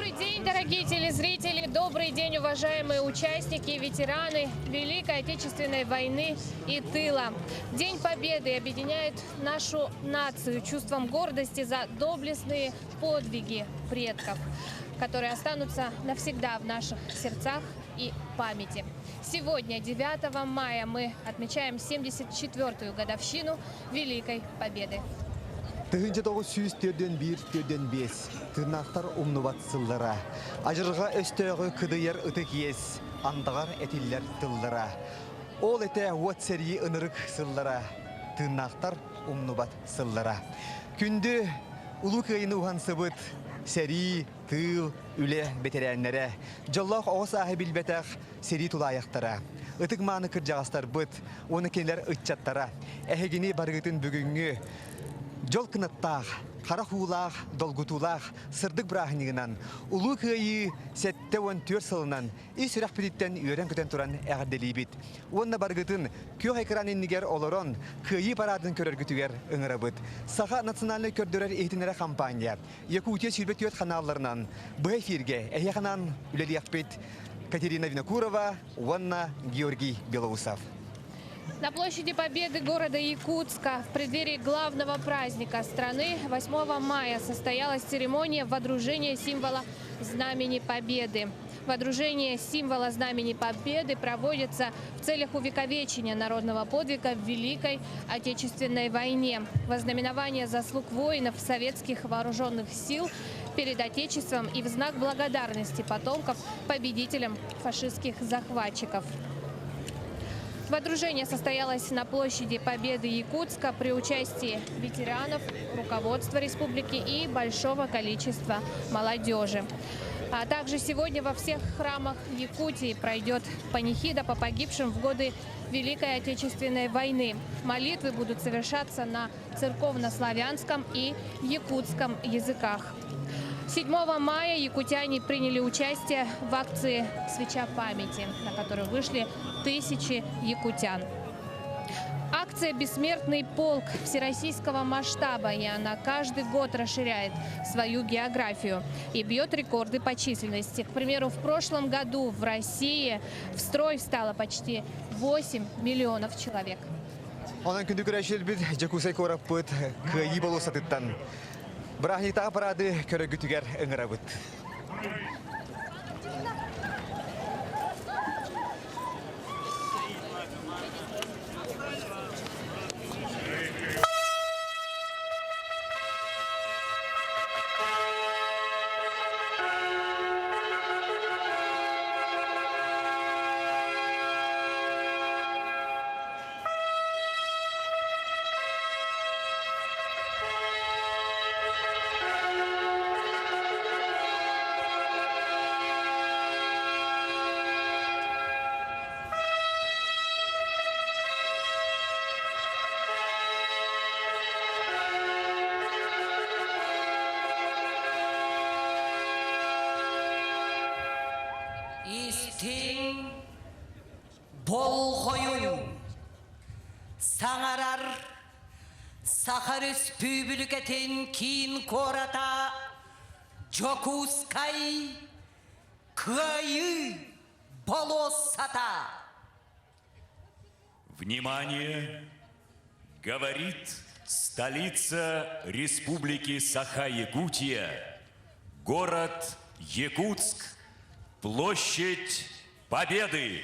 Добрый день, дорогие телезрители! Добрый день, уважаемые участники и ветераны Великой Отечественной войны и тыла. День Победы объединяет нашу нацию чувством гордости за доблестные подвиги предков, которые останутся навсегда в наших сердцах и памяти. Сегодня, 9 мая, мы отмечаем 74-ю годовщину Великой Победы. 1941 45 тыыннаахтар умнубат сыллара. Адьырҕа өстөөҕү кыдыйар ытык иэс, андаҕар этиллэр тыллара. Ол этэ уот сэрии ынырык сыллара, тыыннаахтар умнубат сыллара. Күндү Улуу Кыайыыны уһансыбыт сэрии, тыыл, үлэ бэтэрээннэрэ, дьоллоох оҕо сааһы билбэтэх сэрии тулаайахтара, ытык-мааны кырдьаҕастарбыт уонна кинилэр ыччаттара, эһигини барыгытын бүгүҥҥү дьол кынаттаах, харах уулаах, долгутуулаах сырдык бырааһынньыгынан Улуу Кыайыы 74 сылынан ис сүрэхпититтэн үөрэн-көтөн туран эҕэрдэлиибит. Уонна барыгытын күөх экран иннигэр олорон Кыайыы параадын көрөргүтүгэр ыҥырабыт. Саха национальнай көрдөрөр иһитиннэрэр хампаанньа Якутия 24 ханаалларынан быһа эфиргэ эһиэхэ анаан үлэлиэхпит Катерина Винокурова уонна Георгий Белоусов. На площади Победы города Якутска в преддверии главного праздника страны 8 мая состоялась церемония водружения символа Знамени Победы. Водружение символа Знамени Победы проводится в целях увековечения народного подвига в Великой Отечественной войне. Вознаменование заслуг воинов советских вооруженных сил перед Отечеством и в знак благодарности потомков победителям фашистских захватчиков. Водружение состоялось на площади Победы Якутска при участии ветеранов, руководства республики и большого количества молодежи. А также сегодня во всех храмах Якутии пройдет панихида по погибшим в годы Великой Отечественной войны. Молитвы будут совершаться на церковно-славянском и якутском языках. 7 мая якутяне приняли участие в акции «Свеча памяти», на которую вышли тысячи якутян. Акция «Бессмертный полк» всероссийского масштаба, и она каждый год расширяет свою географию и бьет рекорды по численности. К примеру, в прошлом году в России в строй встало почти 8 миллионов человек. Онон күндү көрөөччүлэрбит Дьокуускай куораппыт Кыайыы болуоссатыттан бырааһынньыктааҕы параады көрөргүтүгэр ыҥырабыт. Истиҥ Болҕойуҥ! Саҥарар Саха Өрөспүүбүлүкэтин киин куората Дьокуускай Кыайыы болуоссата! Внимание! Говорит столица Республики Саха-Якутия, город Якутск, площадь Победы!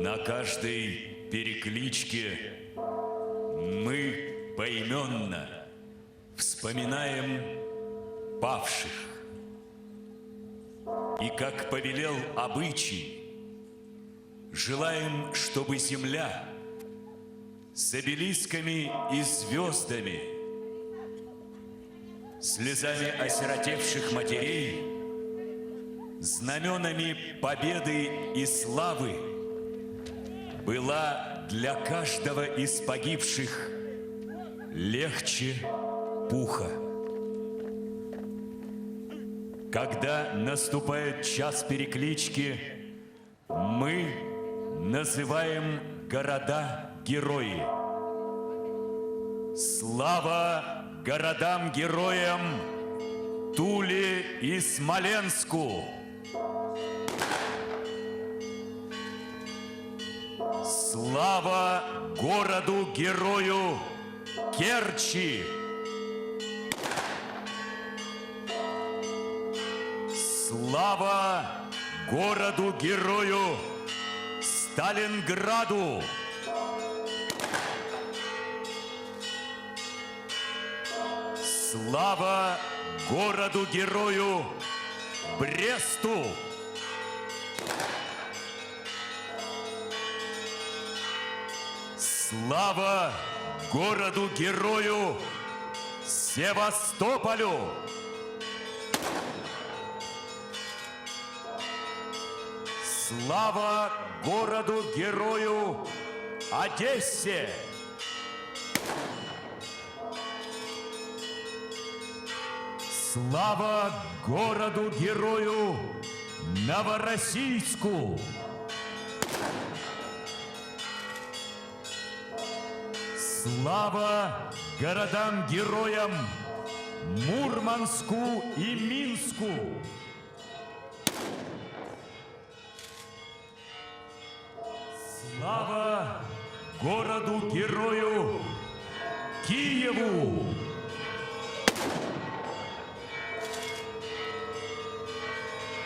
На каждой перекличке мы поименно вспоминаем павших. И как повелел обычай, желаем, чтобы земля с обелисками и звездами, слезами осиротевших матерей, знаменами победы и славы была. для каждого из погибших легче пуха. Когда наступает час переклички, мы называем города-герои. Слава городам-героям Туле и Смоленску! Слава городу-герою Керчи! Слава городу-герою Сталинграду! Слава городу-герою Бресту! Слава городу-герою Севастополю! Слава городу-герою Одессе! Слава городу-герою Новороссийску! Слава городам-героям Мурманску и Минску! Слава городу-герою Киеву!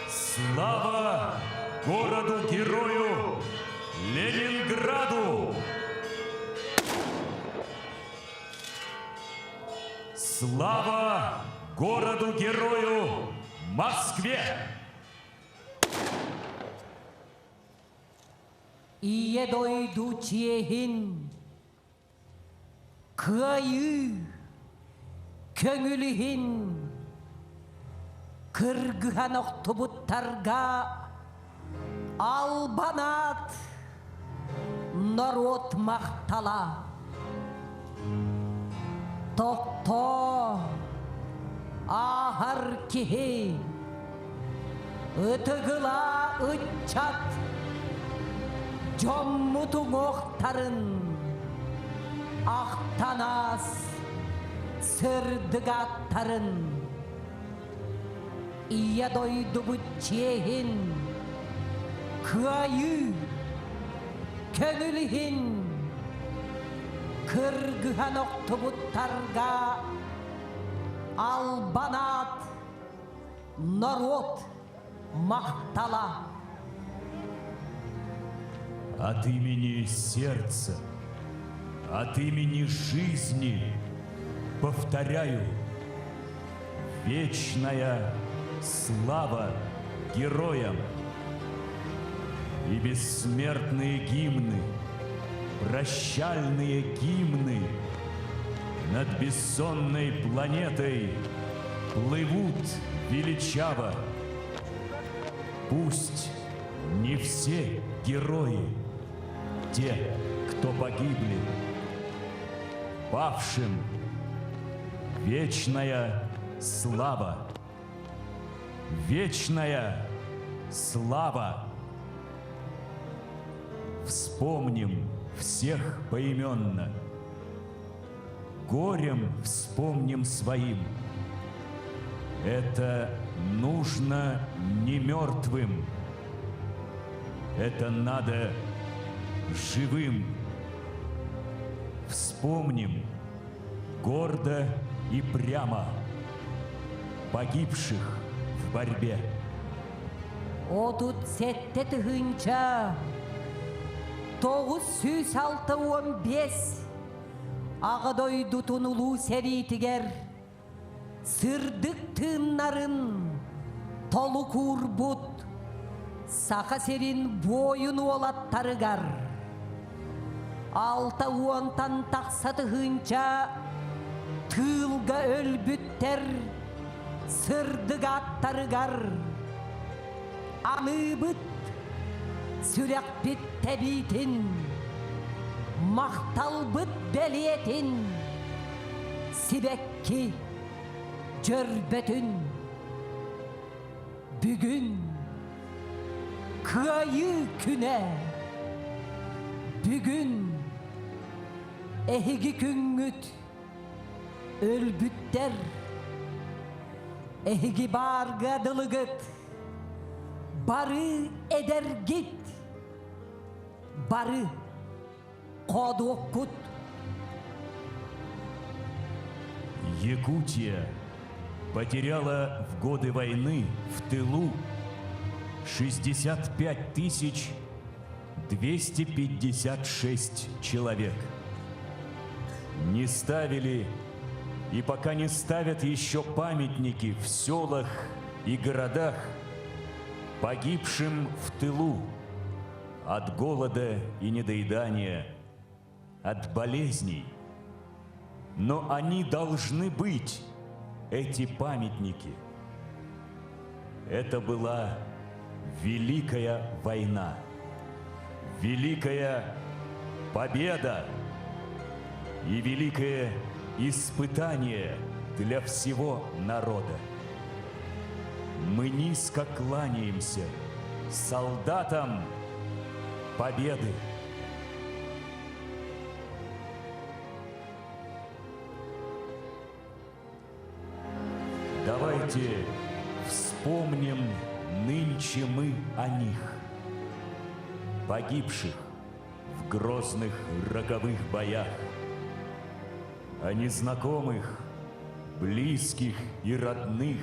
Слава городу-герою Ленинграду! Слава городу-герою Москве! Ийэ дойду чиэһин, кыайыы көҥүл иһин кыргыһан охтубуттарга албан аат норуот махтала. Тохтоо, ааһар киһи, ытыгылаа ыччат, дьоммут уҥуохтарын ахтанаас сырдык ааттарын Ийэ дойдубут чиэһин, кыайыы, көҥүл иһин кыргыһан охтубуттарга албан аат, норуот махтала. От имени сердца, от имени жизни повторяю, вечная слава героям и бессмертные гимны, прощальные гимны над бессонной планетой плывут величаво. Пусть не все герои, те, кто погибли, павшим вечная слава. Вечная слава! Вспомним всех поименно. Горем вспомним своим. Это нужно не мертвым. Это надо живым. Вспомним гордо и прямо погибших в борьбе. 37 тыһыынча 965 Аҕа дойдутун улуу сэриитигэр сырдык тыыннарын толук уурбут Саха сирин буойун уолаттарыгар алта уонтан тахса тыһыынча тыылга өлбүттэр сырдык ааттарыгар аныыбыт сүрэхпит тэбиитин. Махталбыт бэлиэтин сибэкки дьөрбөтүн бүгүн Кыайыы күнэ бүгүн эһиги күҥҥүт өлбүттэр эһиги баарга дылыгыт бары эдэргит бары хоодуоккут Якутия потеряла в годы войны в тылу 65 тысяч 256 человек. Не ставили и пока не ставят еще памятники в селах и городах погибшим в тылу от голода и недоедания, от болезней. Но они должны быть, эти памятники. Это была Великая война, Великая победа и великое испытание для всего народа. Мы низко кланяемся солдатам победы. Давайте вспомним нынче мы о них, погибших в грозных роковых боях, о незнакомых, близких и родных.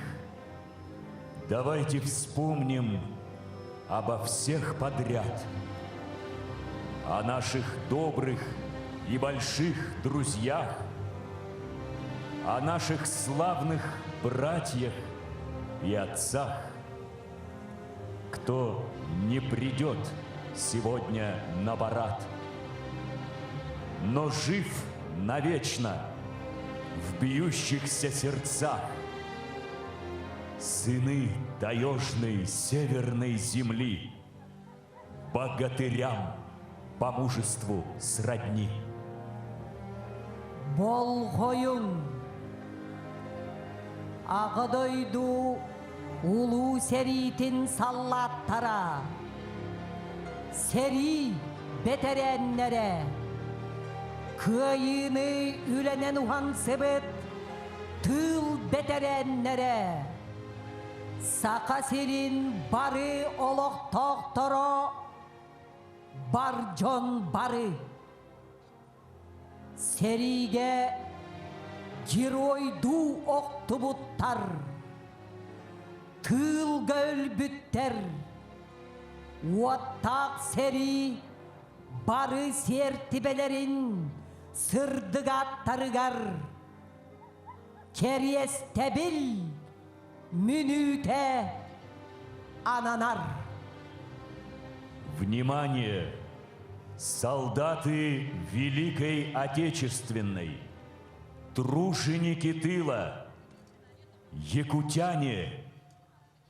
Давайте вспомним обо всех подряд, о наших добрых и больших друзьях, о наших славных братьях и отцах, кто не придет сегодня на парад, но жив навечно в бьющихся сердцах. Сыны таежной северной земли, богатырям по мужеству сродни. Болҕойуҥ! Аҕа дойду улуу сэриитин саллааттара, сэрии бэтэрээннэрэ, кыайыыны үлэнэн уһансыбыт тыыл бэтэрээннэрэ, Саха сирин бары олохтоохторо, бар дьон бары Сэриигэ геройдуу охтубуттар, тыылга өлбүттэр, уоттаах сэрии бары сиэртибэлэрин сырдык ааттарыгар кэриэстэбил мүнүүтэ ананар. Внимание! Солдаты Великой Отечественной, труженики тыла, якутяне,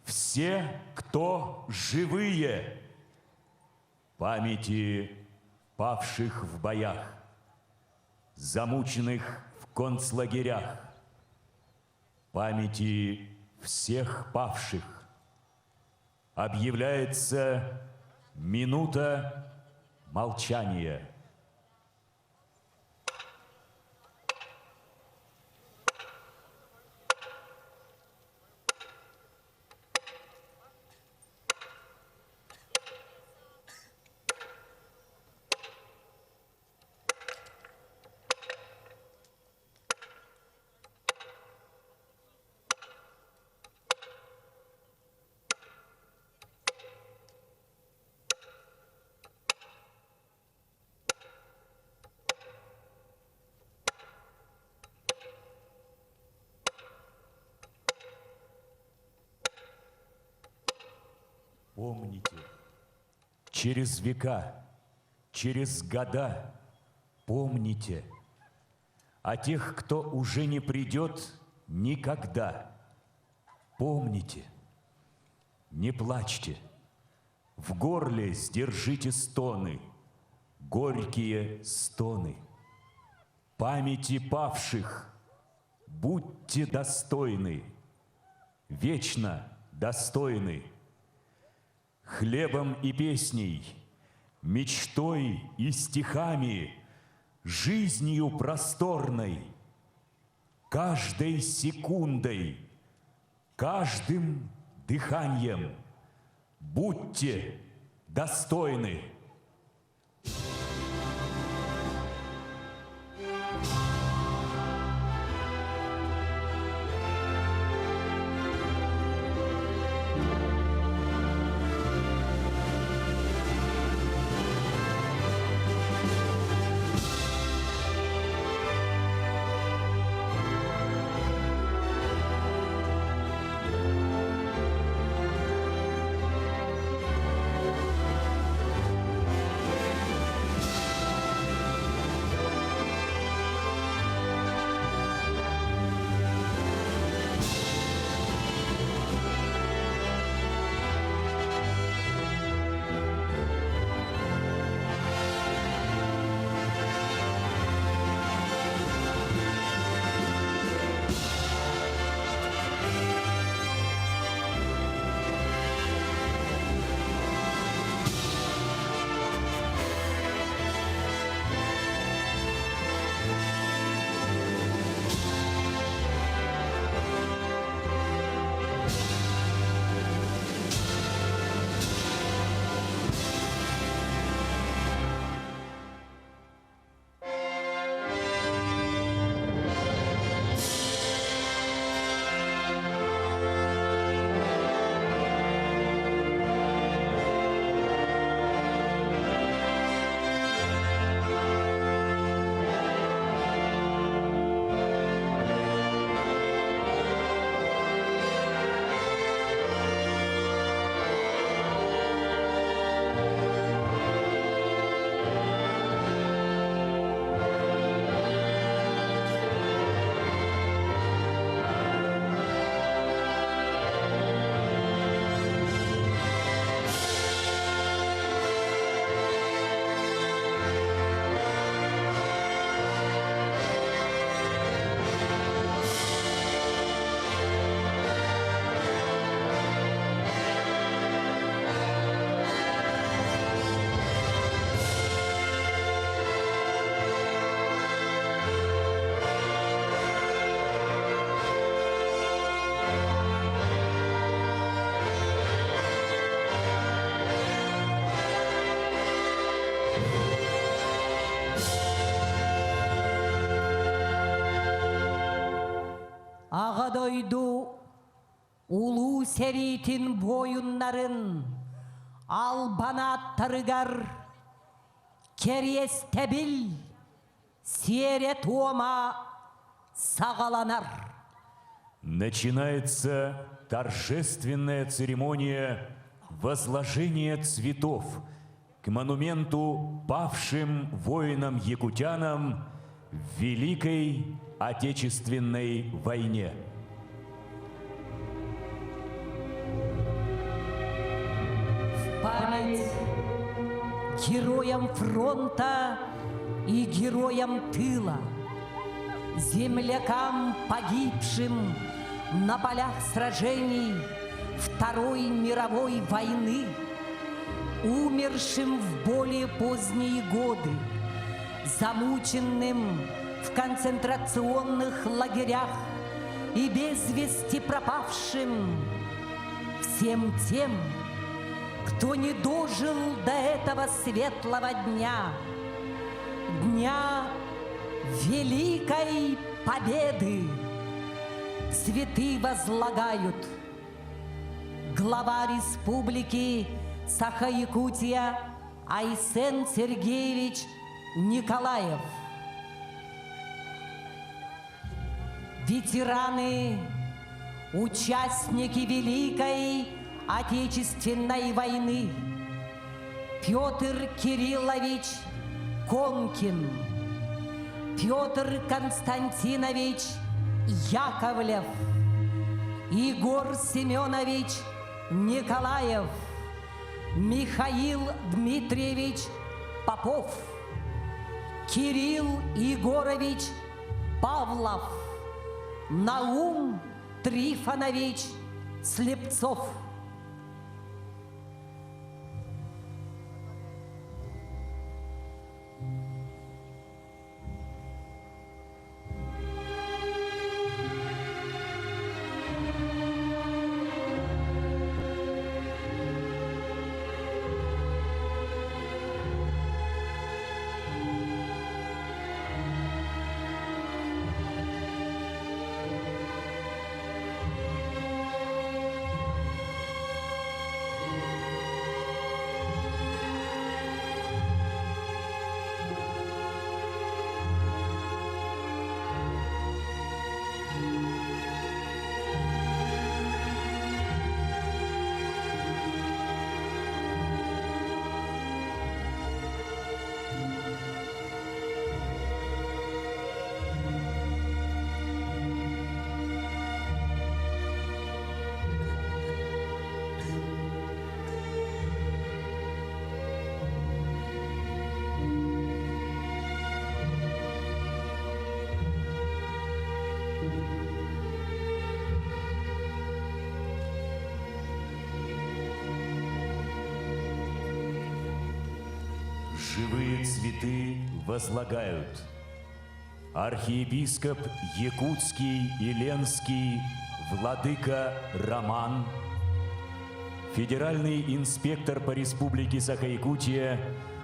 все, кто живые, памяти павших в боях, замученных в концлагерях, памяти всех павших объявляется минута молчания. Помните, через века, через года помните о тех, кто уже не придет никогда. Помните, не плачьте, в горле сдержите стоны. горькие стоны. Памяти павших будьте достойны, вечно достойны. Хлебом и песней, мечтой и стихами, жизнью просторной, каждой секундой, каждым дыханием будьте достойны. Аҕа дойду Улуу сэриитин буойуннарын албан ааттарыгар кэриэстэбил сиэрэ-туома саҕаланар. Начинается торжественная церемония возложения цветов к монументу павшим воинам-якутянам в Великой Отечественной войне. В память героям фронта и героям тыла, землякам, погибшим на полях сражений Второй мировой войны, умершим в более поздние годы, замученным в концентрационных лагерях и без вести пропавшим, всем тем, кто не дожил до этого светлого дня, дня Великой Победы. Цветы возлагают глава республики Саха-Якутия Айсен Сергеевич Николаев. Ветераны, участники Великой Отечественной войны Петр Кириллович Конкин, Петр Константинович Яковлев, Егор Семенович Николаев, Михаил Дмитриевич Попов. Кирилл Егорович Павлов, Наум Трифонович Слепцов. Живые цветы возлагают. Архиепископ Якутский и Ленский Владыка Роман, федеральный инспектор по Республике Саха-Якутия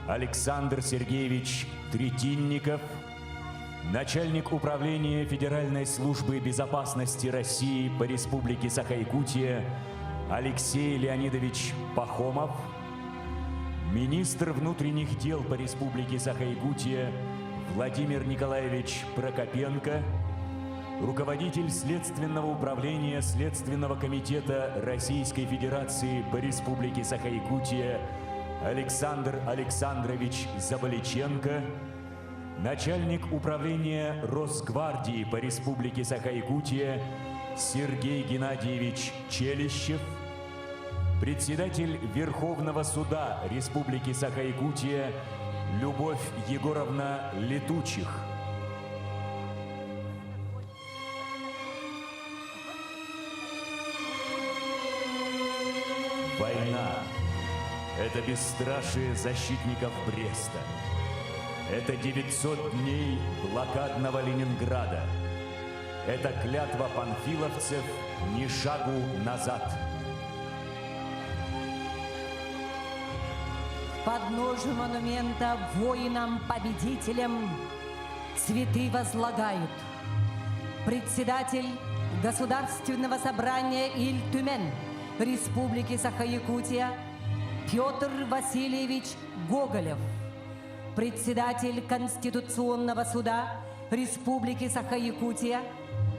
Александр Сергеевич Третинников, начальник управления Федеральной службы безопасности России по Республике Саха-Якутия Алексей Леонидович Пахомов, министр внутренних дел по Республике Саха-Якутия Владимир Николаевич Прокопенко, руководитель Следственного управления Следственного комитета Российской Федерации по Республике Саха-Якутия Александр Александрович Заболиченко, начальник управления Росгвардии по Республике Саха-Якутия Сергей Геннадьевич Челищев, председатель Верховного суда Республики Саха-Якутия Любовь Егоровна Летучих. Война – это бесстрашие защитников Бреста. Это 900 дней блокадного Ленинграда. Это клятва панфиловцев ни шагу назад. К подножию монумента воинам-победителям цветы возлагают. Председатель Государственного собрания Ильтюмен Республики Саха-Якутия Петр Васильевич Гоголев, председатель Конституционного суда Республики Саха-Якутия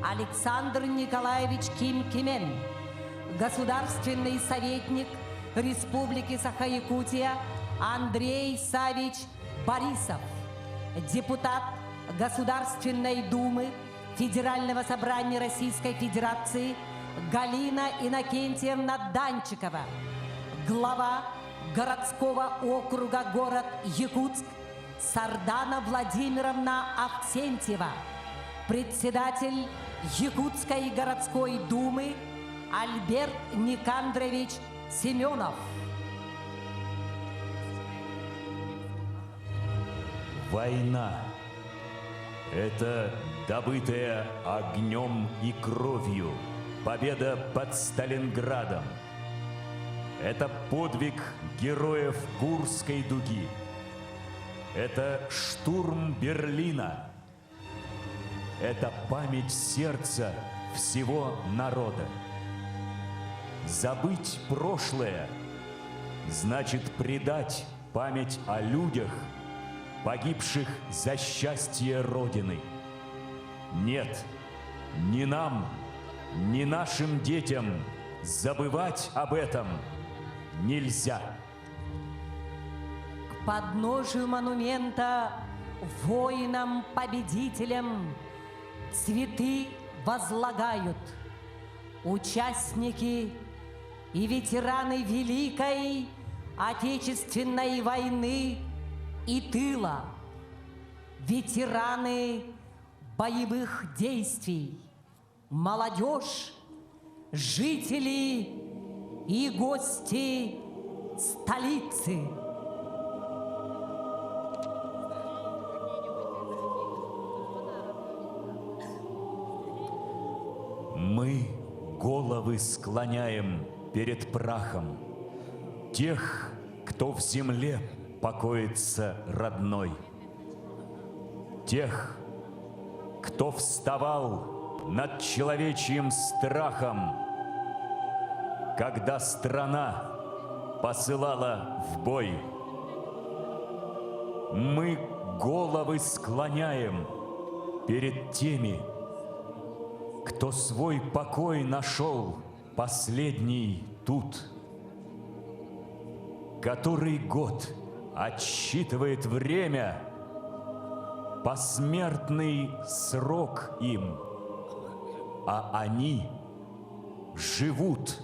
Александр Николаевич Ким-Кимен, государственный советник Республики Саха-Якутия Андрей Савич Борисов, депутат Государственной Думы Федерального собрания Российской Федерации Галина Иннокентьевна Данчикова, глава городского округа город Якутск Сардана Владимировна Авксентьева, председатель Якутской городской думы Альберт Никандрович Семенов. Война – это добытая огнем и кровью победа под Сталинградом. Это подвиг героев Курской дуги. Это штурм Берлина. Это память сердца всего народа. Забыть прошлое значит предать память о людях, погибших за счастье Родины. Нет, ни нам, ни нашим детям забывать об этом нельзя. К подножию монумента воинам-победителям цветы возлагают участники и ветераны Великой Отечественной войны и тыла. ветераны боевых действий, молодежь, жители и гости столицы. Мы головы склоняем перед прахом тех, кто в земле покоится родной, тех, кто вставал над человечьим страхом, когда страна посылала в бой. Мы головы склоняем перед теми, кто свой покой нашел последний тут, который год отсчитывает время, посмертный срок им, а они живут.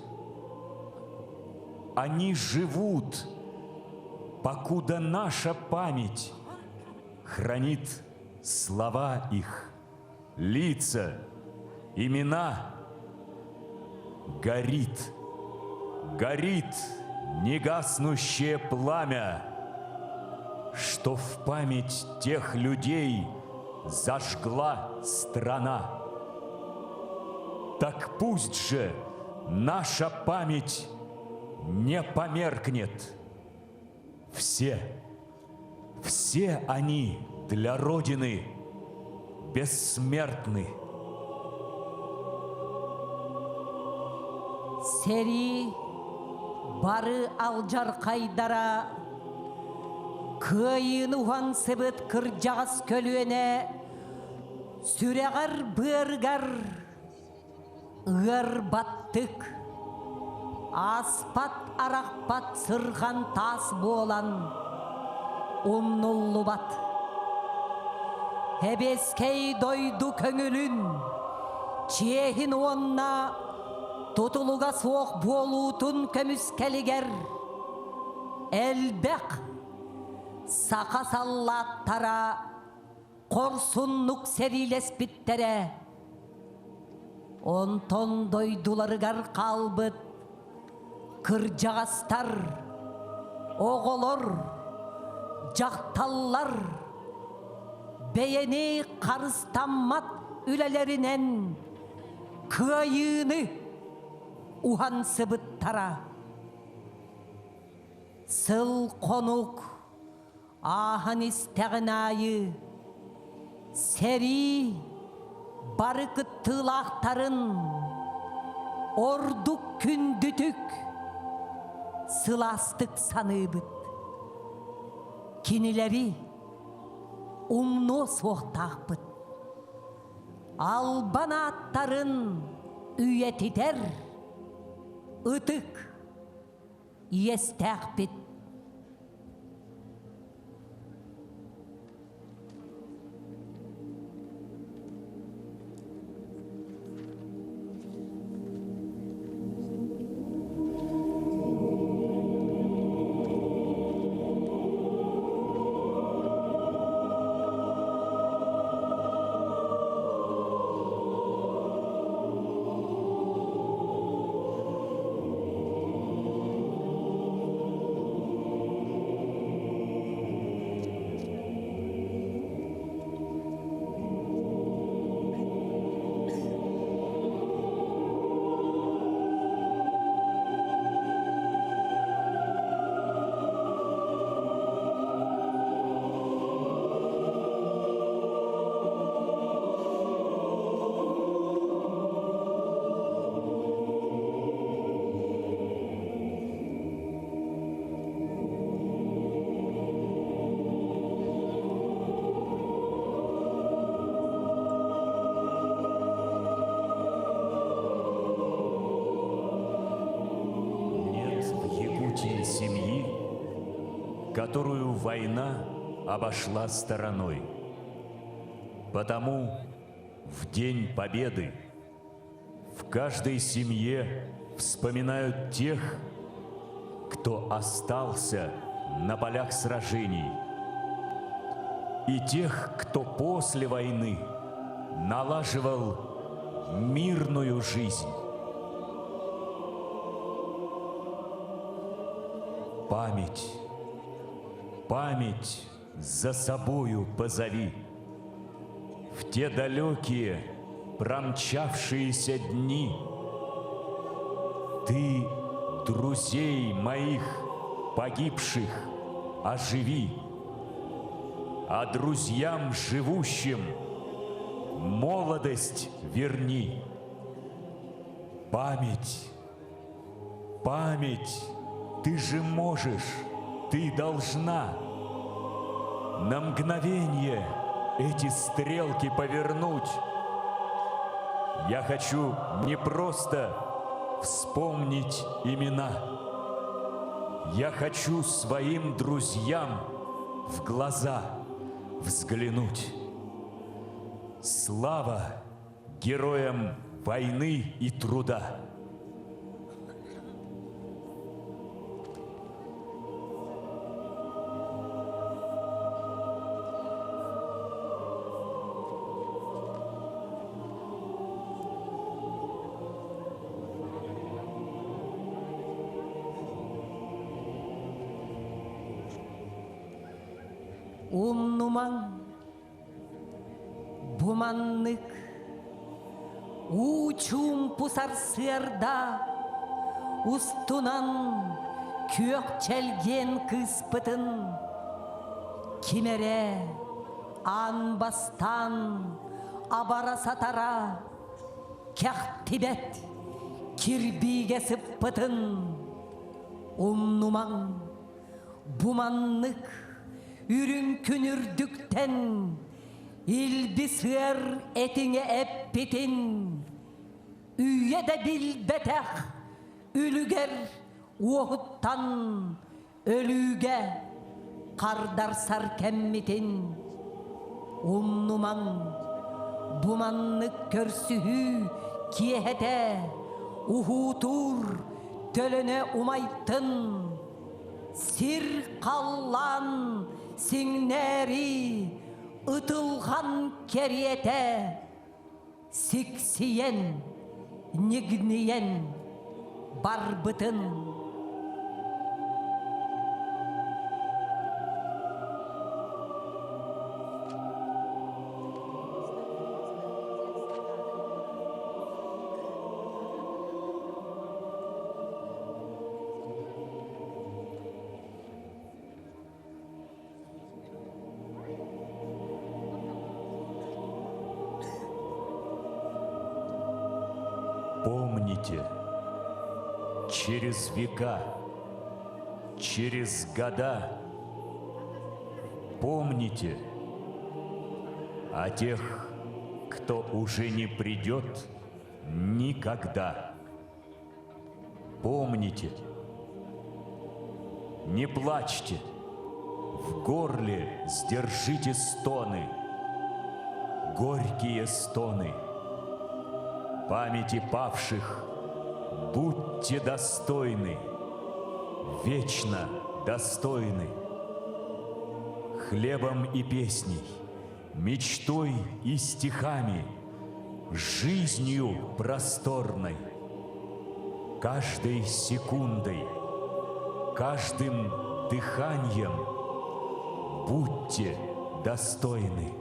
Они живут, покуда наша память хранит слова их, лица, имена. Горит, горит негаснущее пламя, что в память тех людей зажгла страна. Так пусть же наша память не померкнет. Все, все они для Родины бессмертны. Сэрии бары алдьархайдара кыайыыны уһансыбыт кырдьаҕас көлүөнэ сүрэҕэр-быарыгар ыар баттык, ааспат-арахпат сырҕан таас буолан умнуллубат. Эбиэскэй дойду көҥүлүн, чиэһин уонна тутулуга суох буолуутун көмүскэлигэр элбэх саха саллааттара хорсуннук сэриилэспиттэрэ. Онтон дойдуларыгар хаалбыт кырдьаҕастар, оҕолор, дьахталлар бэйэни харыстаммат үлэлэринэн кыайыыны уһансыбыттара. Сыл-хонук Ааһан истэҕин аайы сэрии бары кыттыылаахтарын ордук күндүтүк сылаастык саныыбыт. Кинилэри умнуо суохтаахпыт. Албан ааттарын үйэтитэр ытык иэстээхпит. Нет в Якутии семьи, которую война обошла стороной. Потому в День Победы в каждой семье вспоминают тех, кто остался на полях сражений. и тех, кто после войны налаживал мирную жизнь. Память, память за собою позови. В те далекие, промчавшиеся дни Ты друзей моих погибших оживи, А друзьям живущим молодость верни. Память, память, ты же можешь, ты должна на мгновение эти стрелки повернуть. Я хочу не просто вспомнить имена. Я хочу своим друзьям в глаза взглянуть. Слава героям войны и труда! Умнумаҥ, бу маннык уу чуумпу сарсыарда устунан күөх чэлгиэн кыыспытын ким эрэ аан бастаан абара-сатара кэхтибэт кирбиигэ сыппытын умнумаҥ Бу маннык үрүҥ күн үрдүктэн илбис ыар этиҥэ эппитин үйэ да билбэтэх үлүгэр уоһуттан өлүүгэ хардарсар кэммитин умнумаҥ бу маннык көрсүһүү киэһэтэ уһуутуур төлөнө умайтын Сир халлаан сиҥнээри ытылҕан кэриэтэ сиксийэн, ньигнийэн барбытын. Помните, через века, через года, помните о тех, кто уже не придет никогда. Помните, не плачьте, в горле сдержите стоны, горькие стоны. Памяти павших будьте достойны, вечно достойны. Хлебом и песней, мечтой и стихами, жизнью просторной, каждой секундой, каждым дыханием будьте достойны.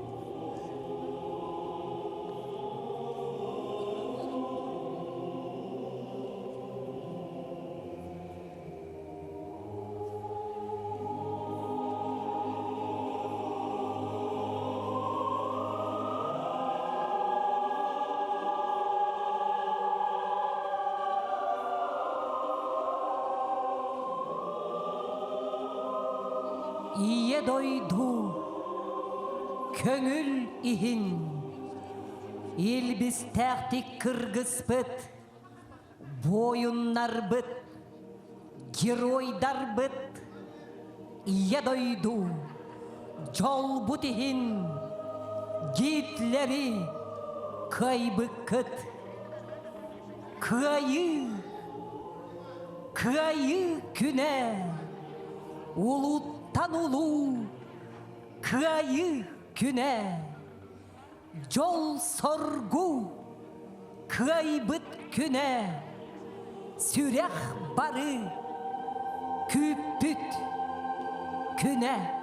Ийэ дойду көҥүл иһин илбистээхтик кыргыспыт Буойуннарбыт, геройдарбыт Ийэ дойду дьолбут иһин Гитлери кыайбыккыт. Кыайыы, кыайыы күнэ, улууттан улуу кыайыы! күнэ, дьол-соргу кыайбыт күнэ, сүрэх бары күүппүт күнэ.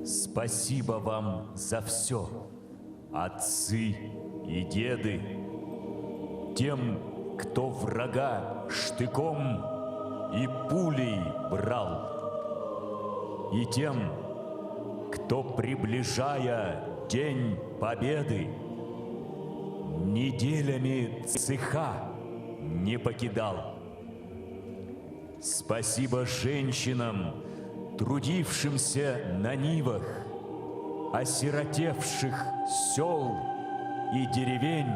Спасибо вам за все, отцы и деды, тем, кто врага штыком и пулей брал, и тем, кто, приближая День Победы, неделями цеха не покидал. Спасибо женщинам, трудившимся на нивах, осиротевших сел и деревень.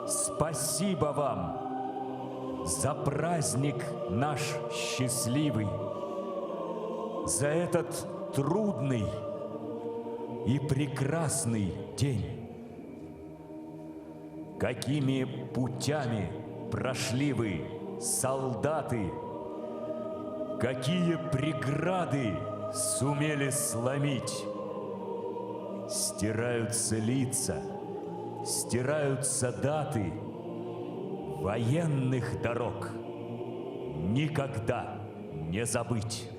Спасибо вам за праздник наш счастливый, за этот трудный и прекрасный день. Какими путями прошли вы, солдаты, Какие преграды сумели сломить? Стираются лица, стираются даты военных дорог. Никогда не забыть.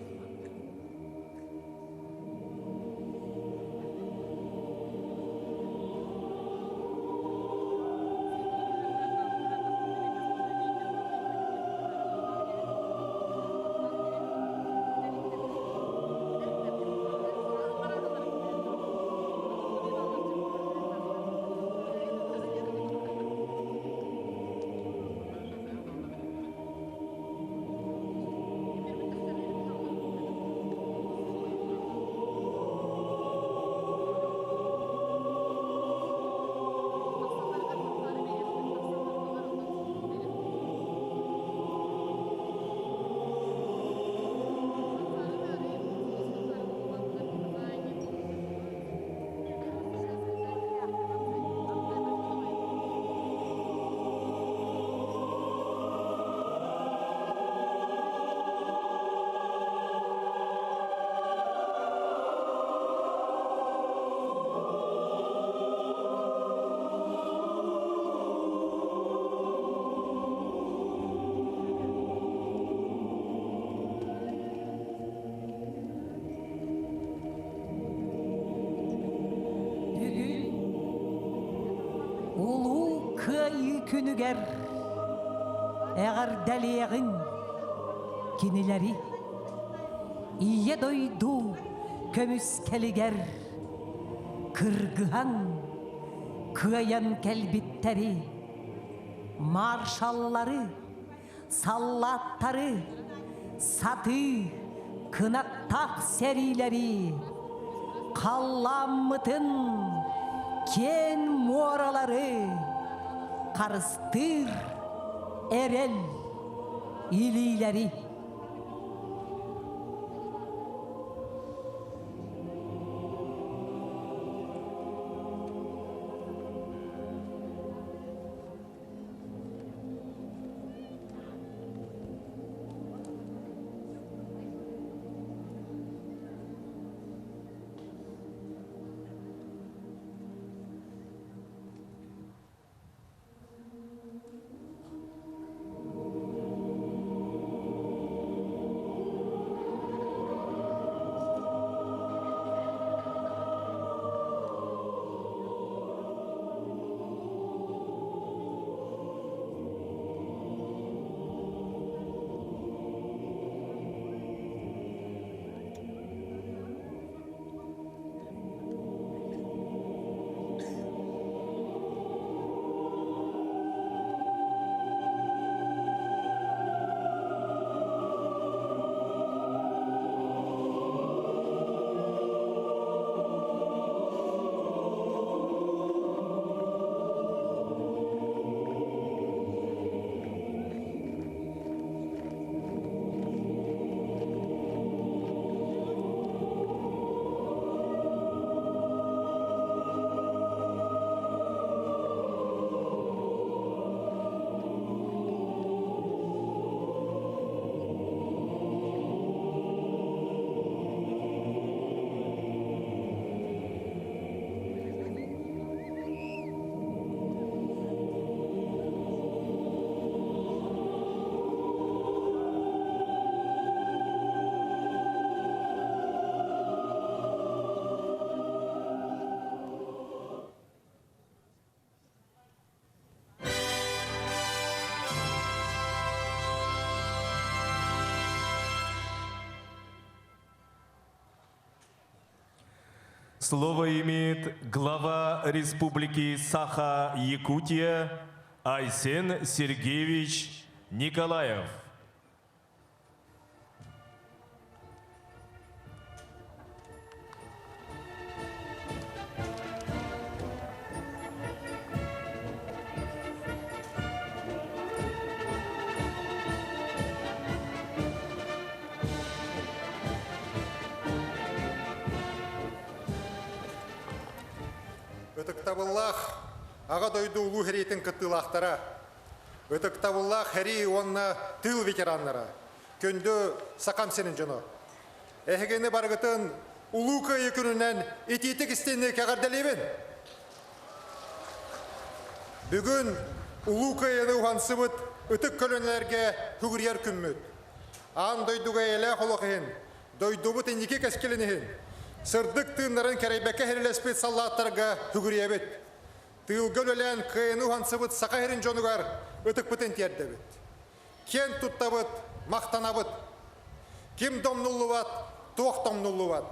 Бүгүн Улуу Кыайыы күнүгэр эҕэрдэлиэҕиҥ кинилэри Ийэ дойду көмүскэлигэр кыргыһан кыайан кэлбиттэри маршаллары саллааттары, сатыы, кынаттаах сэриилэри, халлааммытын киэн муоралары харыстыыр эрэл илиилэри. Слово имеет глава Республики Саха-Якутия Айсен Сергеевич Николаев. Ытыктабыллаах Аҕа дойду улуу сэриитин кыттыылаахтара, ытыктабыллаах сэрии уонна тыыл ветераннара, күндү Сахам сирин дьоно! Эһигини барыгытын Улуу Кыайыы күнүнэн итиитик истиҥник эҕэрдэлиибин! Бүгүн Улуу Кыайыыны уһансыбыт ытык көлүөнэлэргэ сүгүрүйэр күммүт. Аан дойдуга эйэлээх олох иһин, дойдубут инники кэскилин иһин, сырдык тыыннарын кэрэйбэккэ сэриилэспит саллааттарга сүгүрүйэбит. Тыылга үлэлээн кыайыыны уһансыбыт Саха сирин дьонугар ытыкпытын тиэрдэбит. Киэн туттабыт, махтанабыт. Ким домнуллубат, туох домнуллубат.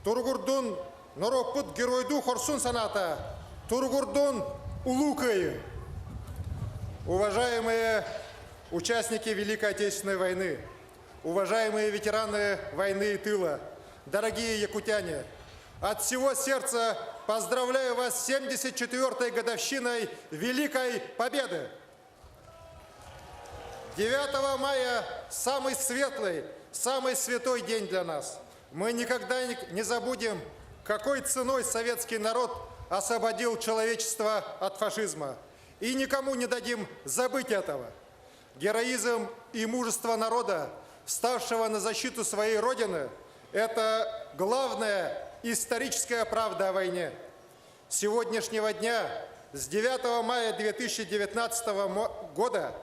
Туругурдун норуоппут геройдуу хорсун санаата, туругурдун Улуу Кыайыы! Уважаемые участники Великой Отечественной войны, уважаемые ветераны войны и тыла, дорогие якутяне, от всего сердца поздравляю вас с 74-й годовщиной Великой Победы! 9 мая – самый светлый, самый святой день для нас. Мы никогда не забудем, какой ценой советский народ освободил человечество от фашизма. И никому не дадим забыть этого. Героизм и мужество народа, вставшего на защиту своей Родины, это главная историческая правда о войне. С сегодняшнего дня, с 9 мая 2019 года,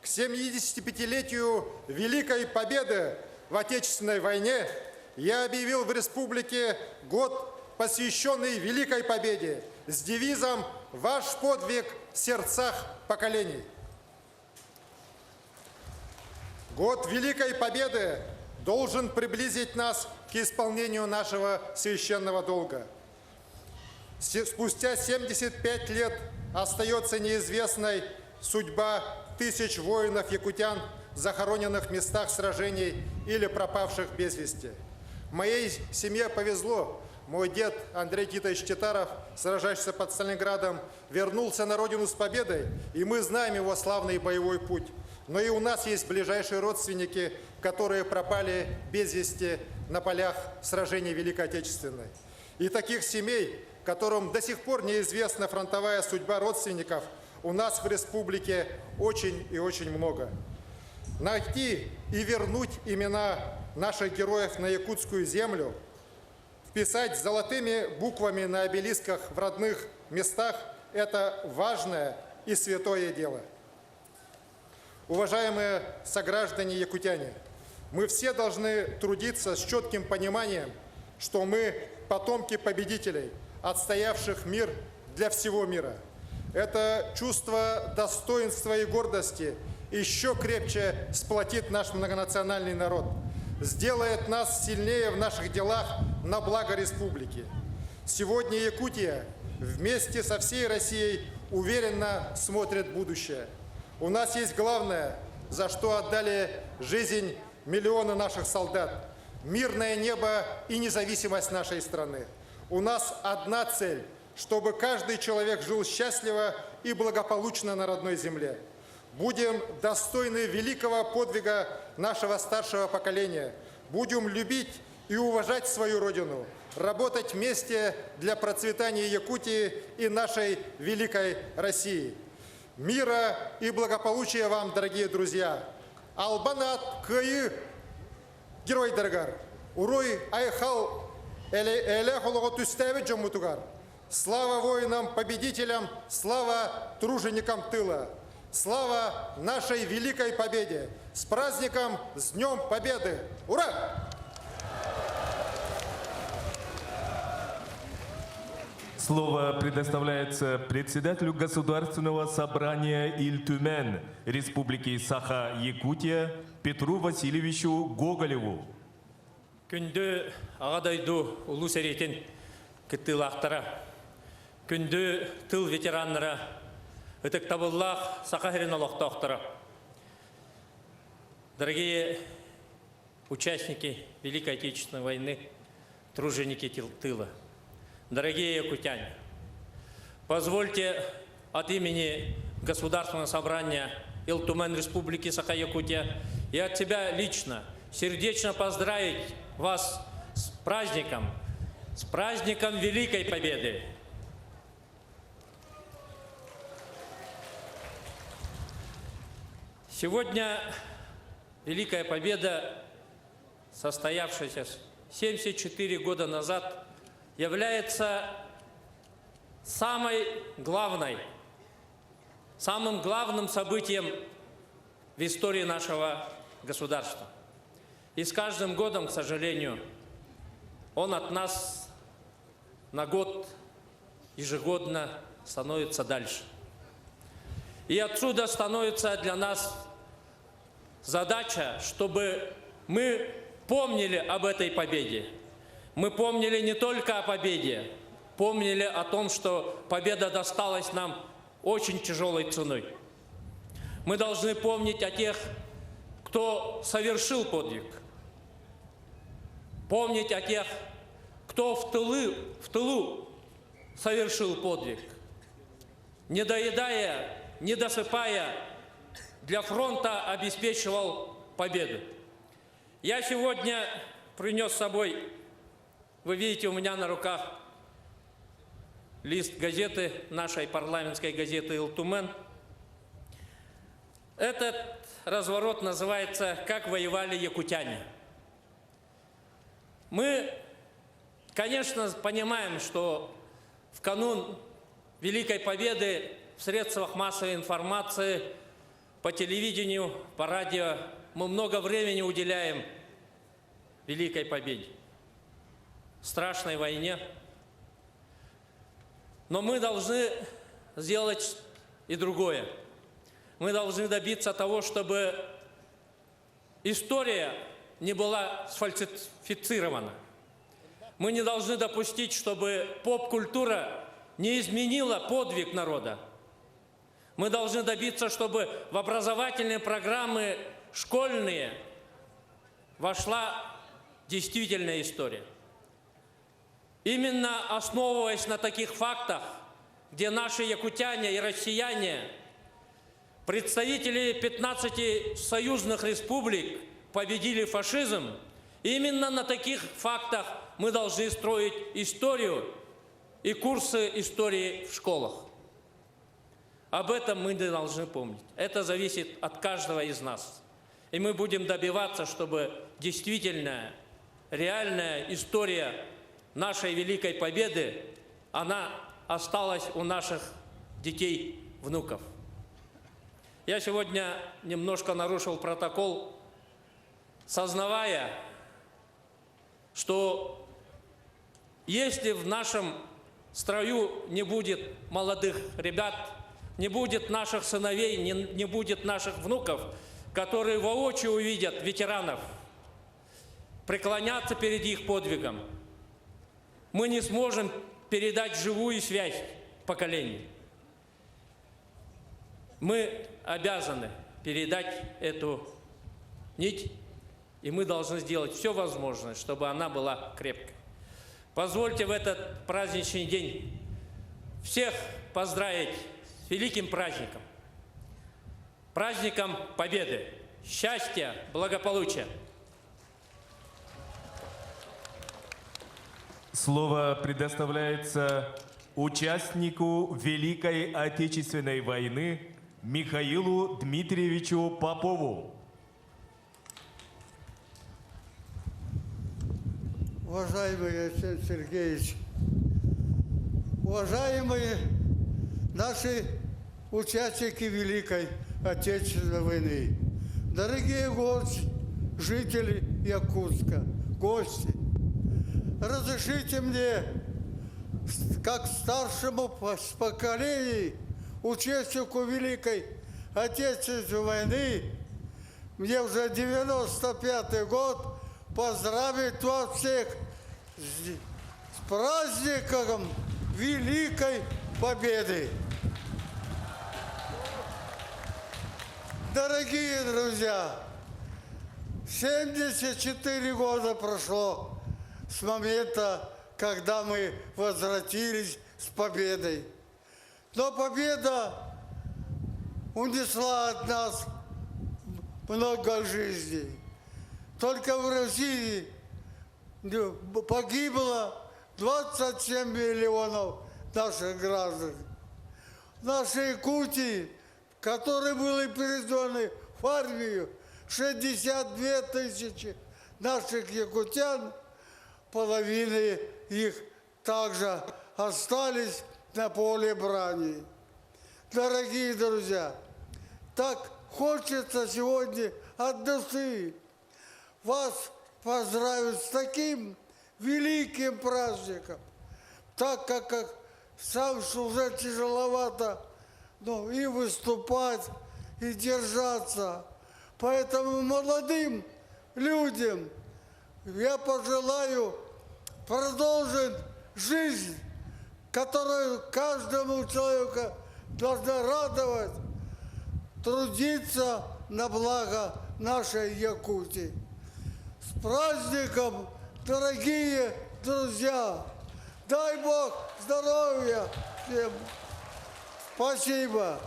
к 75-летию Великой Победы в Отечественной войне я объявил в республике год, посвященный Великой Победе, с девизом «Ваш подвиг в сердцах поколений». Год Великой Победы должен приблизить нас к исполнению нашего священного долга. Спустя 75 лет остается неизвестной судьба тысяч воинов-якутян, захороненных в местах сражений или пропавших без вести. Моей семье повезло. Мой дед Андрей Титович Титаров, сражающийся под Сталинградом, вернулся на родину с победой, и мы знаем его славный боевой путь. Но и у нас есть ближайшие родственники, которые пропали без вести на полях сражений Великой Отечественной. И таких семей, которым до сих пор неизвестна фронтовая судьба родственников, у нас в республике очень и очень много. Найти и вернуть имена наших героев на якутскую землю, вписать золотыми буквами на обелисках в родных местах – это важное и святое дело. Уважаемые сограждане якутяне, мы все должны трудиться с четким пониманием, что мы потомки победителей, отстоявших мир для всего мира. Это чувство достоинства и гордости еще крепче сплотит наш многонациональный народ, сделает нас сильнее в наших делах на благо республики. Сегодня Якутия вместе со всей Россией уверенно смотрит в будущее. У нас есть главное, за что отдали жизнь миллионы наших солдат – мирное небо и независимость нашей страны. У нас одна цель – чтобы каждый человек жил счастливо и благополучно на родной земле. Будем достойны великого подвига нашего старшего поколения. Будем любить и уважать свою Родину, работать вместе для процветания Якутии и нашей великой России. Мира и благополучия вам, дорогие друзья! Албан аат Кыайыы геройдарыгар, Уруй Айхал эйэлээх олоҕу түстээбит дьоммутугар! Слава воинам-победителям, слава труженикам тыла! Слава нашей великой победе! С праздником, с Днем Победы! Ура! Слово предоставляется председателю Государственного собрания Ил Түмэн Республики Саха-Якутия Петру Васильевичу Гоголеву. Күндү Аҕа дойду Улуу сэриитин кыттыылаахтара, күндү тыл ветераннара, ытыктабыллаах Саха сирин олохтоохторо! Дорогие участники Великой Отечественной войны, труженики тыла, дорогие якутяне, позвольте от имени Государственного собрания Ил Тумэн Республики Саха-Якутия и от себя лично сердечно поздравить вас с праздником, с праздником Великой Победы! Сегодня Великая Победа, состоявшаяся 74 года назад, является самой главной, самым главным событием в истории нашего государства. И с каждым годом, к сожалению, он от нас на год ежегодно становится дальше. И отсюда становится для нас задача, чтобы мы помнили об этой победе. Мы помнили не только о победе, помнили о том, что победа досталась нам очень тяжелой ценой. Мы должны помнить о тех, кто совершил подвиг. Помнить о тех, кто в, тылы, в тылу совершил подвиг. Не доедая, не досыпая, для фронта обеспечивал победу. Я сегодня принес с собой, вы видите у меня на руках лист газеты, нашей парламентской газеты «Ил Тумэн». Этот разворот называется «Как воевали якутяне». Мы, конечно, понимаем, что в канун Великой Победы в средствах массовой информации, по телевидению, по радио мы много времени уделяем Великой Победе, страшной войне. Но мы должны сделать и другое. Мы должны добиться того, чтобы история не была сфальсифицирована. Мы не должны допустить, чтобы поп-культура не изменила подвиг народа. Мы должны добиться, чтобы в образовательные программы школьные вошла действительная история. Именно основываясь на таких фактах, где наши якутяне и россияне, представители 15 союзных республик победили фашизм, именно на таких фактах мы должны строить историю и курсы истории в школах. Об этом мы должны помнить. Это зависит от каждого из нас. И мы будем добиваться, чтобы действительная, реальная история нашей Великой Победы, она осталась у наших детей, внуков. Я сегодня немножко нарушил протокол, сознавая, что если в нашем строю не будет молодых ребят, не будет наших сыновей, не, не будет наших внуков, которые воочию увидят ветеранов, преклоняться перед их подвигом, мы не сможем передать живую связь поколений. Мы обязаны передать эту нить, и мы должны сделать все возможное, чтобы она была крепкой. Позвольте в этот праздничный день всех поздравить с великим праздником. Праздником Победы, счастья, благополучия. Слово предоставляется участнику Великой Отечественной войны Михаилу Дмитриевичу Попову. Уважаемый Алексей Сергеевич, уважаемые наши участники Великой Отечественной войны, дорогие гости, жители Якутска, гости, разрешите мне, как старшему с поколений, участнику Великой Отечественной войны, мне уже 95 год, поздравить вас всех с праздником Великой Победы! Дорогие друзья, 74 года прошло с момента, когда мы возвратились с победой. Но победа унесла от нас много жизней. Только в России погибло 27 миллионов наших граждан. В нашей Якутии, которые были призваны в армию, 62 тысячи наших якутян, половины их также остались на поле брани. Дорогие друзья, так хочется сегодня от души вас поздравить с таким великим праздником, так как, как сам уже тяжеловато ну, и выступать, и держаться. Поэтому молодым людям я пожелаю продолжить жизнь, которая каждому человеку должна радовать, трудиться на благо нашей Якутии. С праздником, дорогие друзья! Дай Бог здоровья всем! Спасибо!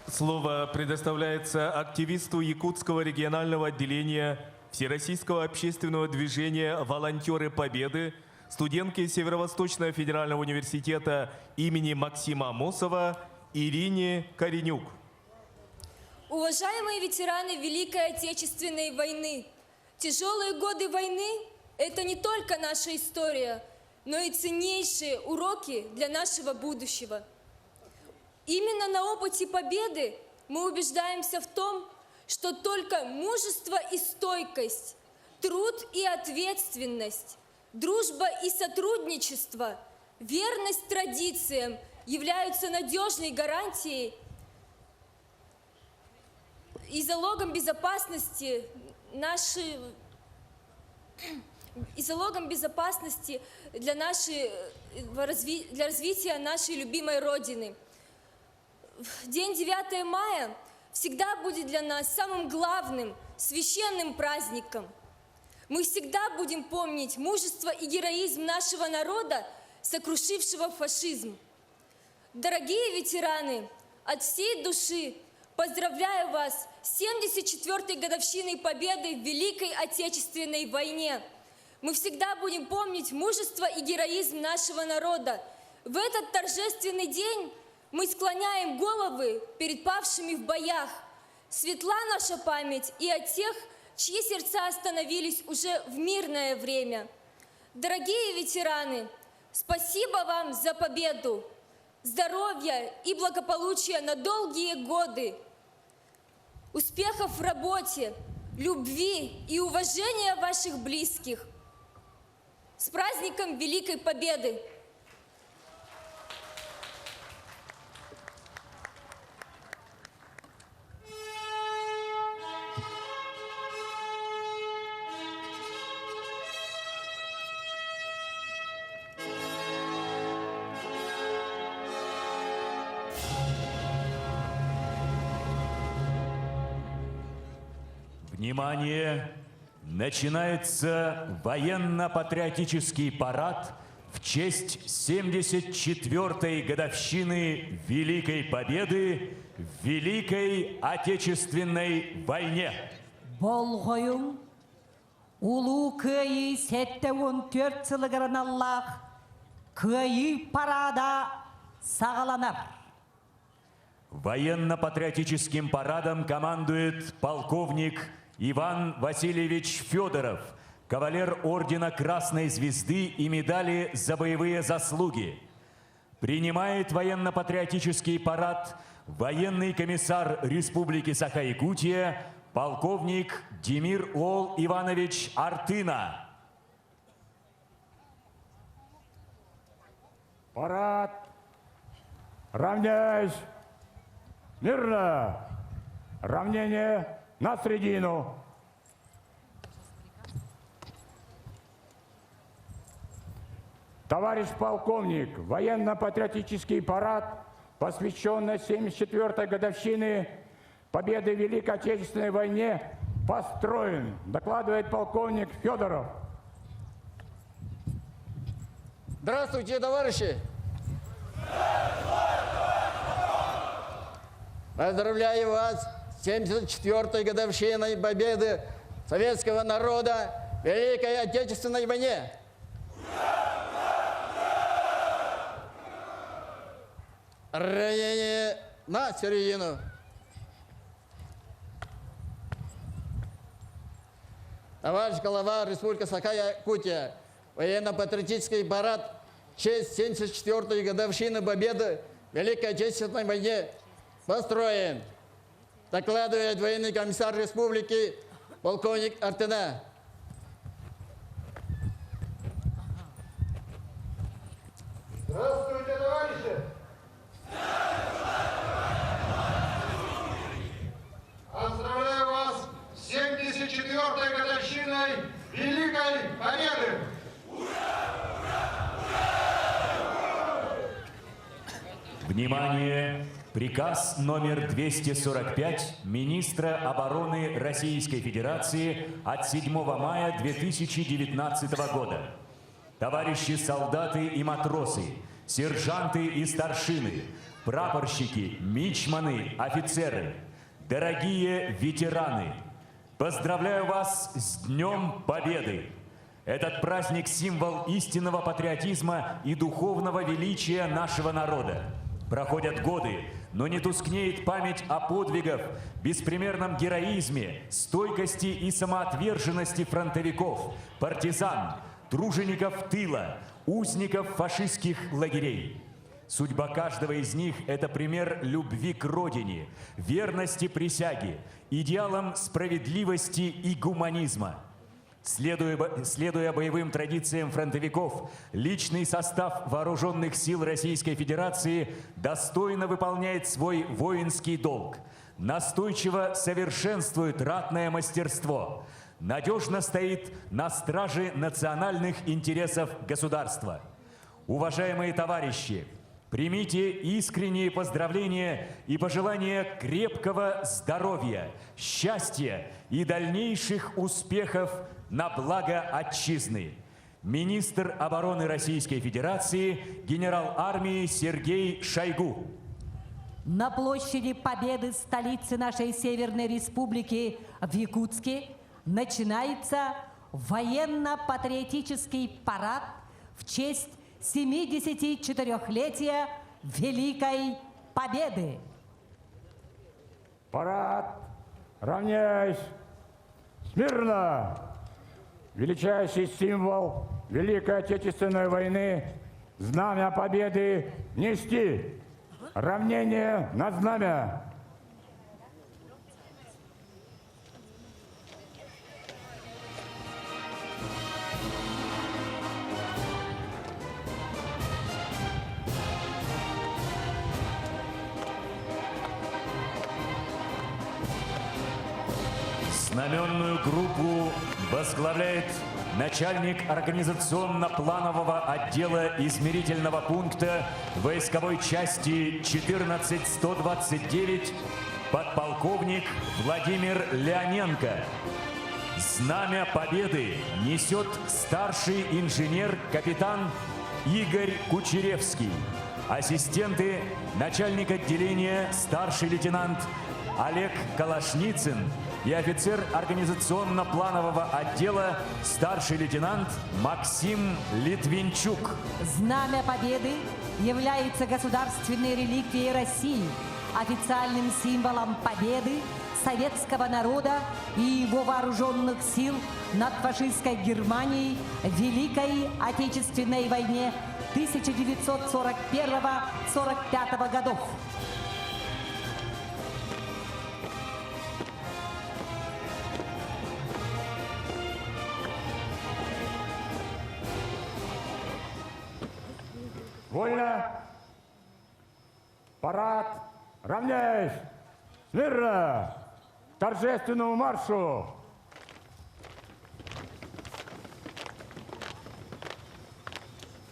Слово предоставляется активисту Якутского регионального отделения Всероссийского общественного движения «Волонтеры Победы», студентке Северо-Восточного федерального университета имени Максима Амосова Ирине Коренюк. Уважаемые ветераны Великой Отечественной войны, тяжелые годы войны – это не только наша история, но и ценнейшие уроки для нашего будущего. Именно на опыте победы мы убеждаемся в том, что только мужество и стойкость, труд и ответственность, дружба и сотрудничество, верность традициям являются надежной гарантией и залогом безопасности нашей и залогом безопасности для, нашей, для развития нашей любимой Родины. День 9 мая всегда будет для нас самым главным, священным праздником. Мы всегда будем помнить мужество и героизм нашего народа, сокрушившего фашизм. Дорогие ветераны, от всей души поздравляю вас с 74-й годовщиной победы в Великой Отечественной войне. Мы всегда будем помнить мужество и героизм нашего народа. В этот торжественный день мы склоняем головы перед павшими в боях. Светла наша память и о тех, чьи сердца остановились уже в мирное время. Дорогие ветераны, спасибо вам за победу, здоровья и благополучия на долгие годы, успехов в работе, любви и уважения ваших близких. С праздником Великой Победы! Внимание! Начинается военно-патриотический парад в честь 74-й годовщины Великой Победы в Великой Отечественной войне. Болҕойуҥ, Улуу Кыайыы 74 сылыгар аналлаах Кыайыы параада саҕаланар. Военно-патриотическим парадом командует полковник Иван Васильевич Федоров, кавалер ордена Красной Звезды и медали за боевые заслуги. Принимает военно-патриотический парад военный комиссар Республики Саха-Якутия полковник Демир Ол Иванович Артына. Парад! Равняйсь! Мирно! Равнение на средину! Товарищ полковник, военно-патриотический парад, посвященный 74-й годовщине Победы в Великой Отечественной войне, построен, докладывает полковник Федоров. Здравствуйте, товарищи! Поздравляю вас с 74-й годовщиной победы советского народа в Великой Отечественной войне. Ранение на середину. Товарищ глава Республики Саха-Якутия, военно-патриотический парад в честь 74-й годовщины победы в Великой Отечественной войне построен. Докладывает военный комиссар республики полковник Артена. Здравствуйте, товарищи! Поздравляю вас с 74-й годовщиной Великой Победы! Внимание! Приказ номер 245 министра обороны Российской Федерации от 7 мая 2019 года. Товарищи солдаты и матросы, сержанты и старшины, прапорщики, мичманы, офицеры, дорогие ветераны, поздравляю вас с Днем Победы! Этот праздник – символ истинного патриотизма и духовного величия нашего народа. Проходят годы, но не тускнеет память о подвигах, беспримерном героизме, стойкости и самоотверженности фронтовиков, партизан, тружеников тыла, узников фашистских лагерей. Судьба каждого из них – это пример любви к родине, верности присяге, идеалам справедливости и гуманизма. Следуя, следуя боевым традициям фронтовиков, личный состав Вооруженных сил Российской Федерации достойно выполняет свой воинский долг, настойчиво совершенствует ратное мастерство, надежно стоит на страже национальных интересов государства. Уважаемые товарищи, примите искренние поздравления и пожелания крепкого здоровья, счастья и дальнейших успехов на благо отчизны. Министр обороны Российской Федерации, генерал армии Сергей Шойгу. На площади Победы столицы нашей Северной Республики в Якутске начинается военно-патриотический парад в честь 74-летия Великой Победы. Парад! Равняйсь! Смирно! Величайший символ Великой Отечественной войны, знамя Победы нести! Равнение на знамя! Знаменную группу возглавляет начальник организационно-планового отдела измерительного пункта войсковой части 14129 подполковник Владимир Леоненко. Знамя Победы несет старший инженер-капитан Игорь Кучеревский. Ассистенты начальник отделения старший лейтенант Олег Калашницын и офицер организационно-планового отдела старший лейтенант Максим Литвинчук. Знамя Победы является государственной реликвией России, официальным символом победы советского народа и его вооруженных сил над фашистской Германией в Великой Отечественной войне 1941-45 годов. Вольно! Парад! Равняйсь! Смирно! К торжественному маршу!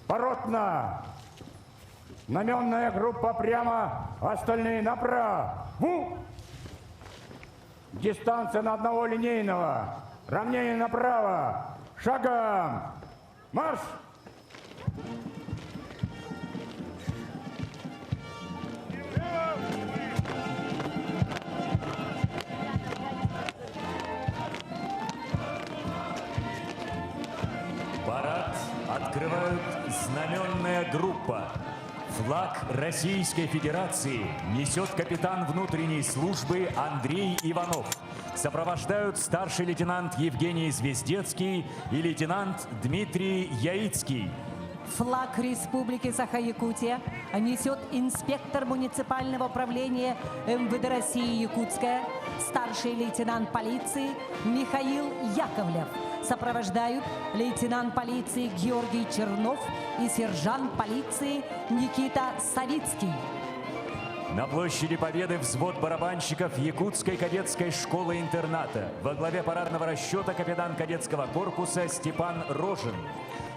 Поротно! Знаменная группа прямо, остальные направо. Ву! Дистанция на одного линейного. Равнение направо. Шагом! Марш! Парад открывают знаменная группа. Флаг Российской Федерации несет капитан внутренней службы Андрей Иванов. Сопровождают старший лейтенант Евгений Звездецкий и лейтенант Дмитрий Яицкий. Флаг Республики Саха-Якутия несет инспектор муниципального управления МВД России Якутская, старший лейтенант полиции Михаил Яковлев. Сопровождают лейтенант полиции Георгий Чернов и сержант полиции Никита Савицкий. На площади Победы взвод барабанщиков Якутской кадетской школы-интерната. Во главе парадного расчета капитан кадетского корпуса Степан Рожин.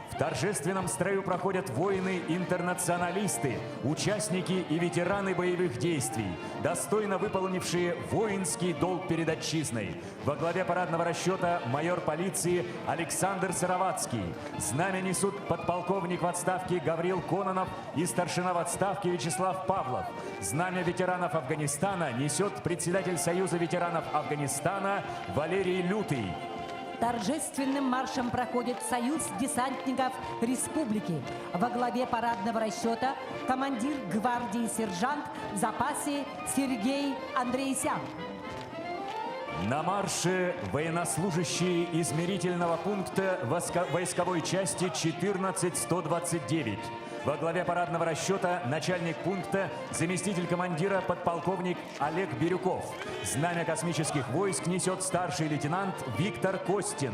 В торжественном строю проходят воины-интернационалисты, участники и ветераны боевых действий, достойно выполнившие воинский долг перед отчизной. Во главе парадного расчета майор полиции Александр Сыроватский. Знамя несут подполковник в отставке Гаврил Кононов и старшина в отставке Вячеслав Павлов. Знамя ветеранов Афганистана несет председатель Союза ветеранов Афганистана Валерий Лютый. Торжественным маршем проходит Союз десантников Республики. Во главе парадного расчета командир гвардии сержант в запасе Сергей Андреасян. На марше военнослужащие измерительного пункта войсковой части 14129. Во главе парадного расчета начальник пункта, заместитель командира подполковник Олег Бирюков. Знамя космических войск несет старший лейтенант Виктор Костин.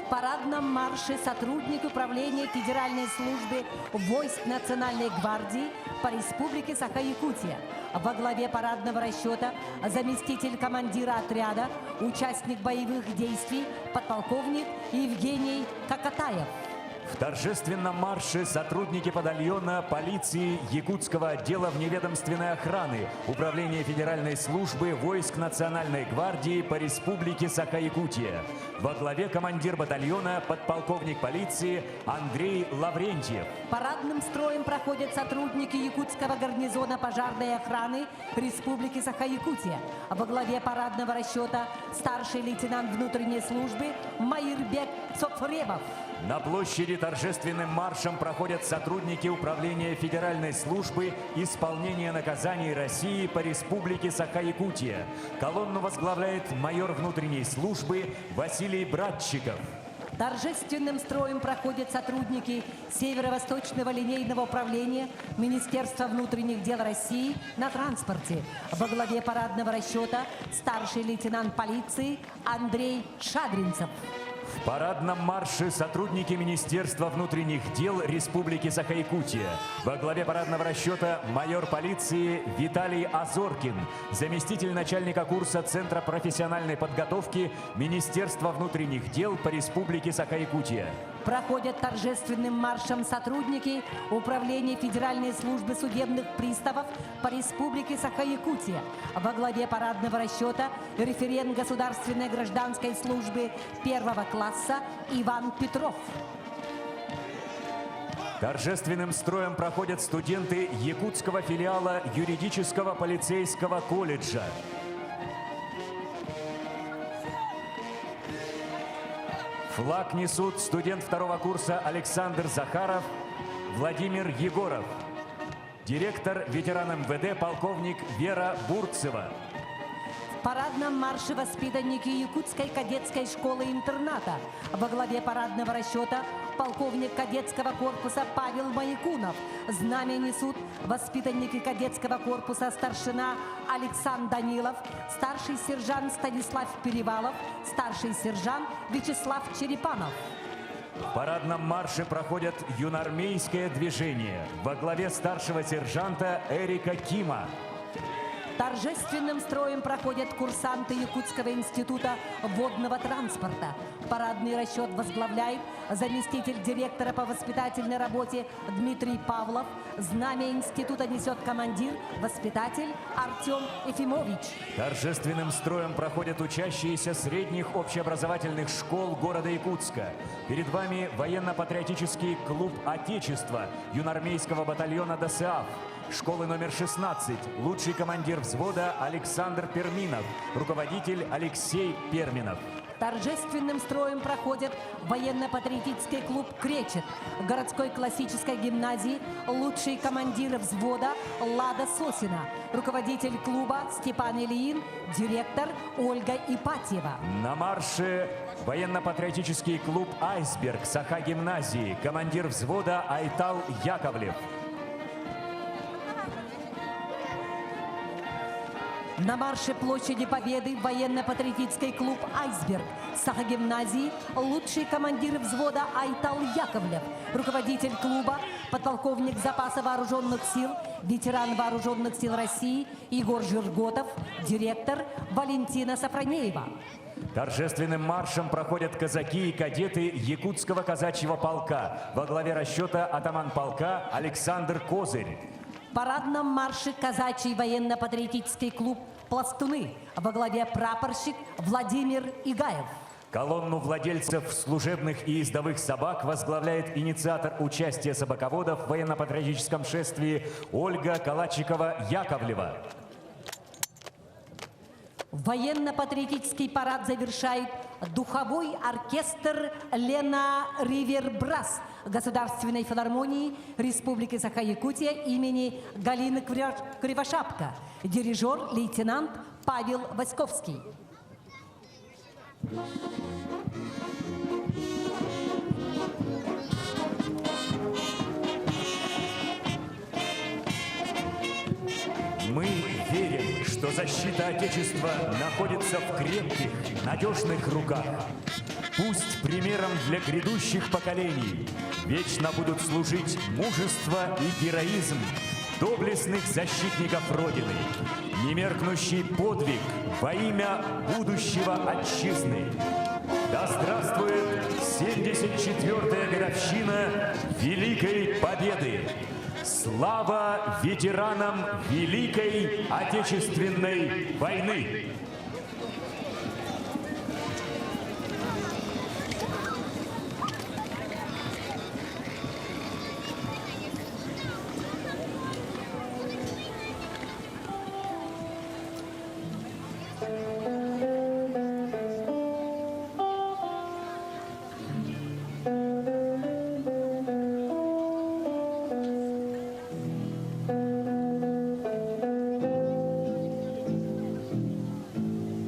В парадном марше сотрудник управления Федеральной службы войск Национальной гвардии по Республике Саха-Якутия. Во главе парадного расчета заместитель командира отряда, участник боевых действий, подполковник Евгений Какатаев. В торжественном марше сотрудники батальона полиции Якутского отдела вневедомственной охраны Управления Федеральной службы войск Национальной гвардии по Республике Саха-Якутия. Во главе командир батальона подполковник полиции Андрей Лаврентьев. Парадным строем проходят сотрудники Якутского гарнизона пожарной охраны Республики Саха-Якутия. Во главе парадного расчета старший лейтенант внутренней службы Майрбек Цофребов. На площади торжественным маршем проходят сотрудники Управления Федеральной службы исполнения наказаний России по Республике Саха-Якутия. Колонну возглавляет майор внутренней службы Василий Братчиков. Торжественным строем проходят сотрудники Северо-Восточного линейного управления Министерства внутренних дел России на транспорте. Во главе парадного расчета старший лейтенант полиции Андрей Шадринцев. В парадном марше сотрудники Министерства внутренних дел Республики Саха-Якутия. Во главе парадного расчета майор полиции Виталий Азоркин, заместитель начальника курса Центра профессиональной подготовки Министерства внутренних дел по Республике Саха-Якутия. Проходят торжественным маршем сотрудники Управления Федеральной службы судебных приставов по Республике Саха-Якутия. Во главе парадного расчета референт Государственной гражданской службы первого класса Иван Петров. Торжественным строем проходят студенты якутского филиала юридического полицейского колледжа. Флаг несут студент второго курса Александр Захаров, Владимир Егоров, директор ветеран МВД полковник Вера Бурцева. В парадном марше воспитанники Якутской кадетской школы-интерната. Во главе парадного расчета полковник кадетского корпуса Павел Маякунов. Знамя несут воспитанники кадетского корпуса старшина Александр Данилов, старший сержант Станислав Перевалов, старший сержант Вячеслав Черепанов. В парадном марше проходят юнармейское движение во главе старшего сержанта Эрика Кима. Торжественным строем проходят курсанты Якутского института водного транспорта. Парадный расчет возглавляет заместитель директора по воспитательной работе Дмитрий Павлов. Знамя института несет командир, воспитатель Артем Ефимович. Торжественным строем проходят учащиеся средних общеобразовательных школ города Якутска. Перед вами военно-патриотический клуб «Отечество» юнармейского батальона ДОСААФ. Школы номер 16. Лучший командир взвода Александр Перминов. Руководитель Алексей Перминов. Торжественным строем проходит военно-патриотический клуб «Кречет» городской классической гимназии лучший командир взвода Лада Сосина, руководитель клуба Степан Ильин, директор Ольга Ипатьева. На марше военно-патриотический клуб «Айсберг» Саха гимназии, командир взвода Айтал Яковлев. На марше площади Победы военно-патриотический клуб «Айсберг» Саха-гимназии лучший командир взвода Айтал Яковлев, руководитель клуба, подполковник запаса вооруженных сил, ветеран вооруженных сил России Егор Жирготов, директор Валентина Сафронеева. Торжественным маршем проходят казаки и кадеты Якутского казачьего полка. Во главе расчета атаман полка Александр Козырь. В парадном марше казачий военно-патриотический клуб «Пластуны» во главе прапорщик Владимир Игаев. Колонну владельцев служебных и ездовых собак возглавляет инициатор участия собаководов в военно-патриотическом шествии Ольга Калачикова-Яковлева. Военно-патриотический парад завершает духовой оркестр «Лена Ривербрас» Государственной филармонии Республики Саха-Якутия имени Галины Кривошапко. Дирижер лейтенант Павел Васьковский. Мы верим, что защита Отечества находится в крепких, надежных руках. Пусть примером для грядущих поколений вечно будут служить мужество и героизм доблестных защитников Родины, немеркнущий подвиг во имя будущего отчизны. Да здравствует 74-я годовщина Великой Победы! Слава ветеранам Великой Отечественной войны!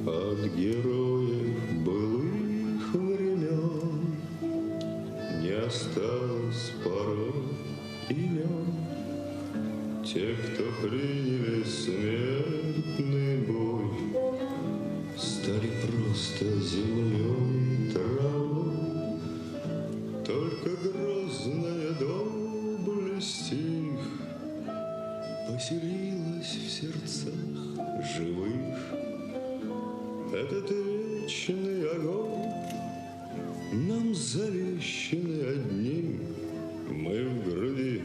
От героев былых времен Не осталось порой имен. Те, кто приняли смертный бой, Стали просто землей травой. Только грозная доблесть их Поселилась в сердцах живых. Этот вечный огонь Нам завещанный одним Мы в груди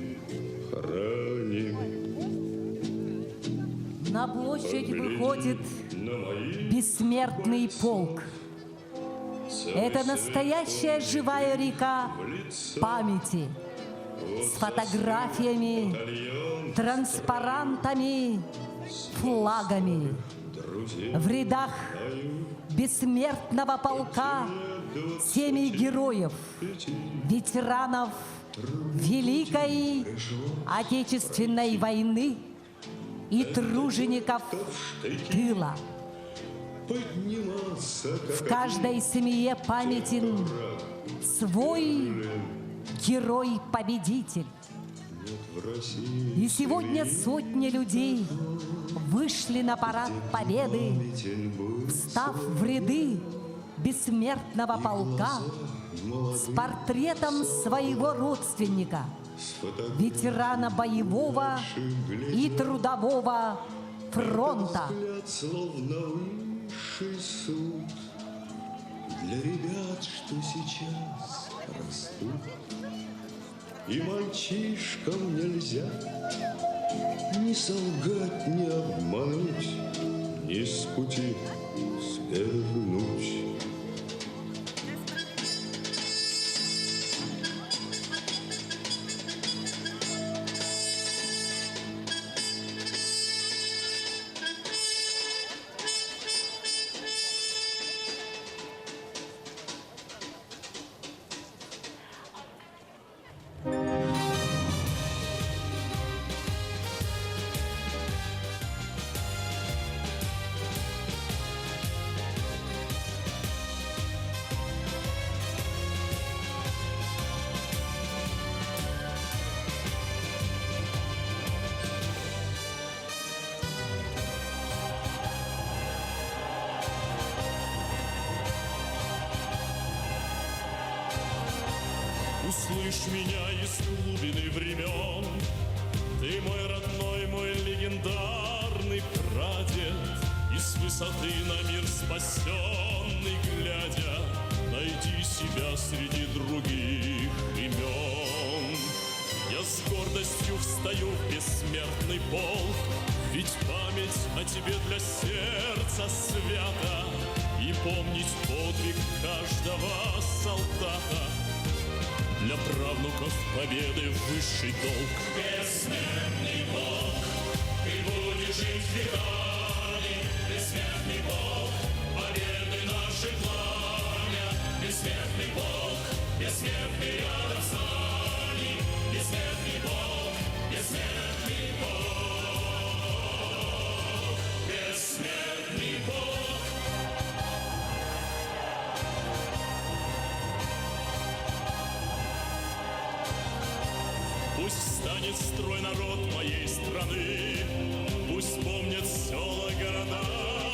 храним. На площадь Погляди выходит на моих бессмертный полк. целый Это свет настоящая живая река в лицо. памяти с фотографиями, Батальон транспарантами, флагами. друзей В рядах бессмертного полка семьи героев, ветеранов Великой Отечественной войны и тружеников тыла. подниматься, В как каждой семье памятен свой герой-победитель. в России И сегодня сотни людей вышли на парад Победы, памятен был встав в ряды бессмертного полка с портретом своего родственника, ветерана боевого и трудового. фронта. Взгляд, словно высший суд Для ребят, что сейчас растут. И мальчишкам нельзя Ни солгать, ни обмануть, Ни с пути свернуть. Услышь меня из глубины времен, Ты мой родной, мой легендарный прадед, И с высоты на мир спасенный глядя, Найди себя среди других имен. Я с гордостью встаю в бессмертный полк, Ведь память о тебе для сердца свята, И помнить подвиг каждого солдата Для правнуков победы высший долг. Бессмертный полк, ты будешь жить веками, Бессмертный полк, победы наше пламя, Бессмертный полк, бессмертный рядом с нами, Бессмертный полк, бессмертный полк, бессмертный полк. Пусть встанет в строй народ моей страны, Пусть помнят села, города,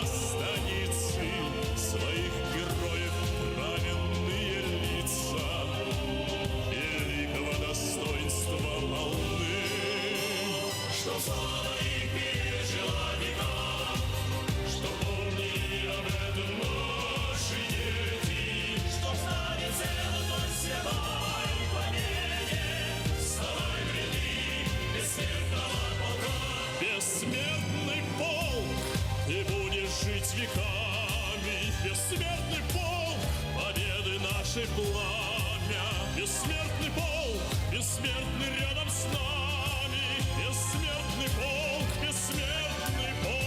станицы, Своих героев праведные лица, Великого достоинства полны. Что слава их пережила века, Что помнили об этом наши дети, Что знали цену той святой победе. Вставай в ряды бессмертного полка. Бессмертный полк, ты будешь жить веками. Бессмертный полк, победы нашей пламя. Бессмертный полк, бессмертный рядом с нами. Бессмертный полк, бессмертный полк.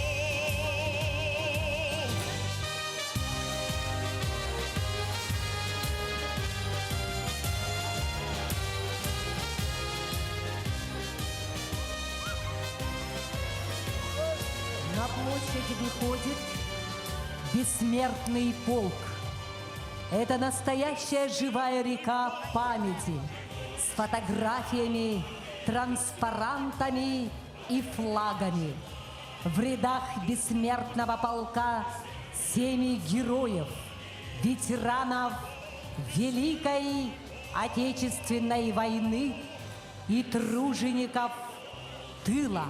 На площадь выходит бессмертный полк. Это настоящая живая река памяти с фотографиями, транспарантами и флагами. В рядах бессмертного полка семьи героев, ветеранов Великой Отечественной войны и тружеников тыла.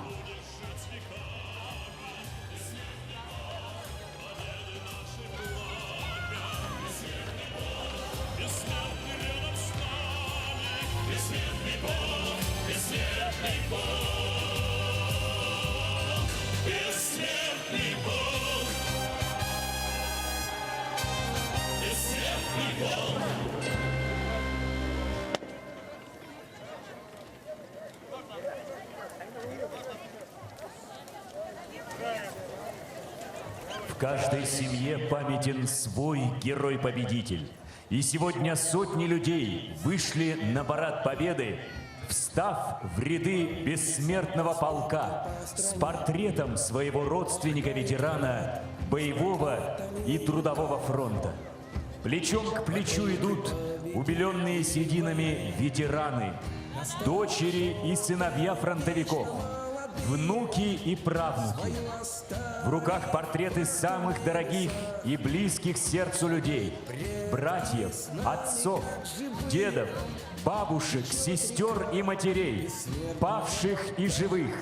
Бессмертный рядом с нами, бессмертный полк, бессмертный полк, бессмертный полк, бессмертный полк. В каждой семье памятен свой герой-победитель. И сегодня сотни людей вышли на парад Победы, встав в ряды бессмертного полка с портретом своего родственника-ветерана боевого и трудового фронта. Плечом к плечу идут убеленные сединами ветераны, дочери и сыновья фронтовиков, внуки и правнуки. В руках портреты самых дорогих и близких сердцу людей, братьев, отцов, дедов, бабушек, сестер и матерей, павших и живых.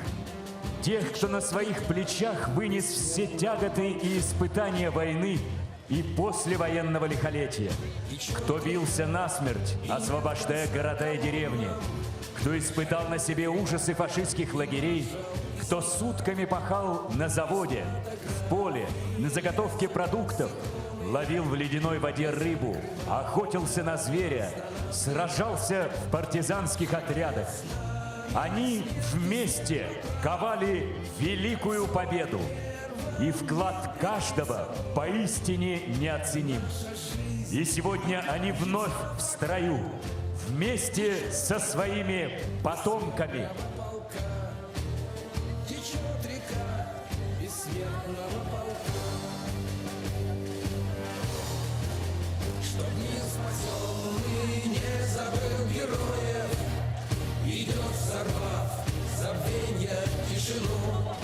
Тех, кто на своих плечах вынес все тяготы и испытания войны и послевоенного лихолетия. Кто бился насмерть, освобождая города и деревни. Кто испытал на себе ужасы фашистских лагерей, кто сутками пахал на заводе, в поле, на заготовке продуктов, ловил в ледяной воде рыбу, охотился на зверя, сражался в партизанских отрядах. Они вместе ковали великую победу. И вклад каждого поистине неоценим. И сегодня они вновь в строю, вместе со своими потомками. Течет река бессмертного полка. Чтоб мир спасенный не забыл героев, Идет, сорвав забвенья тишину.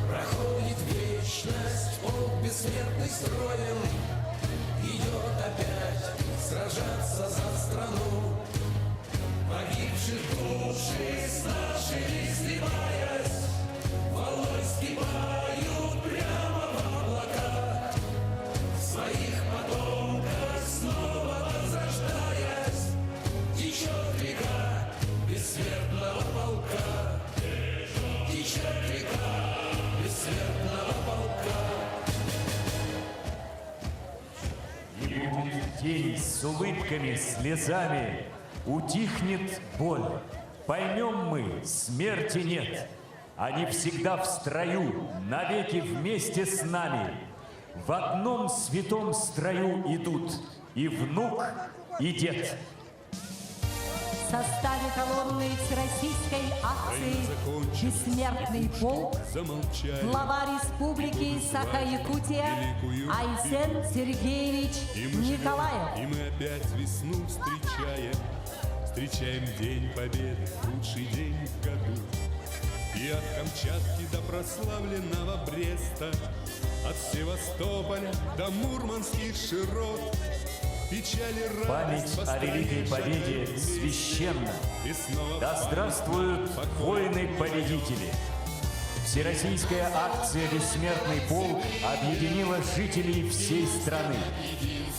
Проходит вечность, полк бессмертный строем, Идет опять сражаться за страну. Погибших души с нашими сливаясь, Волной вскипают прямо в облака. В своих потомках снова возрождаясь, Течет река бессмертного полка. Течет река бессмертного полка. И будет день с улыбками, слезами, утихнет боль. Поймем мы, смерти нет. Они всегда в строю, навеки вместе с нами. В одном святом строю идут и внук, и дед. В составе колонны Всероссийской акции «Бессмертный полк» глава Республики Саха-Якутия Айсен Сергеевич Николаев. И мы опять весну встречаем, встречаем День Победы, лучший день в году. И от Камчатки до прославленного Бреста, от Севастополя до Мурманских широт, печали Память о Великой Победе священна. Да здравствуют воины-победители! Всероссийская акция «Бессмертный полк» объединила жителей всей страны.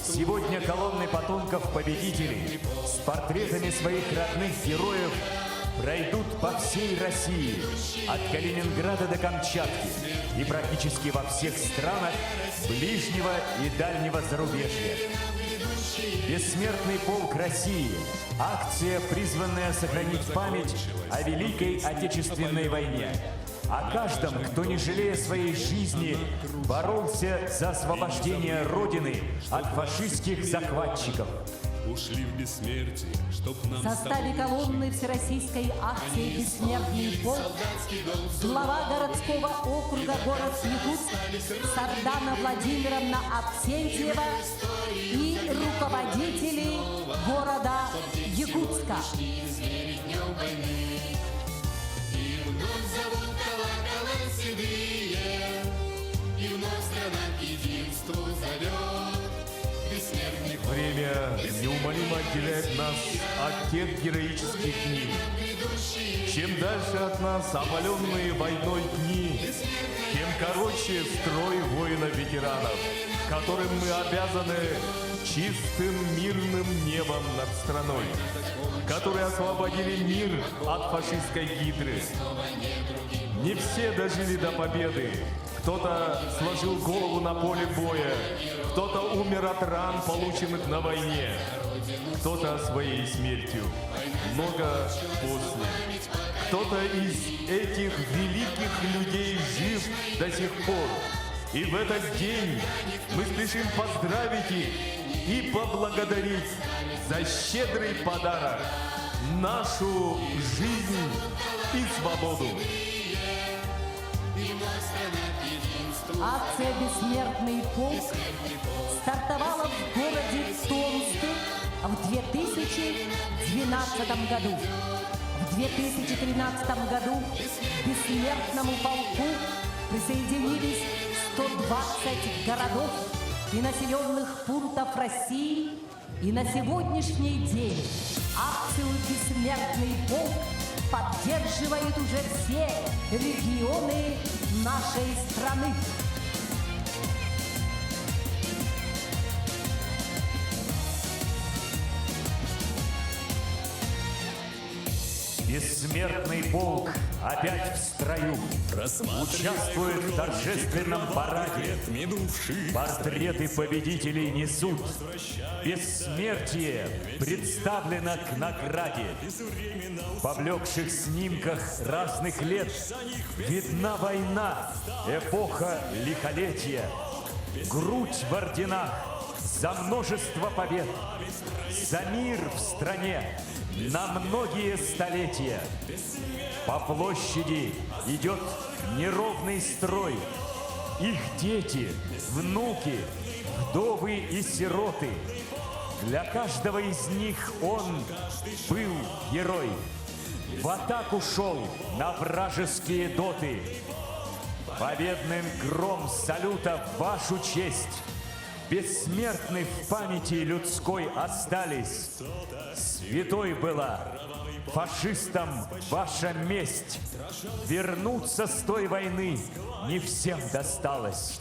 Сегодня колонны потомков победителей с портретами своих родных героев пройдут по всей России, от Калининграда до Камчатки и практически во всех странах ближнего и дальнего зарубежья. Бессмертный полк России – акция, призванная сохранить память о Великой Отечественной войне. О каждом, кто, не жалея своей жизни, боролся за освобождение Родины от фашистских захватчиков. Ушли в бессмертие, чтоб нам В составе колонны Всероссийской акции «Бессмертный полк» глава городского округа город Якутск Сардана Владимировна Авксентьева и руководители города Якутска. И вновь зовут колокола седые, И вновь страна к единству зовет. Бессмертный Время неумолимо отделяет нас от тех героических дней. Чем дальше от нас опаленные войной дни, тем короче строй воинов-ветеранов, которым мы обязаны чистым мирным небом над страной, которые освободили мир от фашистской гидры. Не все дожили до победы. Кто-то сложил голову на поле боя, кто-то умер от ран, полученных на войне, кто-то своей смертью, много после. Кто-то из этих великих людей жив до сих пор. И в этот день мы спешим поздравить их и поблагодарить за щедрый подарок нашу жизнь и свободу. Акция «Бессмертный полк» стартовала в городе Томске в 2012 году. В 2013 году к «Бессмертному полку» присоединились 120 городов и населенных пунктов России. И на сегодняшний день акцию «Бессмертный полк» поддерживают уже все регионы нашей страны. Бессмертный полк опять в строю. Участвует в торжественном параде. Портреты победителей несут. Бессмертие представлено к награде. В поблекших снимках разных лет видна война, эпоха лихолетия. Грудь в орденах за множество побед, за мир в стране на многие столетия. По площади идет неровный строй. Их дети, внуки, вдовы и сироты. Для каждого из них он был герой. В атаку шел на вражеские доты. Победным гром салюта в вашу честь Бессмертны в памяти людской остались. Святой была фашистам ваша месть. Вернуться с той войны не всем досталось.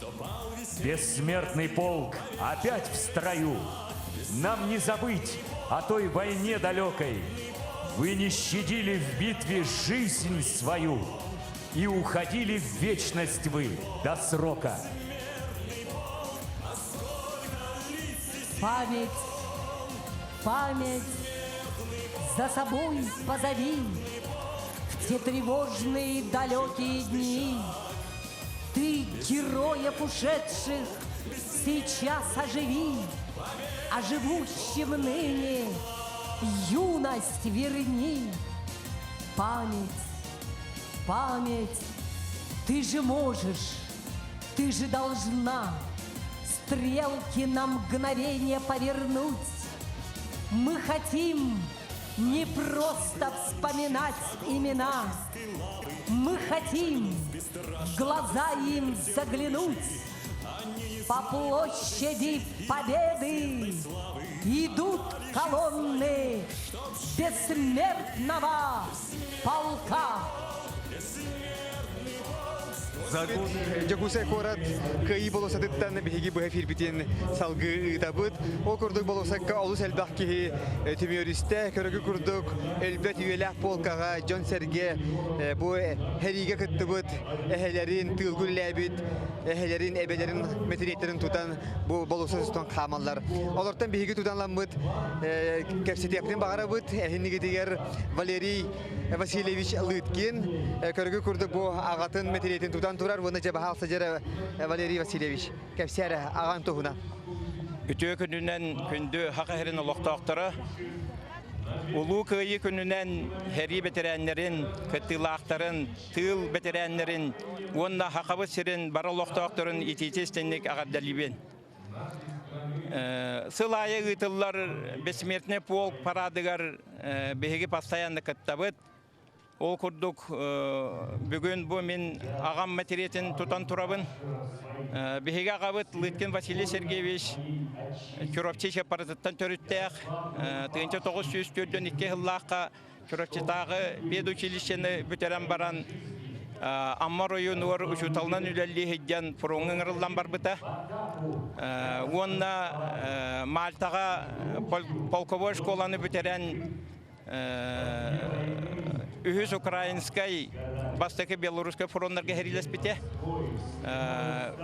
Бессмертный полк опять в строю. Нам не забыть о той войне далекой. Вы не щадили в битве жизнь свою и уходили в вечность вы до срока. Память, память, за собой позови В те тревожные далекие дни. Ты героев ушедших сейчас оживи, А живущим ныне юность верни. Память, память, ты же можешь, ты же должна Стрелки на мгновение повернуть. Мы хотим не просто вспоминать имена, Мы хотим в глаза им заглянуть. По площади Победы идут колонны бессмертного полка. Дьокуускай куорат Кыайыы болуоссатыттан биһиги быһа эфирбитин салгыы ыытабыт. Ол курдук болуоссакка олус элбэх киһи түмүөрүстэ. Көрөгү курдук өлбөт үйэлээх полкаҕа дьон-сэргэ бу сэриигэ кыттыбыт эһэлэрин, тыылга үлэлээбит эһэлэрин, эбэлэрин мэтириэттэрин тутан бу болуоссат устун хаамаллар. Олортон биһиги тутанламмыт кэпсэтиэхпитин баҕарабыт. Эһиннигитигэр Валерий Васильевич Лыткин көргү курдук бу аҕатын мэтириэтин тутан турар уонна дьэ баһаал садьара Валерий Васильевич кэпсээрэ аҕаҥ туһунан. Үтүө күнүнэн күндү Саха сирин олохтоохторо Улуу Кыайыы күнүнэн сэрии бэтэрээннэрин, кыттыылаахтарын, тыыл бэтэрээннэрин уонна Сахабыт сирин бары олохтоохторун итиитэ-истиҥник эҕэрдэлиибин. Сыл аайы ыытыллар Бессмертный полк парадыгар биһиги постоянно кыттабыт. Ол курдук бүгүн бу мин аҕам мэтириэтин тутан турабын. Биһиги аҕабыт Лыткин Василий Сергеевич Чурапчы Чаппаратыттан төрүттээх 1942 сыллаахха Чурапчытааҕы педучилищены бүтэрэн баран Амма оройуонугар учууталынан үлэлии сылдьан фроҥҥа ыҥырыллан барбыта. Уонна Мальтаҕа полковой школаны бүтэрэн үһүс украинскай бастакы белорусскай фроннарга сэриилэспитэ.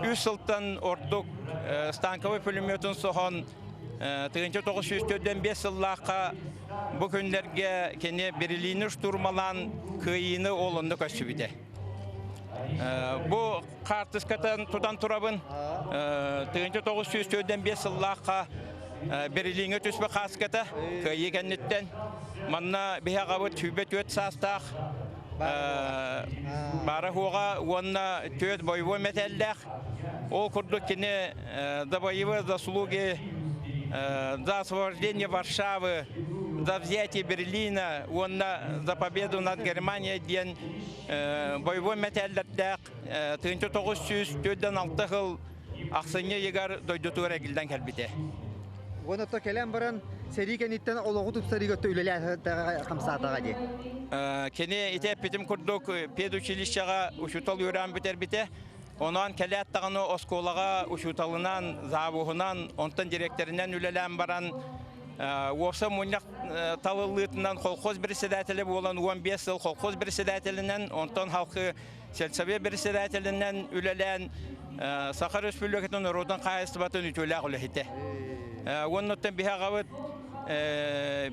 Үс сылтан ордук станковай пулеметун соһон 1945 сыллаахха бу күннэргэ кини Берлини штурмалаан кыайыыны ол онно көрсүбүтэ. Бу хаартыскатын тутан турабын. 1945 сыллаахха Берлиҥҥэ түспүт хааската кыайыы кэнниттэн манна биһи аҕабыт 24 саастаах баара суоҕа уонна түөрт бойобуой мэтээллээх. Ол курдук кини за боевые заслуги, за освобождение Варшавы, за взятие Берлина уонна за победу над Германией диэн бойобуой мэтээллэрдээх 1946 сыл ахсынньы ыйыгар дойдутугар эргиллэн кэлбитэ. Уонна то кэлэн баран сэрии кэнниттэн олоҕу тупсарыыга үлэлээн хамсаатаҕа дии. Кини ити эппитим курдук педучилищеҕа учуутал үөрэҕин бүтэрбитэ. Онон кэлээт даҕаны оскуолаҕа учууталынан, завуһунан, онтон дириэктэринэн үлэлээн баран уопсай мунньах талыллыытынан колхоз председателэ буолан 15 сыл колхоз председателинэн, онтон халқы сельсовет председателинэн үлэлээн Саха Республикатын норуотун хаһаайыстыбатын үтүөлээх үлэһитэ. Уоннуттан биһи аҕабыт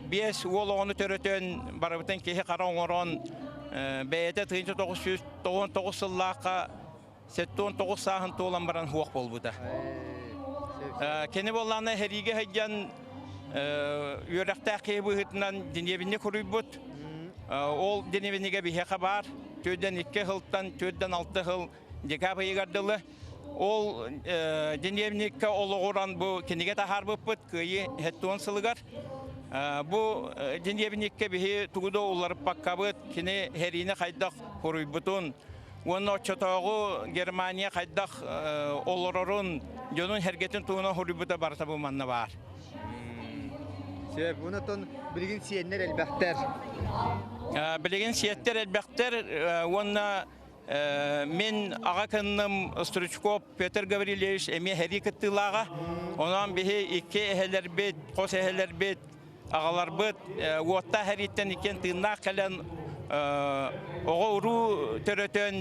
биэс уол оҕону төрөтөн, барыбытын киһи хара оҥорон, бэйэтэ 1999 сыллаахха 79 сааһын туолан баран суох буолбута. Кини буоллаҕына сэриигэ сылдьан үөрэхтээх киһи быһыытынан диниэбинньик суруйбут. Ол диниэбинньигэ биһиэхэ баар. Төрдөн икки сылтан төрдөн алта сыл декабрь ыйыгар дылы. Ол диниэбинньиккэ олоҕуран бу кинигэ таһаарбыппыт Кыайыы 70 сылыгар. Бу диниэбинньиккэ биһи тугу да уларыппаккабыт, кини сэриини хайдах суруйбутун, Уонна оччотооҕу Германия хайдах олорорун, дьонун сэргэтин туһунан суруйбута барыта бу манна баар. Сөп. Онтон билигин сиэннэр элбэхтэр. Билигин сиэттэр элбэхтэр уонна мин аҕа кынным Стручков Петр Гаврильевич эмиэ сэрии кыттыылааҕа. Онон биһи икки эһэлэрбит, хос эһэлэрбит Аҕаларбыт уоттаах эрииттэн иккиэн тыыннаах кэлэн оҕо-уруу төрөтөн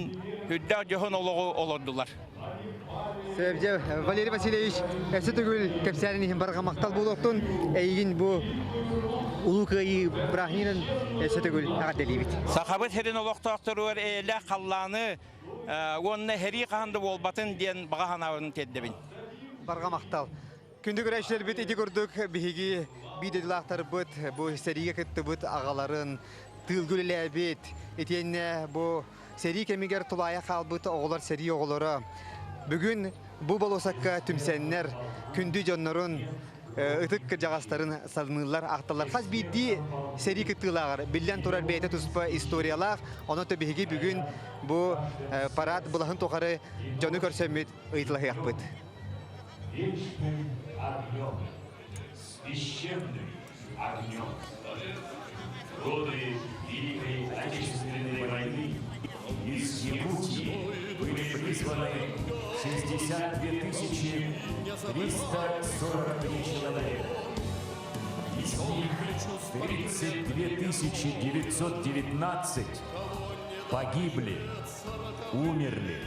үрдээх дьоһун олоҕу олордулар. Сөбдьэ, Валерий Васильевич, өссө төгүл кэпсээнин иһин барҕа махтал буолуохтун. Эйигин бу Улуу Кыайыы бырааһынньыгынан өссө төгүл эҕэрдэлиибит. Сахабыт сирин олохтоохторугар эйэлээх халлааны уонна сэрии хаһан да буолбатын диэн баҕа санаабын тиэрдэбин. Барҕа махтал. Күндү көрөөччүлэрбит ити курдук биһиги биир дойдулаахтарбыт бу сэриигэ кыттыбыт аҕаларын тыылга үлэлээбит итиэннэ бу сэрии кэмигэр тулаайах хаалбыт оҕолор сэрии оҕолоро бүгүн бу болуосакка түмсэннэр күндү дьоннорун ытык кырдьаҕастарын саныыллар ахталлар хас биирдии сэрии кыттыылааҕар биллэн турар бэйэтэ туспа историялаах онон биһиги бүгүн бу парад былаһын тухары дьону көрсөммүт ыйыталаһыахпыт Вечным огнем, священным огнем. Годы Великой Отечественной войны из Якутии были призваны 62 343 человека. Из них 32 919 погибли, умерли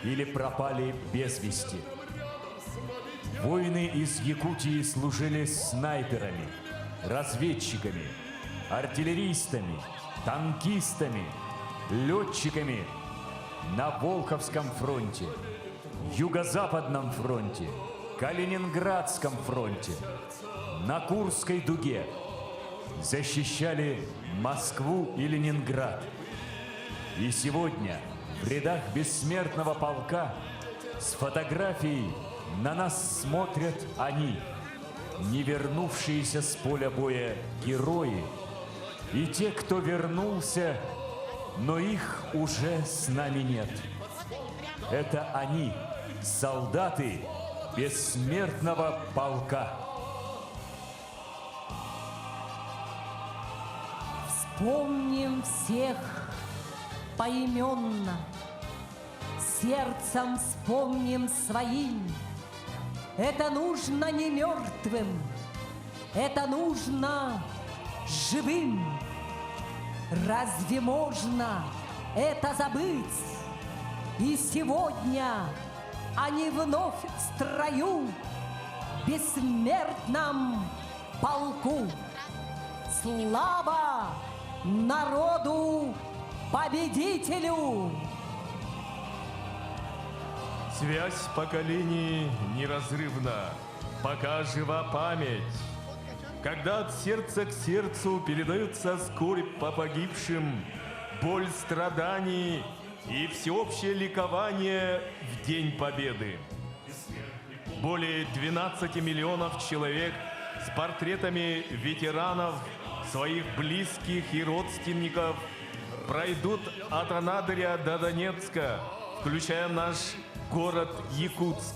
или пропали без вести. Воины из Якутии служили снайперами, разведчиками, артиллеристами, танкистами, летчиками на Волховском фронте, Юго-Западном фронте, Калининградском фронте, на Курской дуге. Защищали Москву и Ленинград. И сегодня в рядах бессмертного полка с фотографией на нас смотрят они, не вернувшиеся с поля боя герои, и те, кто вернулся, но их уже с нами нет. Это они, солдаты бессмертного полка. Вспомним всех поименно, Сердцем вспомним своим. Это нужно не мертвым, это нужно живым. Разве можно это забыть? И сегодня они вновь в строю, бессмертном полку. Слава народу победителю! Связь поколений неразрывна, пока жива память. Когда от сердца к сердцу передается скорбь по погибшим, боль страданий и всеобщее ликование в День Победы. Более 12 миллионов человек с портретами ветеранов, своих близких и родственников пройдут от Анадыря до Донецка, включая наш город Якутск.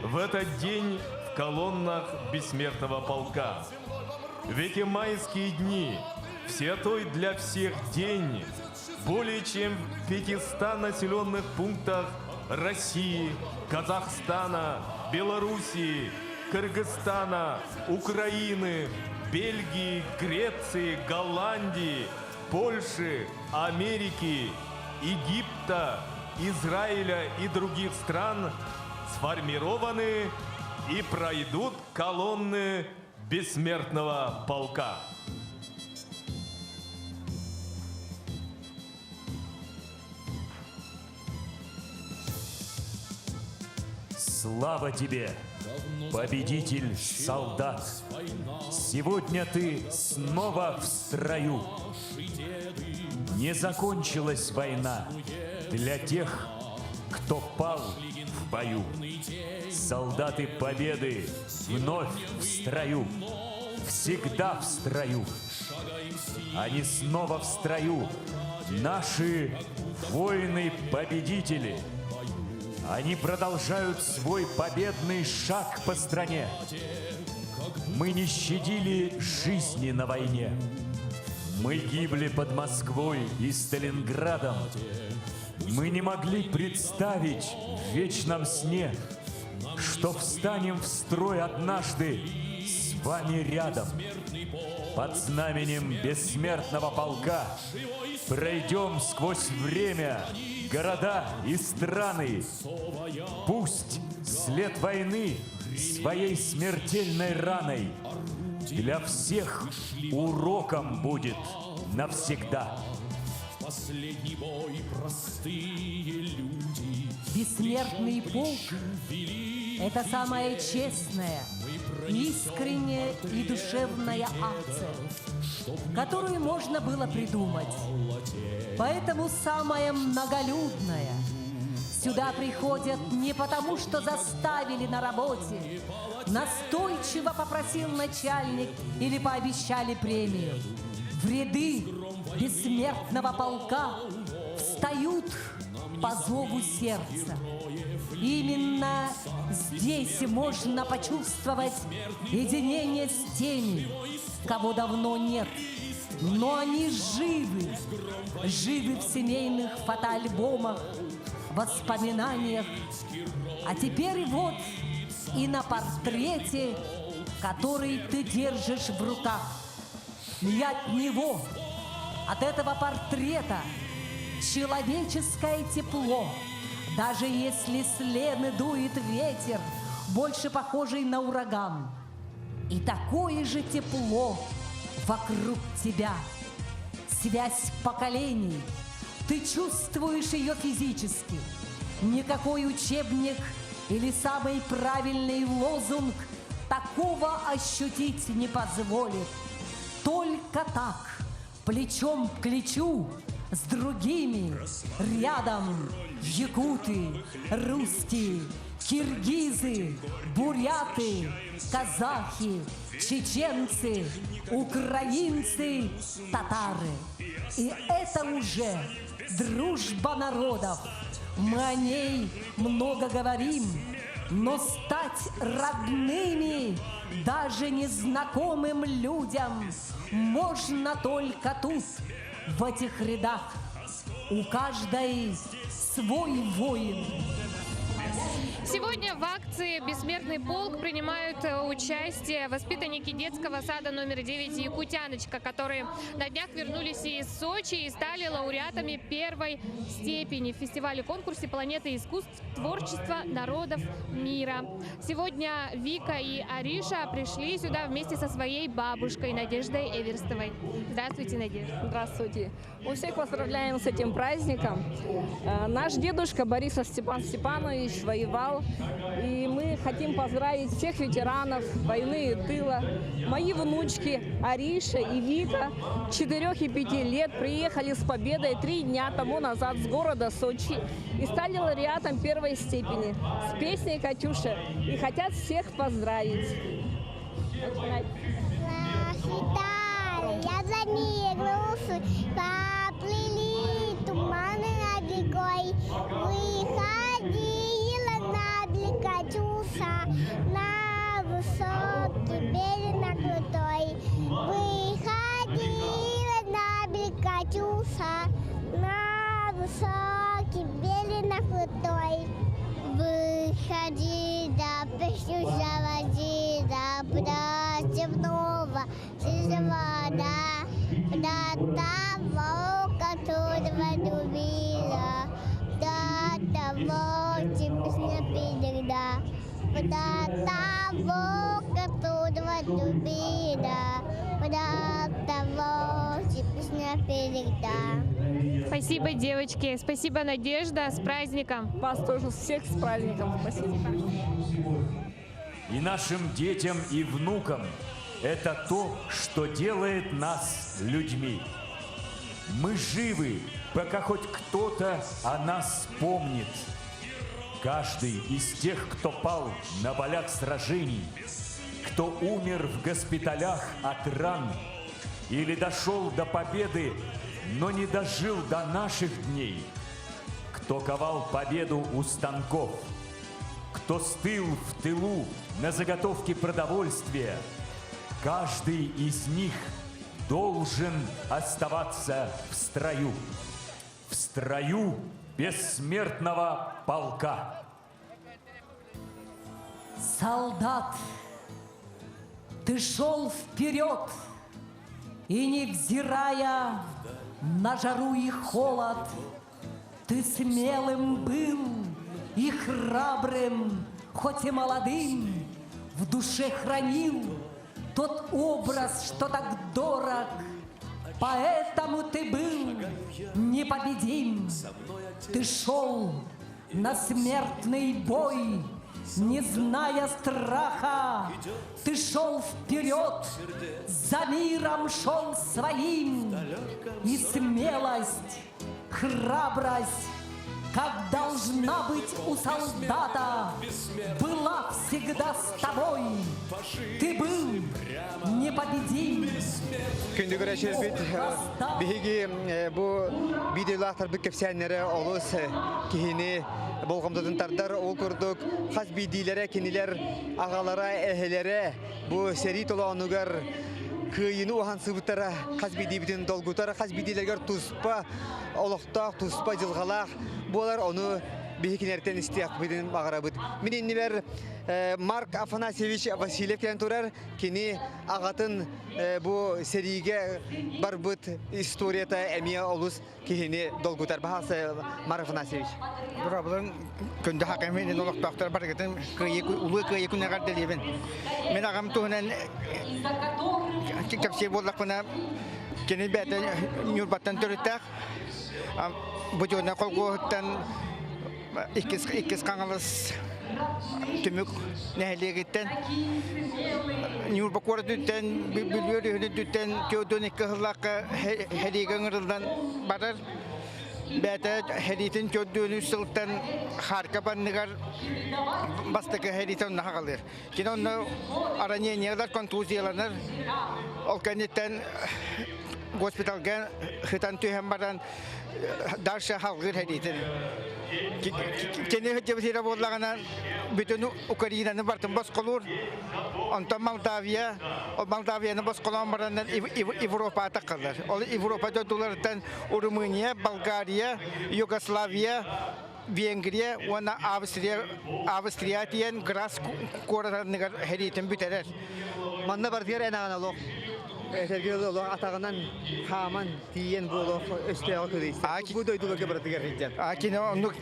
В этот день в колоннах бессмертного полка. В эти майские дни, в святой для всех день, более чем в 500 населенных пунктах России, Казахстана, Белоруссии, Кыргызстана, Украины, Бельгии, Греции, Голландии, Польши, Америки, Египта, Израиля и других стран сформированы и пройдут колонны бессмертного полка. Слава тебе, победитель солдат! Сегодня ты снова в строю. Не закончилась война для тех, кто пал в бою. Солдаты победы вновь в строю, всегда в строю. Они снова в строю, наши воины-победители. Они продолжают свой победный шаг по стране. Мы не щадили жизни на войне. Мы гибли под Москвой и Сталинградом. Мы не могли представить в вечном сне, что встанем в строй однажды с вами рядом. Под знаменем бессмертного полка пройдем сквозь время, города и страны. Пусть след войны своей смертельной раной для всех уроком будет навсегда. Последний бой простые люди. Бессмертный полк – это самая честная, искренняя и душевная акция, которую можно было придумать. Поэтому самая многолюдная. Сюда приходят не потому, что заставили на работе, настойчиво попросил начальник или пообещали премию. В ряды бессмертного полка встают по зову сердца. Именно здесь можно почувствовать единение с теми, кого давно нет. Но они живы, живы в семейных фотоальбомах, воспоминаниях. А теперь вот и на портрете, который ты держишь в руках. И от него, от этого портрета, человеческое тепло, даже если с Лены дует ветер, больше похожий на ураган. И такое же тепло вокруг тебя. Связь поколений. Ты чувствуешь ее физически. Никакой учебник или самый правильный лозунг такого ощутить не позволит. Только так, плечом к плечу, с другими, рядом якуты, русские, киргизы, буряты, казахи, чеченцы, украинцы, татары. И это уже дружба народов. Мы о ней много говорим, но стать родными даже незнакомым людям можно только тут, в этих рядах. У каждой свой воин. Сегодня в акции «Бессмертный полк» принимают э, участие воспитанники детского сада номер 9 «Якутяночка», которые на днях вернулись из Сочи и стали лауреатами первой степени в фестивале-конкурсе «Планета искусств. Творчество народов мира». Сегодня Вика и Ариша пришли сюда вместе со своей бабушкой Надеждой Эверстовой. Здравствуйте, Надежда. Здравствуйте. Мы всех поздравляем с этим праздником. Э, наш дедушка Борисов Степан Степанович воевал. И мы хотим поздравить всех ветеранов войны и тыла. Мои внучки Ариша и Вика 4 и 5 лет приехали с победой три дня тому назад с города Сочи и стали лауреатом первой степени с песней «Катюша» и хотят всех поздравить. Начинай. Яблони груши поплыли туманы над рекой. Выходила на берег Катюша на. высокий, белый на крутой. Выходи, да песню заводи, да противного чужого, да, до того, которого любила, до того, песня всегда, до того, которого любила, до того, песня всегда. Спасибо, девочки. Спасибо, Надежда. С праздником. Вас тоже всех с праздником. Спасибо. И нашим детям и внукам это то, что делает нас людьми. Мы живы, пока хоть кто-то о нас помнит. Каждый из тех, кто пал на полях сражений, кто умер в госпиталях от ран или дошел до победы, но не дожил до наших дней, кто ковал победу у станков, кто стыл в тылу на заготовке продовольствия, каждый из них должен оставаться в строю. В строю бессмертного полка. Солдат, ты шел вперед, и невзирая на жару и холод, ты смелым был и храбрым, хоть и молодым, в душе хранил тот образ, что так дорог, поэтому ты был непобедим. Ты шел на смертный бой, не зная страха, ты шел вперед, за миром шел своим, и смелость, храбрость, как должна быть у солдата, была всегда с тобой. Ты был непобедим. Күндү көрөөччүлэрбит биһиги бу видеолаахтарбыт кэпсээннэрэ олус киһини болҕомтотун тардар ол курдук хас биирдиилэрэ кинилэр аҕалара эһэлэрэ бу сэрии толоонугар кыайыыны уһансыбыттара хас биирдиибитин долгутар хас биирдиилэригэр туспа олохтоох туспа дьылҕалаах буолар ону биһи кинилэртэн истиэхпитин баҕарабыт мин иннибэр Марк Афанасьевич Васильев кэлэн турар кини аҕатын бу сэриигэ барбыт историята эмиэ олус киһини долгутар. Баһаалса Марк Афанасьевич. Дурабылын күндү хакымын олохтоохтор барыгытын улуу кыайыы күнү эҕэрдэлиибин. Мин аҕам туһунан кэпсиир буоллахпына кини бэйэтэ Ньурбаттан төрүттээх. Будьуоннай холкуоһуттан иккис иккис Хаҥалас Түмүк нэһилиэгиттэн Ньурба куоратыттан Бүлүү өрүһүнүттэн Теодон икки сыллаахха сэриигэ ыҥырыллан барар. Бэйэтэ сэриитин төрдүөн үс сылтан Харьков анныгар бастакы сэриитэ онно хаҕалыыр. Кини онно ранениелар, контузияланар. Ол кэнниттэн госпиталга сытан түһэн баран дальше халгыыр сэриитин. Кини сылдьыбыт буоллаҕына бүтүн Украинаны бартын босхолуур. Онтон Молдавия, Молдавияны босхолоон бараннар Европа атаккалар. Ол Европа дойдуларыттан Румыния, Болгария, Югославия, Венгрия уонна Австрия, Австрия тиийэн Грас куоратыныгар сэриитин бүтэрэр. Манна бардыгар эн аҕан олох этэргэ дылы олох атаҕынан хааман тиийэн бу олох өстөөҕү кыдыйса. Бу дойдуларга барытыгар сылдьан. А кини оннук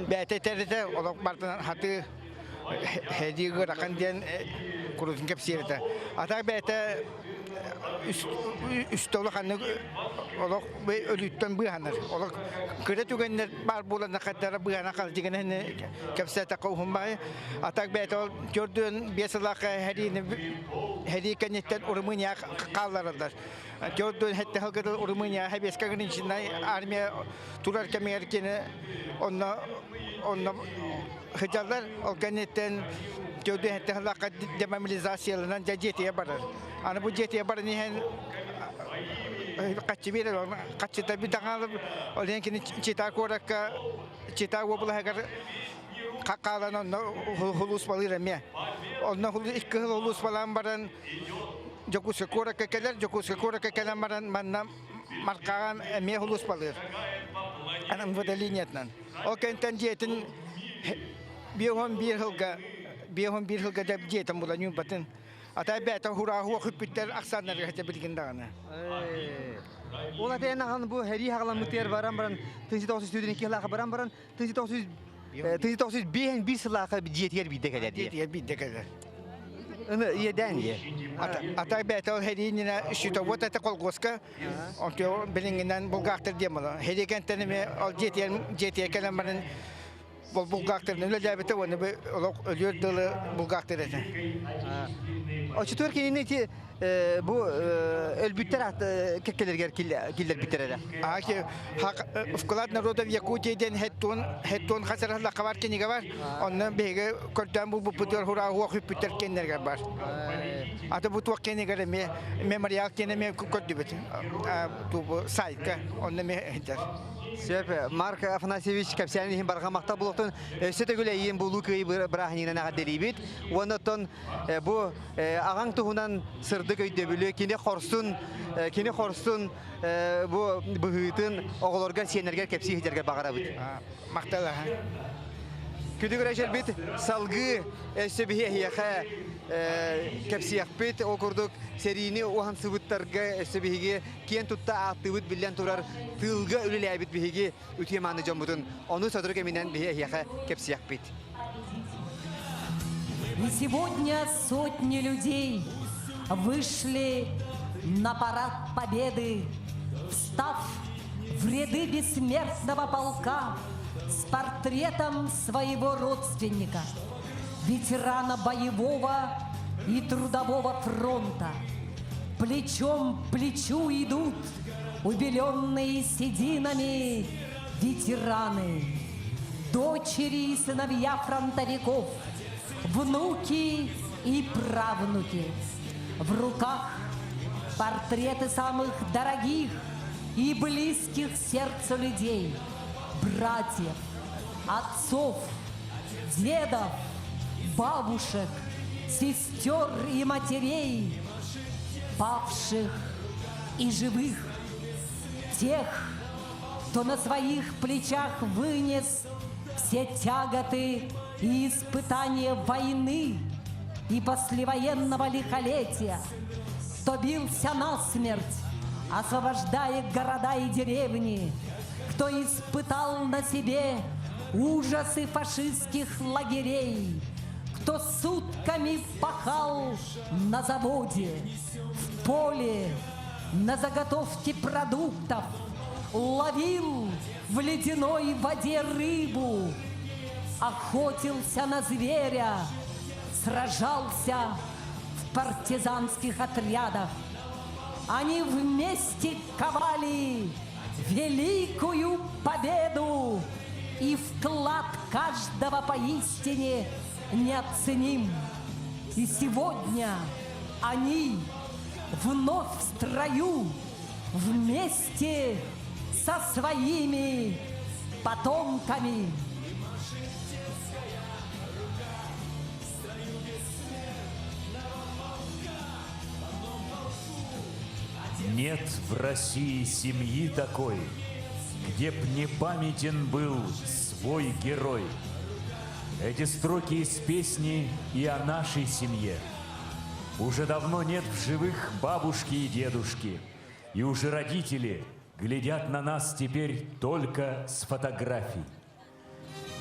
бэйэтэ этэритэ олох бартынан хатыы һэдии ыарахан диэн курутун кэпсиир этэ. Ата бэйэтэ үстэ улаханнык олох өлүүттэн быыһанар. Олох кыра түгэннэр баар буолан хаттара быыһана халдьыгын кэпсээтэххэ уһун баҕайы. А так бэйэтэ ол төрдүөн биэс сыллаахха һэриини һэрии кэнниттэн Румыния хааллараллар. Төрдүөн хэттэ сылгы Румыния Сэбиэскэй ограниченнай армия турар кэмигэр кини онно онно сылдьаллар. Ол кэнниттэн төрдүөн хэттэ сыллаахха демобилизацияланан дьэ дьиэтигэр барар. Аны бу дьиэтигэр баран иһэн хаччы биэрэр, хаччыта бүтэн ол иһин кини Чита куоракка Чита уобалаһыгар хаалан онно хулууспалыыр эмиэ. Онно икки сыл хулууспалаан баран Дьокуускай куоракка кэлэр, Дьокуускай куоракка кэлэн баран манна Маркаҕа эмиэ хулууспалыыр. МВД линиятынан. Ол кэнтэн дьиэтин 51 сылга 51 сылга дьиэтин булан юнбатын. Ата бэйэтэ хурааһуа хүппүттэр ахсааннарыгар хэтэ билигин даҕаны. Ол атайан аҕан бу һэрии хаҕаламмытыгар баран баран 1922 сылаахы баран баран 1995 сылаахы дьиэтигэр биирдэ кэлэр дии. Дьиэтигэр биирдэ кэлэр. Аны иэдээн дии. Ата бэйэтэ ол һэриининэ счетовод этэ колгуоска онтуо билиҥҥинэн булгаахтар диэн буолар. Һэрии кэнтэн эмиэ ол дьиэтигэр дьиэтигэр кэлэн баран Ол булгаахтарынан үлэлээбитэ уонна бу олох өлүөр дылы булгаахтар этэ. Оччотугар кинини ити бу өлбүттэр кэккэлэригэр киллэрбиттэр эрэ. Вклад народов Якутии диэн хеттуон хеттуон хасараллахха бар кинигэ бар. Онно биһиги көрдөөн булбуппутугар хураахуох үппүттэр кеннергер бар. Аты бу туох кинигэр эмиэ мемориал киэн эмиэ көрдүбүт. Сайтка онно эмиэ иһитэр. Сөп, Марк Афанасьевич кэпсээнин иһин барҕа махтал буолуохтун. Өссө төгүл эйиин булуу кыайыы бырааһынньыгынан эҕэрдэлиибит. Уонна оттон бу аҕаҥ туһунан сырдык өйдөбүлү, кини хорсун, кини хорсун бу быһыытын оҕолорго, сиэннэргэр кэпсии сылдьаргар баҕарабыт. Махтал аһа. Күндү көрөөччүлэрбит, салгыы өссө биһи эһиэхэ кэпсиэхпит. Ол курдук сэриини уһансыбыттарга өссө биһиги киэн тутта ааттыыбыт биллэн турар тыылга үлэлээбит биһиги үтүө мааны дьоммутун ону сотору кэминэн биһи эһиэхэ кэпсиэхпит. И сегодня сотни людей вышли на парад Победы, встав в ряды бессмертного полка с портретом своего родственника, ветерана боевого и трудового фронта – Плечом к плечу идут убеленные сединами ветераны, дочери и сыновья фронтовиков, внуки и правнуки. В руках портреты самых дорогих и близких сердцу людей, братьев, отцов, дедов, бабушек, сестер и матерей, павших и живых, тех, кто на своих плечах вынес все тяготы и испытания войны и послевоенного лихолетия, кто бился насмерть, освобождая города и деревни, кто испытал на себе ужасы фашистских лагерей, кто сутками пахал на заводе, в поле, на заготовке продуктов, ловил в ледяной воде рыбу, охотился на зверя, сражался в партизанских отрядах. Они вместе ковали великую победу, и вклад каждого поистине неоценим. И сегодня они вновь в строю вместе со своими потомками. Нет в России семьи такой, где б не памятен был свой герой. Эти строки из песни и о нашей семье. Уже давно нет в живых бабушки и дедушки, и уже родители глядят на нас теперь только с фотографий.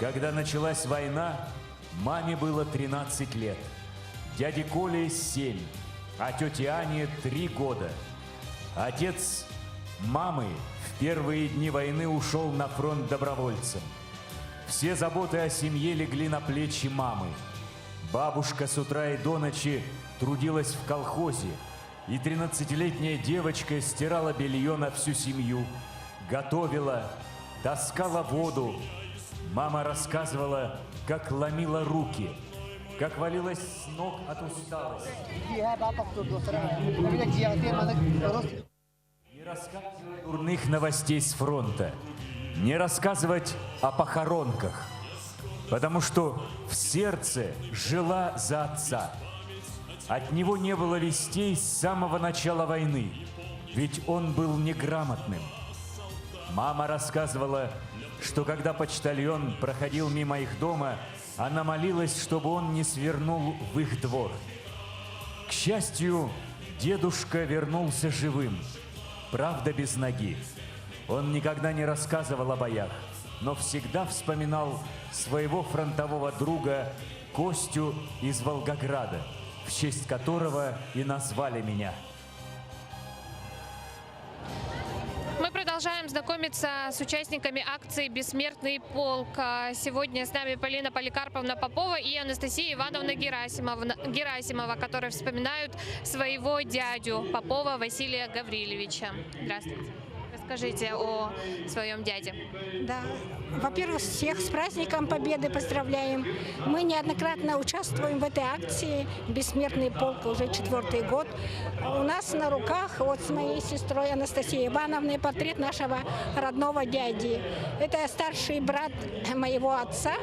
Когда началась война, маме было 13 лет, дяде Коле 7, а тете Ане 3 года. Отец мамы в первые дни войны ушел на фронт добровольцем. Все заботы о семье легли на плечи мамы. Бабушка с утра и до ночи трудилась в колхозе, и 13-летняя девочка стирала белье на всю семью, готовила, таскала воду. Мама рассказывала, как ломила руки, как валилась с ног от усталости. Не рассказывать дурных новостей с фронта, не рассказывать о похоронках, потому что в сердце жила за отца. От него не было вестей с самого начала войны, ведь он был неграмотным. Мама рассказывала, что когда почтальон проходил мимо их дома, она молилась, чтобы он не свернул в их двор. К счастью, дедушка вернулся живым, правда без ноги. Он никогда не рассказывал о боях, но всегда вспоминал своего фронтового друга Костю из Волгограда, в честь которого и назвали меня. Мы продолжаем знакомиться с участниками акции «Бессмертный полк». Сегодня с нами Полина Поликарповна Попова и Анастасия Ивановна Герасимова, которые вспоминают своего дядю Попова Василия Гавриловича. Здравствуйте. Расскажите о своем дяде. Да. Во-первых, всех с праздником Победы поздравляем. Мы неоднократно участвуем в этой акции «Бессмертный полк» уже четвертый год. У нас на руках вот с моей сестрой Анастасией Ивановной портрет нашего родного дяди. Это старший брат моего отца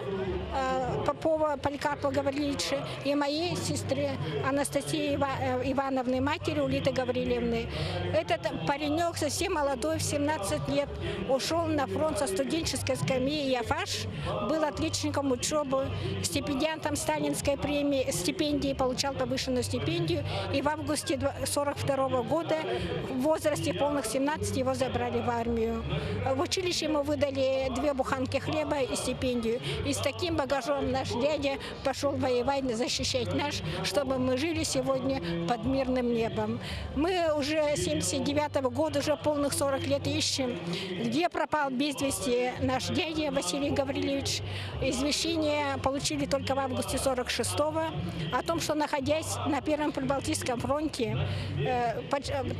Попова Поликарпа Гавриловича и моей сестры Анастасии Ивановны, матери Улиты Гаврилевны. Этот паренек совсем молодой, в 17 лет, ушел на фронт со студенческой скамьи ЯФАШ, был отличником учебы, стипендиантом Сталинской премии, стипендии, получал повышенную стипендию. И в августе 1942 года в возрасте полных 17 его забрали в армию. В училище ему выдали две буханки хлеба и стипендию. И с таким багажом наш дядя пошел воевать, защищать наш, чтобы мы жили сегодня под мирным небом. Мы уже с 79 года, уже полных 40 лет ищем, где пропал без вести наш дядя Василий Гаврилович. Извещение получили только в августе 46-го о том, что находясь на Первом Прибалтийском фронте,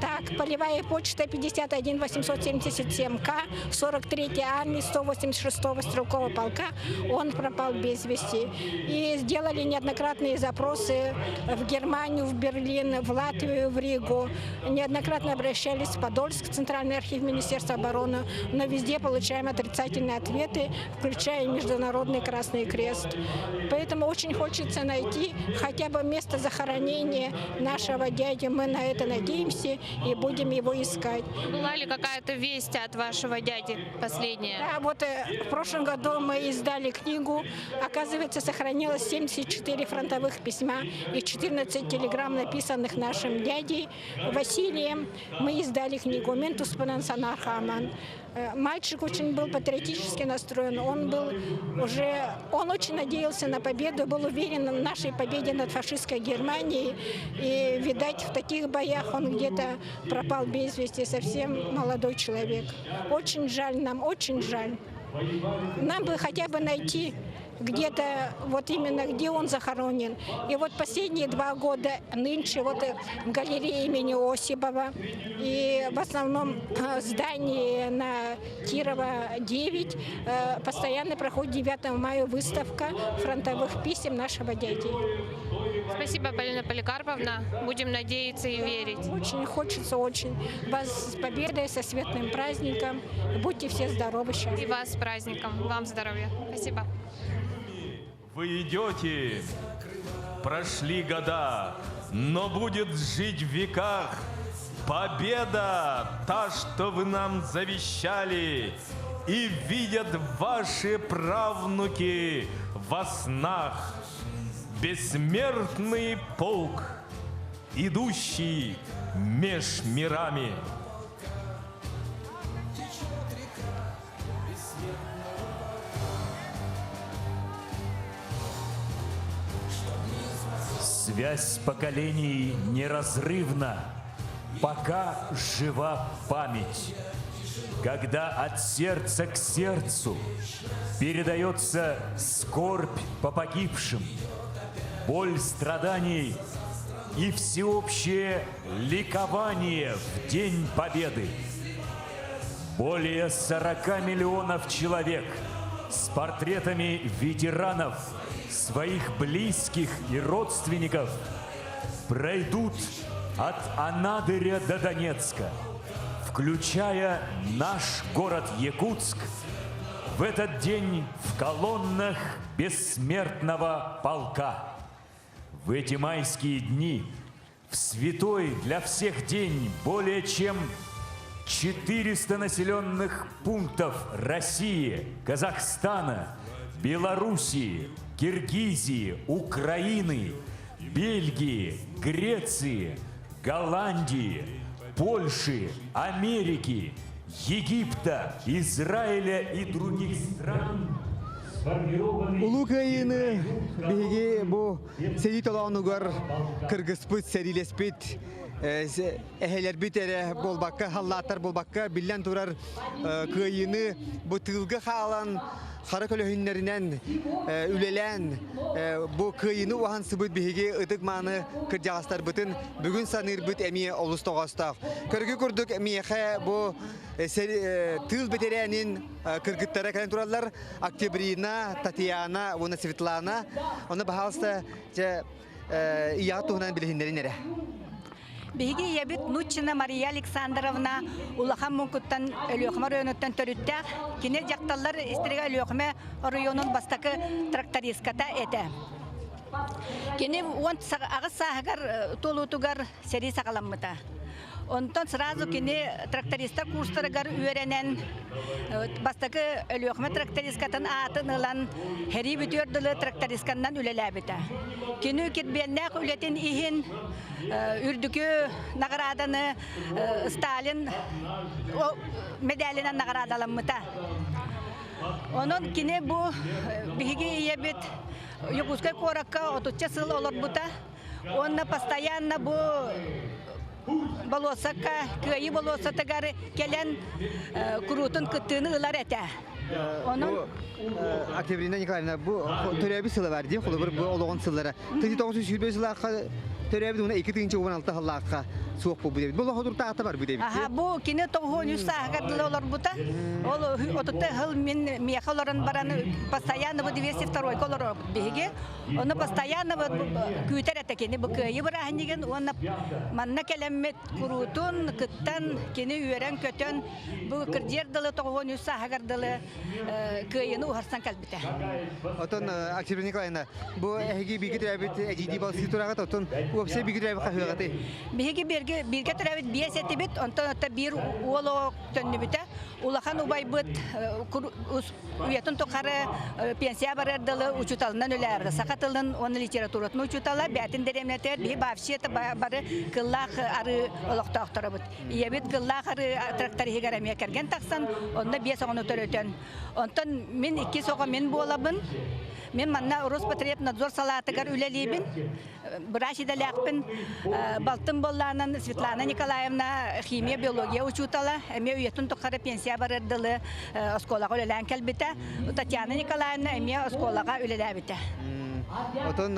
так, полевая почта 51 877К, 43-й армии 186-го стрелкового полка, он пропал без вести. И сделали неоднократные запросы в Германию, в Берлин, в Латвию, в Ригу. Неоднократно обращались в Подольск, Центральный архив Министерства обороны, но везде получаем отрицательные ответы, включая Международный Красный Крест. Поэтому очень хочется найти хотя бы место захоронения нашего дяди. Мы на это надеемся и будем его искать. Была ли какая-то весть от вашего дяди последняя? Да, вот в прошлом году мы издали книгу. Оказывается, сохранилось 74 фронтовых письма и 14 телеграмм, написанных нашим дядей Василием. Мы издали книгу «Мин туспунан санаарҕаамаҥ». Мальчик очень был патриотически настроен. Он был уже, он очень надеялся на победу, был уверен в нашей победе над фашистской Германией. И, видать, в таких боях он где-то пропал без вести, совсем молодой человек. Очень жаль нам, очень жаль. Нам бы хотя бы найти где-то, вот именно где он захоронен. И вот последние 2 года нынче вот в галерее имени Осипова и в основном здании на Кирова 9 постоянно проходит 9 мая выставка фронтовых писем нашего дяди. Спасибо, Полина Поликарповна. Будем надеяться и верить. Очень хочется, очень. Вас с победой, со светлым праздником. Будьте все здоровы, счастливы. И вас с праздником. Вам здоровья. Спасибо. Вы идете, прошли года, но будет жить в веках победа, та, что вы нам завещали, и видят ваши правнуки во снах бессмертный полк, идущий меж мирами. Связь поколений неразрывна, пока жива память. Когда от сердца к сердцу передается скорбь по погибшим, боль страданий и всеобщее ликование в День Победы. Более 40 миллионов человек с портретами ветеранов, своих близких и родственников пройдут от Анадыря до Донецка, включая наш город Якутск, в этот день в колоннах бессмертного полка. В эти майские дни, в святой для всех день, более чем 400 населенных пунктов России, Казахстана, Белоруссии, Киргизии, Украины, Бельгии, Греции, Голландии, Польши, Америки, Египта, Израиля и других стран Улуу Кыайыыны биһиги бу сэрии толоонугар кыргыспыт, сэриилэспит эһэлэрбит эрэ буолбакка, халлааттар буолбакка, биллэн турар кыайыыны бу тыылга хаалан хара көлөһүннэринэн үлэлээн бу кыайыыны уһансыбыт биһиги ытык-мааны кырдьаҕастарбытын бүгүн саныырбыт эмиэ олус тоҕоостоох. Көргү курдук миэхэ бу тыыл бэтэрээнин кыргыттара кэлэн тураллар Октябрина, Татьяна уонна Светлана. Онно баһаалыста дьэ ийэҕит туһунан билиһиннэрин эрэ. Биһиги ийэбит Нуччина Мария Александровна улахан муҥкуттан Өлүөхүмэ оройуонуттан төрүттээх. Кини дьахталлар истэригэр Өлүөхүмэ оройуонун бастакы трактористката этэ. Кини 18 сааһыгар туолуутугар сэрии саҕаламмыта. Онтон сразу кини трактористар курстарыгар үөрэнэн, бастакы Өлүөхүмэ трактористкатын аатын ылан, сэрии бүтүөр дылы трактористканнан үлэлээбитэ. Кини кирбиэннээх үлэтин иһин үрдүкү наҕарааданы Сталин медалынан наҕараадаламмыта. Онон кини бу биһиги ийэбит Якутскай куоракка отучча сыл олорбута. Уонна постоянно бу болуоссакка, Кыайыы болуоссатыгар кэлэн куруутун кыттыыны ылар этэ. Онон Октябрина Николаевна, бу төрөөбүт сыла бар дии, холобур бу олоҕун сыллара. 1920 сылаахха төрөөбүт уонна 2016 сыллаахха суох буолбут эбит. Бу олохо бар бу эбит. Аха, бу кини 93 сааһыгар дылы олорбута. Ол отутта сыл мин миэхэ олорон баран постоянно бу 202 олоробут биһиги. Ону постоянно күүтэр этэ кини бу кыайыы бырааһынньыгын уонна манна кэлэммит куруутун кыттан кини үөрэн-көтөн бу кырдьыар дылы 93 сааһыгар дылы кыайыыны уһарсан кэлбитэ. Отон Октябрина Николаевна, бу эһиги бииргэ төрөөбүт эдьиийдии балсыы тураҕыт, оттон уопсай бииргэ төрөөбүт хаһыаҕытый? Биһиги бииргэ төрөөбүт биэс этибит, онтон отто биир уол оҕо төннүбүтэ. Улахан убайбыт Үйэтин тухары пенсия барар дылы учууталынан үлэлээбитэ. Саха тылын уонна литературатын учуутала, бээтин дэриэбинэтигэр биһи вообще-то бары кыллаах арыы олохтоохторобут. Ийэбит кыллаах арыы тракториһыгар эмиэ кэргэн тахсан, онно биэс оҕону төрөтөн. Онтон мин иккис оҕо мин буолабын. Мин манна Роспотребнадзор салаатыгар үлэлиибин. Врач идэлээхпин. Балтым буоллаанан Светлана Николаевна химия, биология учуутала. Эмиэ үйэтин тухары пенсия барар дылы оскуолаҕа үлэлээн кэлбитэ. Татьяна Николаевна эмиэ оскуолаҕа үлэлээбитэ. Отон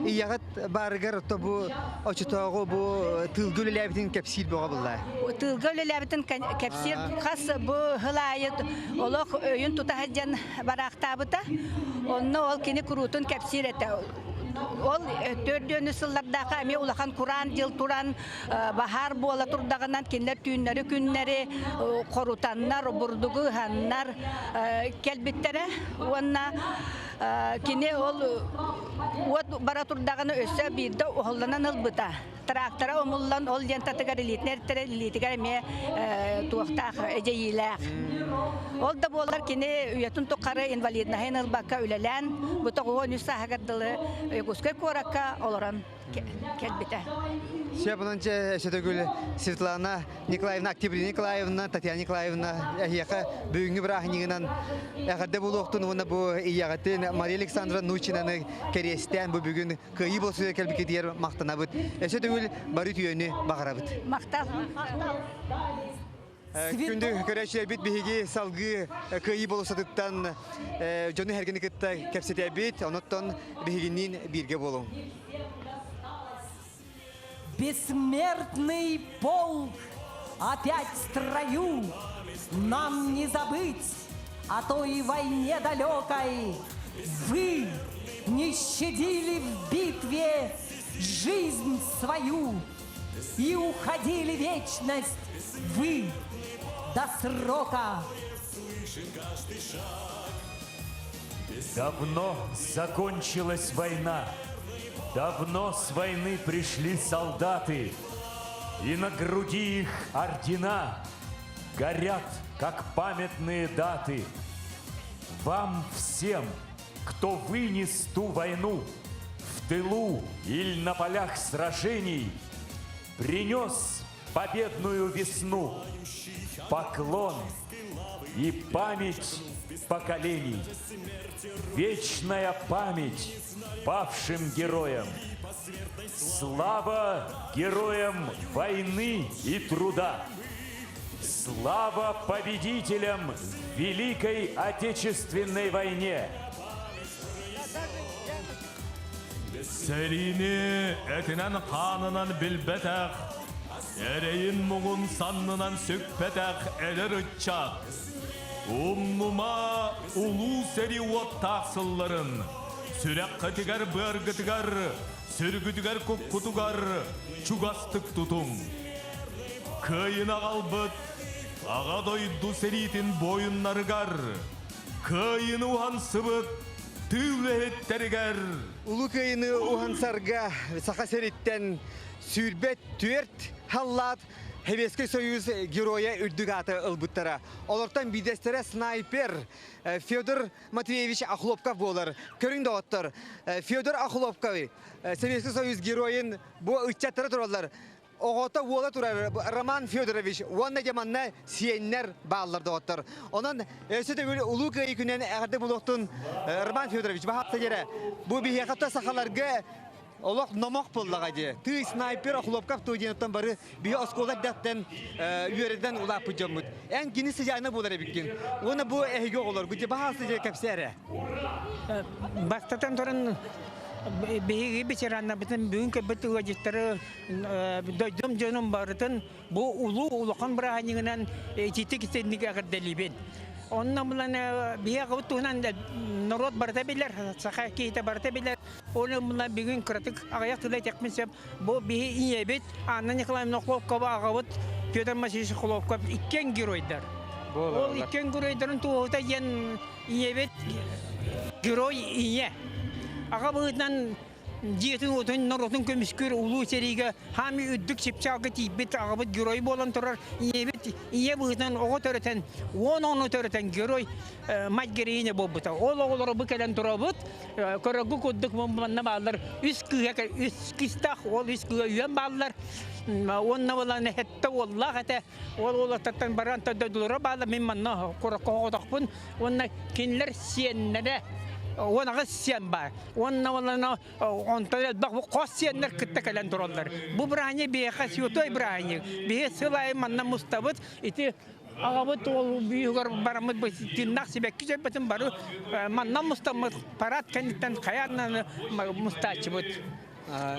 ийэҕит баарыгар ото бу очотооҕу бу тыылга үлэлээбитин кэпсиир бөҕө булла. Тыылга үлэлээбитин кэпсиир хас бу сыл аайы олох өйүн тута сылдьан бараахтаабыта. Онно ол кини куруутун кэпсиир этэ. Ол төрдүөнү сыллардаахха эмиэ улахан кураан дьыл туран баһаар буола турдаҕынан кинилэр түүннэри күннэри хорутаннар, бурдугу ыһаннар кэлбиттэрэ уонна кини ол уот бара турдаҕына өссө биирдэ оһоллонон ылбыта. Трактора омуллан ол лентатыгар илиитин эртэрэ илиитигэр эмиэ туохтаах эдьэйиилээх. Ол да буоллар кини үйэтин тухары инвалидноһын ылбакка үлэлээн бу 93 сааһыгар дылы Якутскай куоракка олорон кэлбитэ. Сөп онон Сөтөгүл Светлана Николаевна, Октябрина Николаевна, Татьяна Николаевна эһиэхэ бүгүҥҥү бырааһынньыгынан эҕэрдэ буолуохтун уонна бу ийэҕитин Мария Александровна Нучинаны кэриэстээн бу бүгүн Кыайыы болсуйа кэлбиккитигэр махтанабыт. Өссө төгүл бары үтүөнү баҕарабыт. Махтал. Күндү көрөөччүлэрбит биһиги салгыы Кыайыы болуоссатыттан дьону сэргэни кытта кэпсэтэбит. Онуттан биһигинниин бииргэ буолуҥ. Бессмертный полк опять в строю, Нам не забыть о той войне далекой. Вы не щадили в битве жизнь свою И уходили вечность вы до срока. Давно закончилась война. Давно с войны пришли солдаты, И на груди их ордена. горят, как памятные даты. Вам всем, кто вынес ту войну в тылу или на полях сражений, принес победную весну, поклон и память поколений. Вечная память павшим героям. Слава героям войны и труда! Слава победителям в Великой Отечественной войне! Сэриини этинэн-хаанынан билбэтэх, эрэйин-муҥун саннынан сүкпэтэх эдэр ыччат, умнума улуу сэрии уоттаах сылларын, сүрэххитигэр-быаргытыгар, сүргүтүгэр-куккутугар чугастык тутуҥ. Кыайын аҕалбыт Аҕа дойду сэриитин буойуннарыгар, кыайыны уһансыбыт тыыл үлэһиттэригэр Улуу Кыайыны уһансарга Саха сириттэн 24 халлаат Советский Союз геройа үрдүк ааты ылбыттара. Олортон биирдэстэрэ снайпер Федор Матвеевич Охлопков буолар. Көрүҥ доҕоттор, Федор Охлопков Советский Союз геройын бу ыччаттара тураллар. Оҕото уола турар Роман Федорович уонна дьэ манна сиэннэр бааллар доҕоттор. Онон өссө төгүл Улуу Кыайыы күнүнэн эҕэрдэ буолуохтун Роман Федорович баһаапта дьэрэ. Бу биһиэхэ сахаларга олох номох буоллаҕа дии. Тыы снайпер Охлопков туо диэн бары биһи оскуола эрдэхтэн үөрэтэн улааппыт дьоммут. Эн кини сыдьаана буолар эбиккин. Уонна бу эһиги оҕолоргут дьэ баһаалыста дьэ кэпсээ эрэ. Бастатан туран биһиги ветераннарбытын бүгүн көрбүт ыалдьыттары дойдум дьонум барытын бу улуу улахан бырааһынньыгынан ититик итинник эҕэрдэлиибин. Онно булан биһиэхэ туһунан норуот барыта билэр, саха киһитэ барыта билэр. Оны булан бүгүн кыратык аҕыйах тылы этиэхпин сөп. Бу биһи ийэбит Анна Николаевна Охлопкова аҕабыт Петр Васильевич Охлопков иккиэн геройдар. Ол иккиэн геройдарын туоһута диэн ийэбит герой ийэ. Аҕа быһыытынан дьиэтин-уотун, норуотун көмүскүүр улуу сэриигэ хаамыы үрдүк чыпчаалга тиийбит аҕабыт герой буолан турар ийэбит ийэ быһыытынан оҕо төрөтөн, 10 оҕону төрөтөн герой мать героиня буолбута. Ол оҕолоро бу кэлэн турабыт. Көрөргү курдук манна бааллар үс кыыһа үс кыыстаах, ол үс кыыһа үйэн бааллар. Уонна буолан эһэтте уоллаах этэ. Ол уолаттартан баран дойдулара бааллар. Мин манна куракка оҕотохпун. Уонна кинилэр сиэннэрэ 18 сиэн баар. Уонна уонна онтон элбэх бу хос сиэннэр кытта кэлэн тураллар. Бу бырааһынньык биһиэхэ святой бырааһынньык. Биһи сыл аайы манна мустабыт. Ити аҕабыт ол бүүһүгэр бараммыт тыыннаах сибэкки дьөрбөтүн бары манна мустаммыт парад кэнниттэн хайаан мустааччыбыт.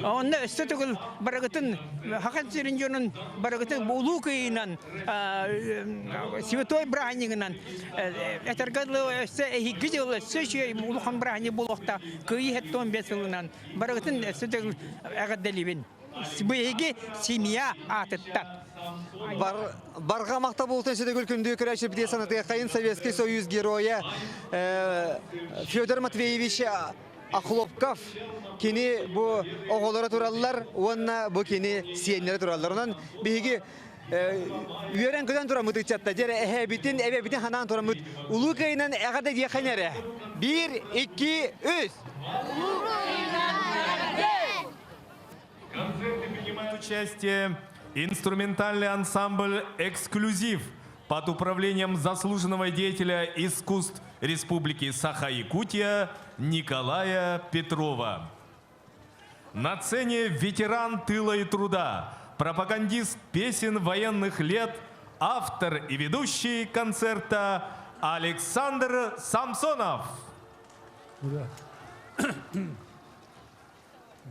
Онно өссө төгүл барыгытын Хахан сирин дьонун барыгытын улуу кыйынан святой бырааһынньыгынан этэргэ дылы өссө эһиги дьыл өссө үчүгэй улахан бырааһынньык буолуохтаах кыайыы 75 сылынан барыгытын өссө төгүл эҕэрдэлиибин. Биһиги семья аатыттан. Бар, барҕа махта буолтун сүтүгүл күндү көрөөччү битиэ санатыаххайын Советский Союз геройа Федор Матвеевич Охлопков кини бу оҕолоро тураллар уонна бу кини сиэннэрэ тураллар. Онон биһиги үөрэн көтөн тураммыт ыччатта дьэрэ эһэбитин, эбэбитин ханаан тураммыт улуу кыайынан эҕэрдэ диэххин эрэ. Биир, икки, үс! Улуу кыайынан эҕэрдэ! В концерте принимает участие инструментальный ансамбль «Эксклюзив» под управлением заслуженного деятеля искусств Республики Саха-Якутия Николая Петрова. На сцене ветеран тыла и труда, пропагандист песен военных лет, автор и ведущий концерта Александр Самсонов. Ура.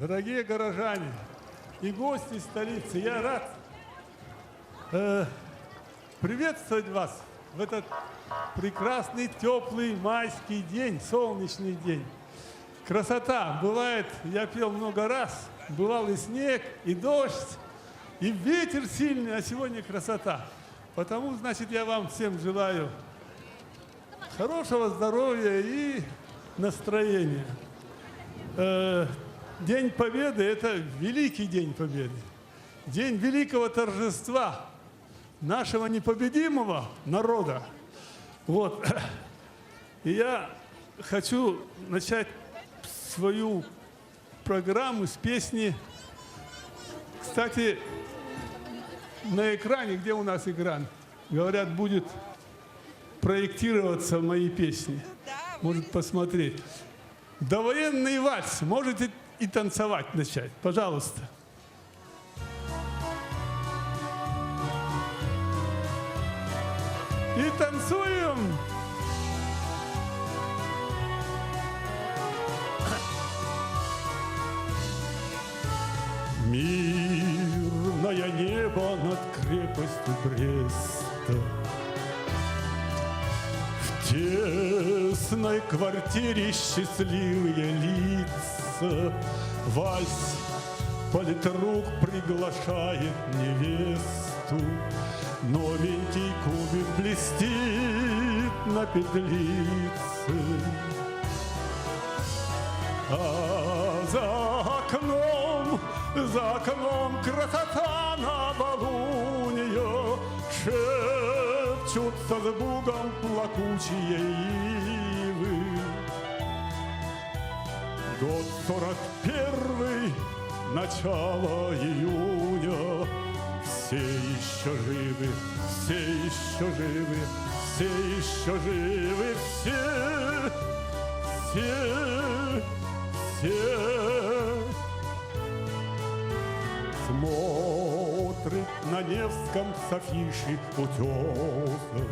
Дорогие горожане и гости столицы, я рад э, приветствовать вас в этот прекрасный, теплый майский день, солнечный день. Красота! Бывает, я пел много раз, бывал и снег, и дождь, и ветер сильный, а сегодня красота. Потому, значит, я вам всем желаю хорошего здоровья и настроения. Э, день Победы – это великий день Победы. День великого торжества. нашего непобедимого народа. Вот. И я хочу начать свою программу с песни. Кстати, на экране, где у нас экран, говорят, будет проектироваться мои песни. Может посмотреть. Довоенный вальс. Можете и танцевать начать. Пожалуйста. И танцуем. Мирное небо над крепостью Бреста В тесной квартире счастливые лица Вальс политрук приглашает невесту Новенький кубик блестит на петлице А за окном, за окном красота на балунья Шепчутся с бугом плакучие ивы. Год 41-й, начало июня, Все еще живы, все еще живы, все еще живы, все, все, все. Смотрит на Невском с афиши утесов.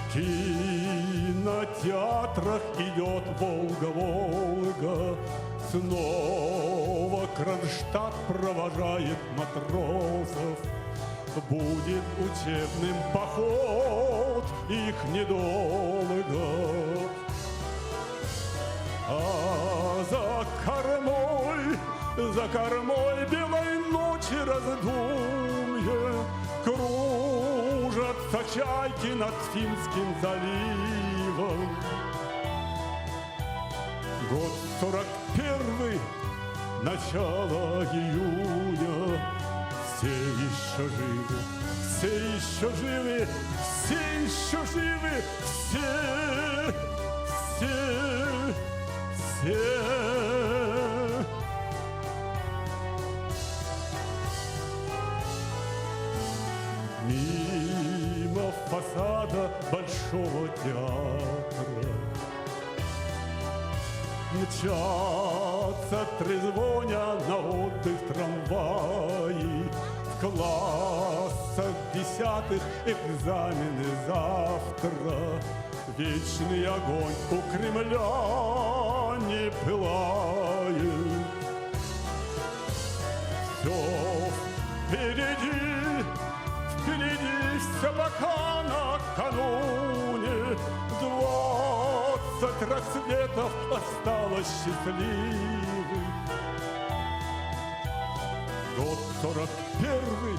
В кинотеатрах идет Волга-Волга, Снова Кронштадт провожает матросов. Будет учебным поход их недолго. А за кормой, за кормой белой ночи раздумье Кружатся чайки над Финским заливом. Год 41-й, начало июня, Все еще живы, все еще живы, все еще живы, все, все, все. Мимо фасада Большого театра Мчатся трезвоня на отдых трамваи В классах десятых экзамены завтра Вечный огонь у Кремля не пылает Все впереди, впереди все пока накануне 20 рассветов осталось счастливых. Год 41-й,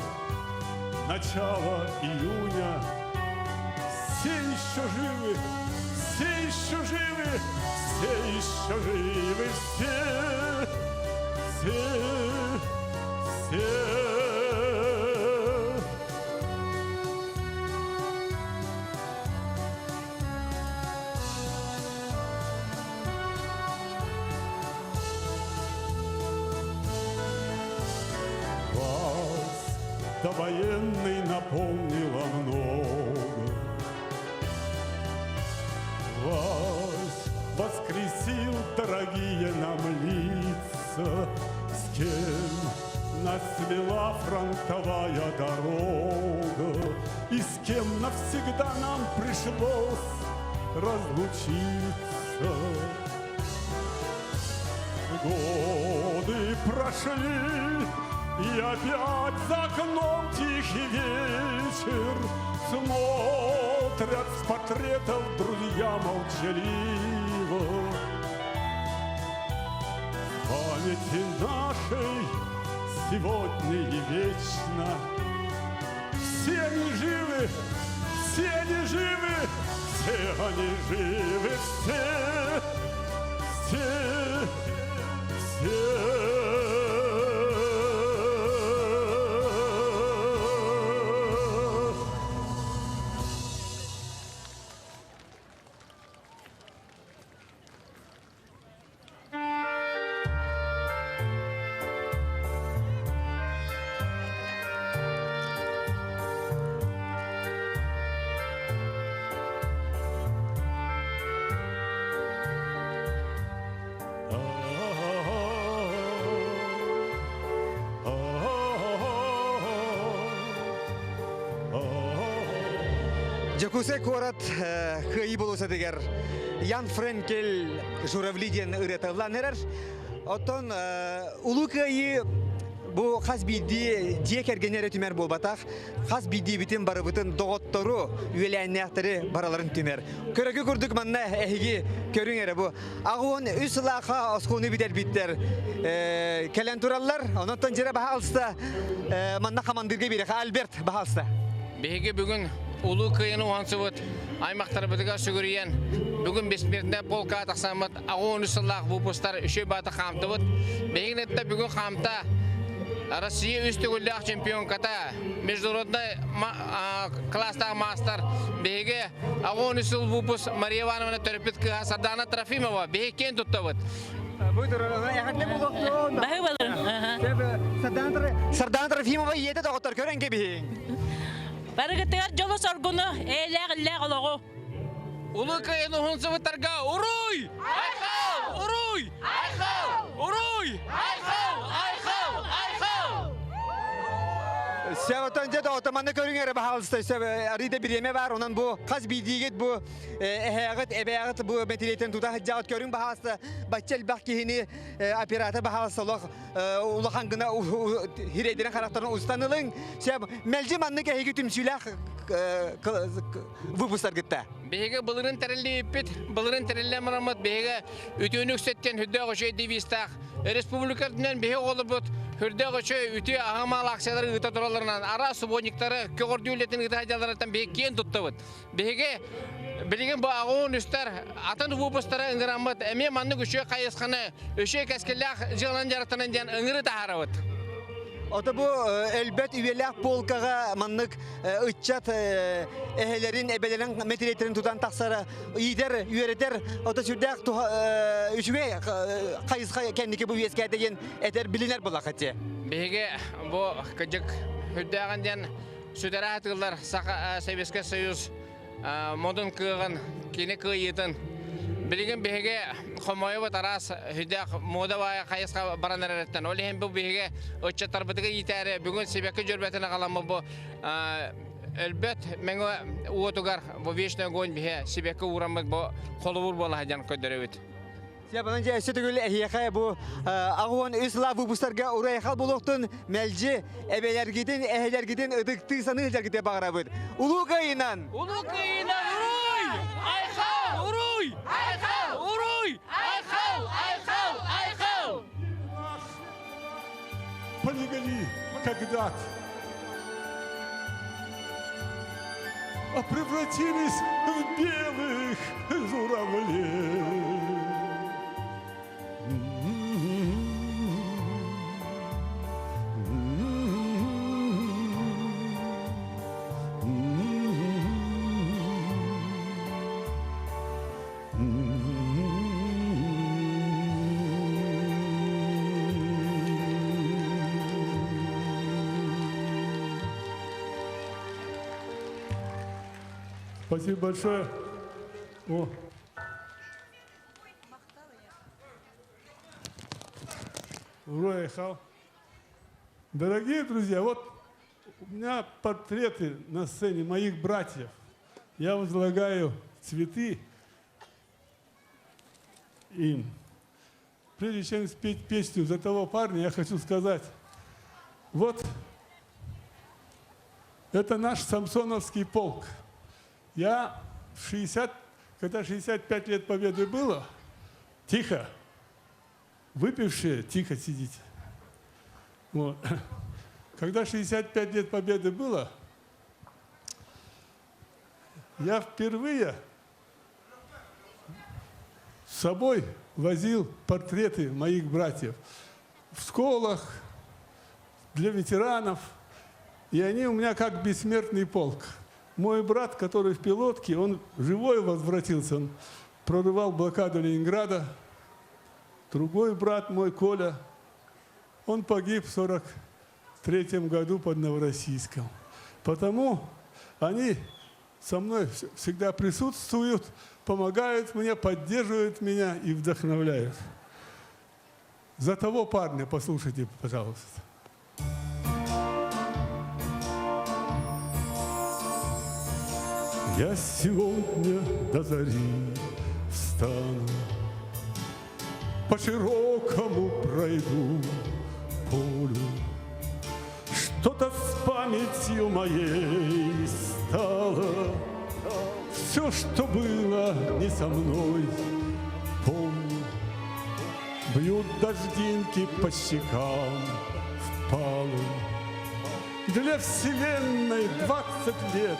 начало июня. Все еще живы, все еще живы, все еще живы, все, все, все. Вальс довоенный напомнил о многом. Вальс воскресил дорогие нам лица, С кем нас свела фронтовая дорога, И с кем навсегда нам пришлось разлучиться. Годы прошли, и опять за окном тихий вечер Смотрят с портретов друзья молчаливо. В памяти нашей сегодня и вечно Все они живы, все они живы, все они живы, все, все, все. Дьокуускай куорат Кыайыы болуоссатыгар Ян Френкель Журавли диэн ырыата ыллаан эрэр. Оттон Улуу Кыайыы бу хас биирдии дьиэ кэргэни эрэ түмэр буолбатах, хас биирдиибитин барыбытын доҕоттору, үөлээннээхтэри бараларын түмэр. Көрөгү курдук манна эһиги көрүҥ эрэ бу. Аҕуон үс сылаахха оскуоланы бүтэрбиттэр кэлэн тураллар. Онон дьире баһаалыста манна хамандыырга биэрэхэ Альберт баһаалыста. Биһиги бүгүн Улуу Кыайыны уһансыбыт аймахтарбытыгар сүгүрүйэн, бүгүн бессмертная полка тахсаммыт 83 сыллаах выпустар үчүгэй баата хаамтыбыт. Биһигинэтте бүгүн хаамта Россия үс төгүллээх чемпионката, международный класстаах маастар биһиги 83 сыл выпуск Мария Ивановна төрөппүт кыыһа Сардана Трофимова биһиги киэн туттабыт. Сардана Трофимова ийэтэ доҕоттор көрөн кэбиһиҥ. Барыгытыгар дьолу-соргуну, эйэлээх-иллээх олоҕу. Улуу Кыайын уһунсубуттарга уруй! Айхал! Уруй! Айхал! Уруй! Айхал! Айхал! Айхал! Сәбәтөн дьэ доҕоттор манна көрүҥ эрэ баһаалыста арыйда бириэмэ баар онон бу хас биирдиигит бу эһээҕит эбээҕит бу мэтириэтин тута сылдьаҕыт көрүҥ баһаалыста бачча элбэх киһини оператор баһаалыста олох улахан гына хирэйдэрин харахтарын устан ылыҥ сөп мэлдьи маннык эһиги түмсүүлээх выпустаргытта Биһиги былырын тэриллибиппит, былырын тэриллэн бараммыт биһиги үтүөнү үксэттэн үрдээх үчүгэй девизтаах республика үрдүнэн биһиги оҕолорбут үрдээх үчүгэй үтүө аһымал акциялары ыыта туралларынан араас субботниктары көҕөрдүү үлэтин ыыта сылдьалларыттан биһиги киэн туттабыт. Биһиги билигин бу аҕуун үстэр атын выпустары ыҥыраммыт эмиэ маннык үчүгэй хайысханы үчүгэй кэскиллээх дьыаланан дьарыктанан диэн ыҥырыы таһаарабыт. Ото бу өлбөт үйэлээх полкаҕа маннык ыччат эһэлэрин, эбэлэрин мэтириэттэрин тутан тахсара иитэр, үөрэтэр ото сүрдээх үчүгэй хайысха кэнники бу үөскээтэ диэн этэр билинэр булахыт. Биһиги бу кыдьык үрдээҕин диэн сүтэрэ сатыыллар Саха Советскай Союз модун кыаҕын, кини кыайыытын. Билигин биһиги хомойобут араас хүдээх муода баайа хайысха баран эрэриттэн. Ол иһин бу биһиги ыччаттарбытыгар иитээри бүгүн сибэкки дьөрбөтүн аҕаламмыт бу өлбөт мэҥэ уотугар бу вечный огонь биһи сибэкки уураммыт бу холобур буола сылдьан көрдөрөбүт. Сиабанан дьэ өссө төгүл эһиэхэ бу 83 сылаах выпустарга урайхал буолуохтун мэлдьи эбэлэргитин, эһэлэргитин ытыктыы саныы сылдьаргытыгар баҕарабыт. Улуу Кыайыынан! Улуу Кыайыынан уруй! Айхал! Уруй! Айхал! Уруй! Айхал! Айхал! Айхал! Полегли когда-то, а превратились в белых журавлей. Спасибо большое. О. Ура, Дорогие друзья, вот у меня портреты на сцене моих братьев. Я возлагаю цветы им. Прежде чем спеть песню за того парня, я хочу сказать, вот это наш Самсоновский полк. Я в 60, когда 65 лет Победы было, тихо, выпившие, тихо сидите. Вот. Когда 65 лет Победы было, я впервые с собой возил портреты моих братьев в школах, для ветеранов. И они у меня как бессмертный полк. Мой брат, который в пилотке, он живой возвратился, он прорывал блокаду Ленинграда. Другой брат мой, Коля, он погиб в 43 году под Новороссийском. Потому они со мной всегда присутствуют, помогают мне, поддерживают меня и вдохновляют. За того парня послушайте, пожалуйста. Я сегодня до зари встану, По широкому пройду полю. Что-то с памятью моей стало, Все, что было не со мной, помню. Бьют дождинки по щекам впалым. Для вселенной двадцать лет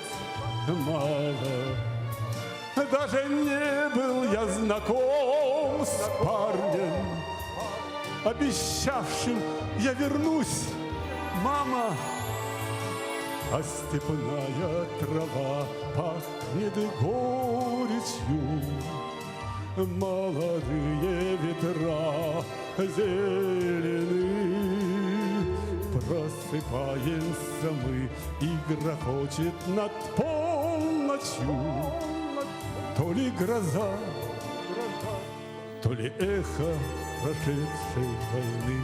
мало. Даже не был я знаком с парнем, Обещавшим, я вернусь, мама. А степная трава пахнет горечью, Молодые ветра зелены. Просыпаемся мы, и грохочет над полночью. То ли гроза, то ли эхо прошедшей войны.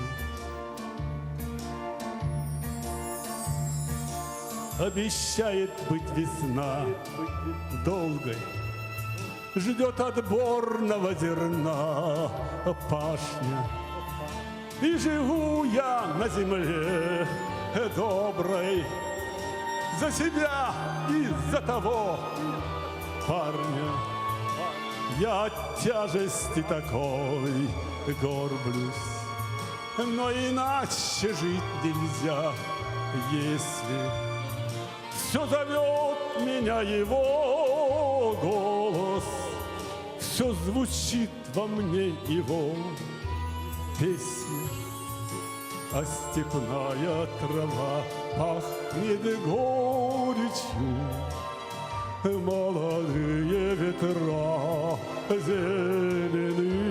Обещает быть весна долгой, Ждет отборного зерна пашня. И живу я на земле доброй За себя и за того парня. Я от тяжести такой горблюсь, Но иначе жить нельзя, если Все зовет меня его голос, Все звучит во мне его песня. А степная трава пахнет горечью, Молодые ветра зелены.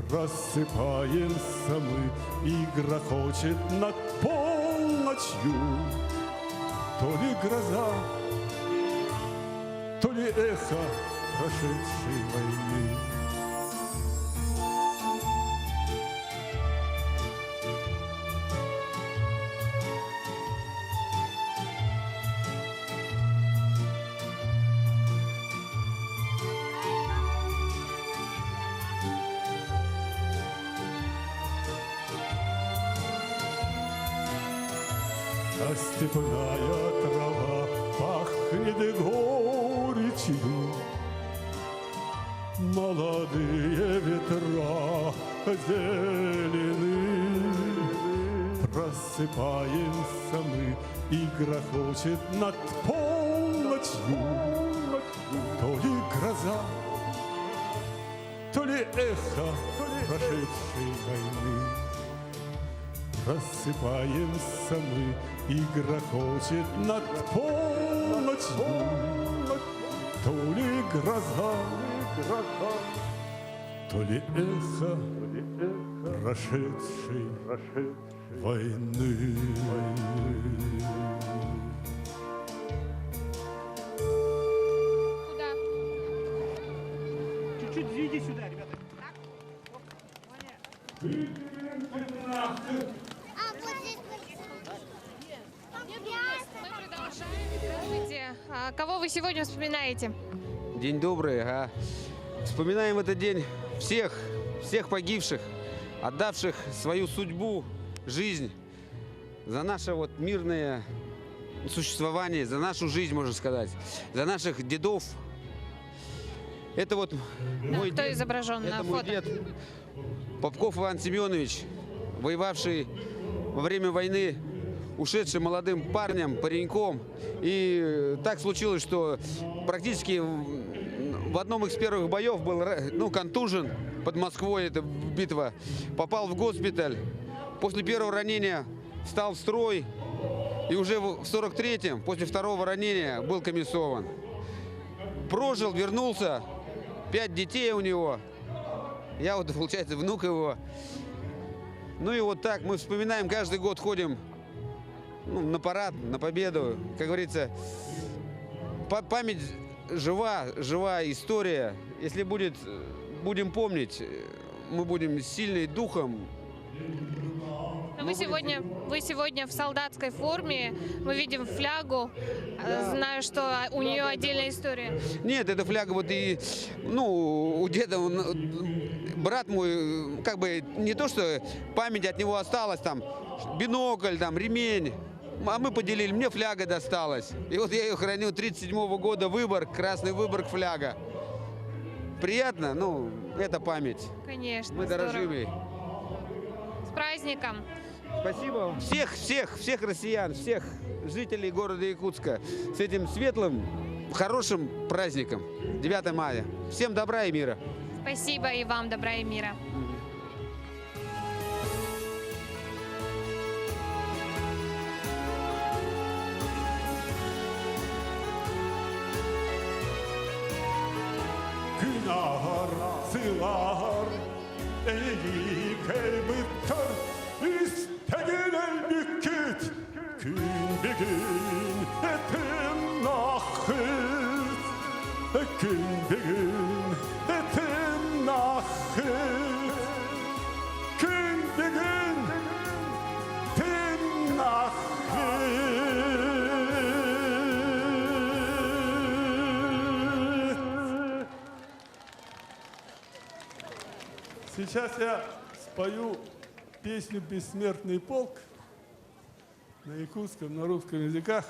Просыпаемся мы, и грохочет над полночью. То ли гроза, то ли эхо прошедшей войны. А степная трава пахнет горечью, Молодые ветра зелены. Просыпаемся мы, и грохочет над полночью. То ли гроза, то ли эхо прошедшей войны. Просыпаемся мы, и грохочет над полночью. То ли гроза, то ли эхо прошедшей войны. Чуть-чуть иди сюда, ребята. А вот здесь Мы продолжаем. Здравствуйте. А кого вы сегодня вспоминаете? День добрый, а. Вспоминаем этот день всех, всех погибших, отдавших свою судьбу, жизнь за наше вот мирное существование, за нашу жизнь, можно сказать, за наших дедов. Это вот мой кто дед, изображен это на мой фото? дед Попков Иван Семенович, воевавший во время войны, ушедший молодым парнем, пареньком. И так случилось, что практически в одном из первых боев был контужен под Москвой, это битва, попал в госпиталь. После первого ранения встал в строй и уже в 43-м, после второго ранения, был комиссован. Прожил, вернулся, 5 детей у него. Я вот, получается, внук его. Ну и вот так мы вспоминаем, каждый год ходим, на парад, на победу. Как говорится, память жива, жива история. Если будем помнить, мы будем сильны духом. Но вы сегодня, вы сегодня в солдатской форме, мы видим флягу, да. знаю, что у нее отдельная история. Нет, эта фляга вот и, ну, у деда, он, брат мой, как бы не то, что память от него осталась, там, бинокль, там, ремень, а мы поделили, мне фляга досталась. И вот я ее храню 37 -го года, Выборг, красный Выборг фляга. Приятно, ну, это память. Конечно, Мы дорожим ей. С праздником! Спасибо. Всех, всех, всех россиян, всех жителей города Якутска с этим светлым, хорошим праздником 9 мая. Всем добра и мира. Спасибо и вам добра и мира. Күн ааһар, сыл ааһар, эйиги кэлбиттэр, истэгин өлбүккүт, күн бүгүн этин-ахыт, күн бүгүн этин-ахыт, күн бүгүн тын-ахыт. Сейчас я спою песню «Бессмертный полк» на якутском, на русском языках.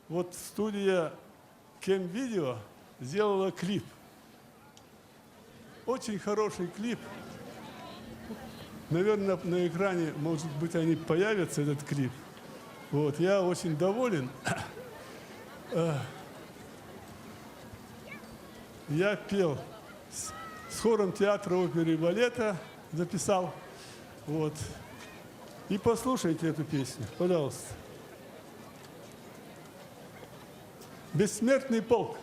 Вот студия Кем Видео сделала клип. Очень хороший клип. Наверное, на экране, может быть, они появятся, этот клип. Вот, я очень доволен. Я пел с, с хором театра оперы и балета, записал. Вот. И послушайте эту песню, пожалуйста. Бессмертный полк.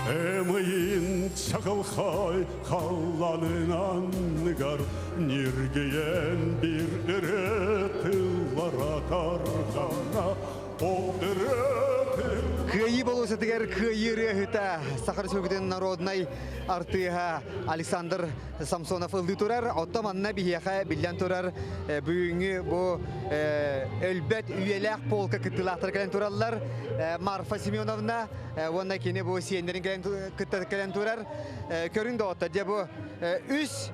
Эмыйын чаҕылхай халлаанын анныгар ньиргийэн биир ырыа тыллара тарҕанна ол ырыа Кыайыы болуосатыгар кыайыы ырыаһыта Саха Республикатын народнай артыыһа Александр Самсонов ыллыы турар. Оттон манна биһиэхэ биллэн турар бүгүҥҥү бу өлбөт үйэлээх полка кыттыылаахтар кэлэн тураллар. Марфа Семеновна уонна кини бу сиэннэрин кэлэн кытта кэлэн турар. Көрүҥ доҕоттор, дьэ бу үс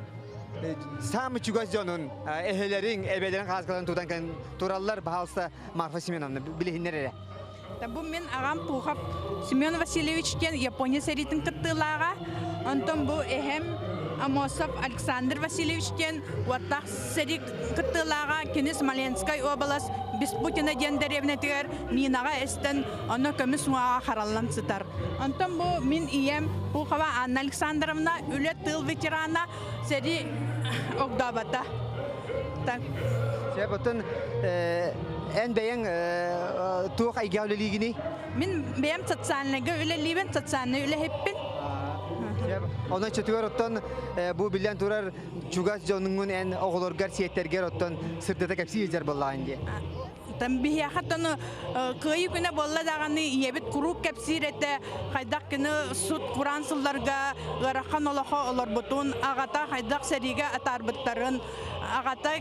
саамы чугас дьонун эһэлэриҥ, эбэлэрин хааскаларын тутан кэлэн тураллар. Баһаалыста Марфа Семеновна билиһиннэр эрэ. Бу мин аҕам Пухов Семен Васильевич диэн Япония сэриитин кыттыылааҕа. Онтон бу эһэм Амосов Александр Васильевич диэн уоттаах сэрии кыттыылааҕа. Кини Смоленскай уобалас Беспутина диэн дэриэбинэтигэр минаҕа эстэн, онно көмүс уҥуоҕа хараллан сытар. Онтон бу мин ийэм Пухова Анна Александровна үлэ тыыл ветерана, сэрии огдообото. Так. Сөп, оттон эн бэйэҥ туох эйгэҕэ үлэлиигиний? Мин бэйэм социальныйга үлэлиибин, социальнай үлэһиппин. Онон чөтүгэр оттон бу биллэн турар чугас дьонуҥун эн оҕолоргор, сиэттэргэр оттон сырдата кэпсии сылдьар буоллаҕын дии. Там биһиэхэ тону кыайыы күнэ буолла даҕаны ийэбит куруук кэпсиир этэ хайдах кини сут кураан сылларга ыарахан олохо олорбутун аҕата хайдах сэриигэ атаарбыттарын аҕата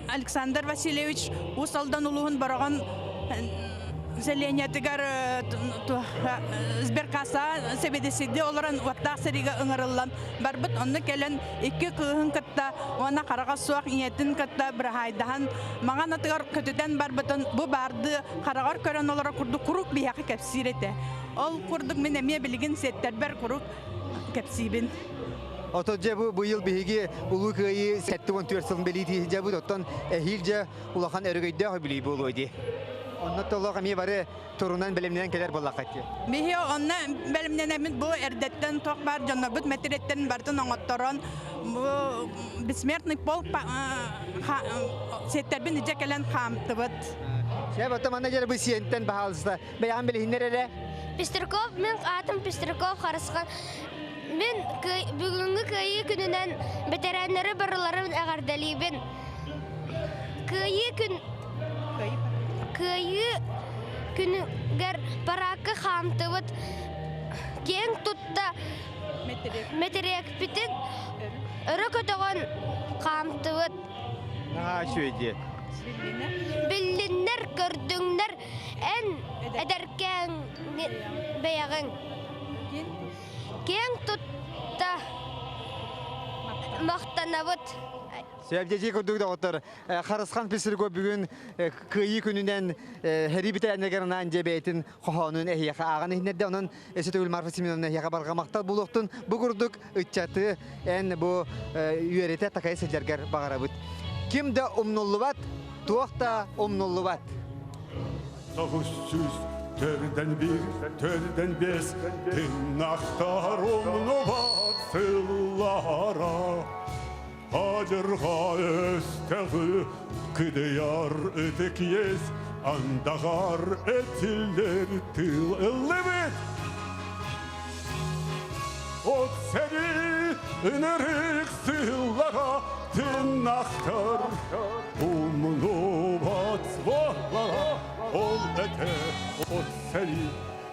Александр Васильевич Уус Алдан улууһун Бороҕон сэлиэнньэтигэр сберкасса сэбиэдиссэйдии олорон уоттаах сэриигэ ыҥырыллан барбыт онно кэлэн икки кыыһын кытта уонна хараҕа суох ийэтин кытта быраһаайдаһан маҥан атыгар көтүтэн барбытын бу баардыы хараҕар көрөн олоро курдук куруук биһиэхэ кэпсиир этэ. Ол курдук мин эмиэ билигин сиэттэрбэр куруук кэпсиибин. Отон дьэ бу быйыл биһиги Улуу Кыайыы 74 сылын бэлиэтии сылдьабыт. Оттон эһиил дьэ улахан өрөгөйдөөх үбүлүй буолуо дии. Онно толох эмиэ бары турунан бэлэмнэнэн кэлэр буоллаххыт дии. Биһи онно бэлэмнэнэммит бу эрдэттэн туох баар дьоннорбут мэтириэттэрин барытын оҥотторон бу бессмертный полк сиэттэрбин илдьэ кэлэн хаамтыбыт. Сөп, оттон манна дьэ бу сиэнтэн баһаалыста бэйэҕин билиһиннэр эрэ. Пестряков, мин аатым Пестряков Харысхан. Мин бүгүҥҥү Кыайыы күнүнэн бэтэрээннэри барыларын эҕэрдэлиибин. Кыайыы күн Кыайыы күнүгэр параакка хаамтыбыт. Киэҥ тутта мэтириэкпитин өрө көтөҕөн хаамтыбыт. Наһаа үчүгэй дии. Биллиннэр, көрдүҥнэр, эн эдэркээҥ бэйэҕиҥ. Киэҥ тутта махтанабыт. Сөбдьэдьии курдук доҕоттор, Харысхан Писарго бүгүн Кыайыы күнүнэн Хэрии бүтээннэгэр анаан дьэ бэйэтин хоһоонун эһиэхэ ааҕан иһиннэрдэ. Онон өссө төгүл Марфа Семеновна эһиэхэ барҕа махтал буолуохтун. Бу курдук ыччаты эн бу үөрэтэ такайа сылдьаргар баҕарабыт. Ким да умнуллубат, туох да умнуллубат. 904-н 1, 4-н 5, тыыннахтар умнубат сыллара. Адьырҕа өстөҕү кыдыйар ытык иэс, андаҕар этиллэр тыл ыллыбыт. От сэрии ынырык сыллара тыыннахтар, умнубат буоллаҕа ол этэ от сэрии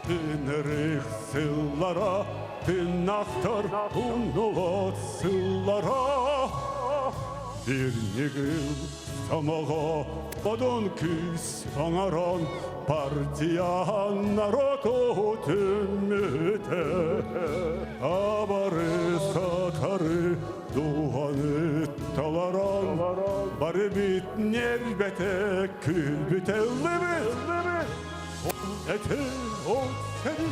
ынырык сыллара тыыннахтар умнубат сыллара. Bir ньыгыл сомоҕо бодун күүс оҥорон партия народу түммүтэ абары сатары дууһаны таларан бары бит нербете күлбүтэ ыллыбыт Ete ol seni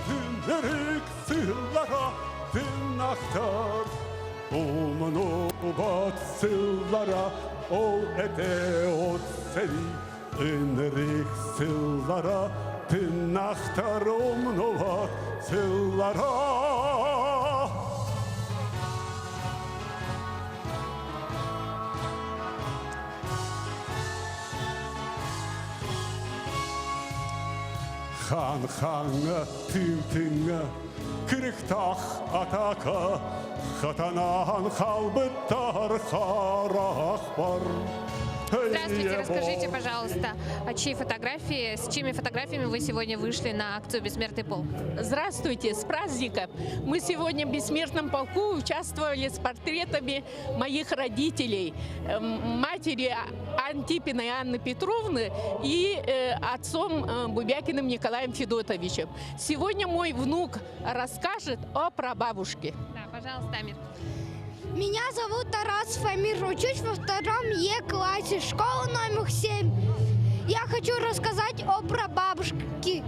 tünnerik sıllara tırnaktar Умнубат сыллара ол ete от сeni ынырык сыллара тыннахтар умнубат сыллара. Хан хаҥҥа, тыын тыҥҥа, кырыктаах атака, хатанаан хаалбыттар харах бар. Здравствуйте, расскажите, пожалуйста, а чьи фотографии, с чьими фотографиями вы сегодня вышли на акцию «Бессмертный полк»? Здравствуйте, с праздником! Мы сегодня в Бессмертном полку участвовали с портретами моих родителей, матери Антипиной Анны Петровны и отцом Бубякиным Николаем Федотовичем. Сегодня мой внук расскажет о прабабушке. Да, пожалуйста, Амир. Меня зовут Тарас Фамир, учусь во втором Е-классе, школа номер 7. Я хочу рассказать о прабабушке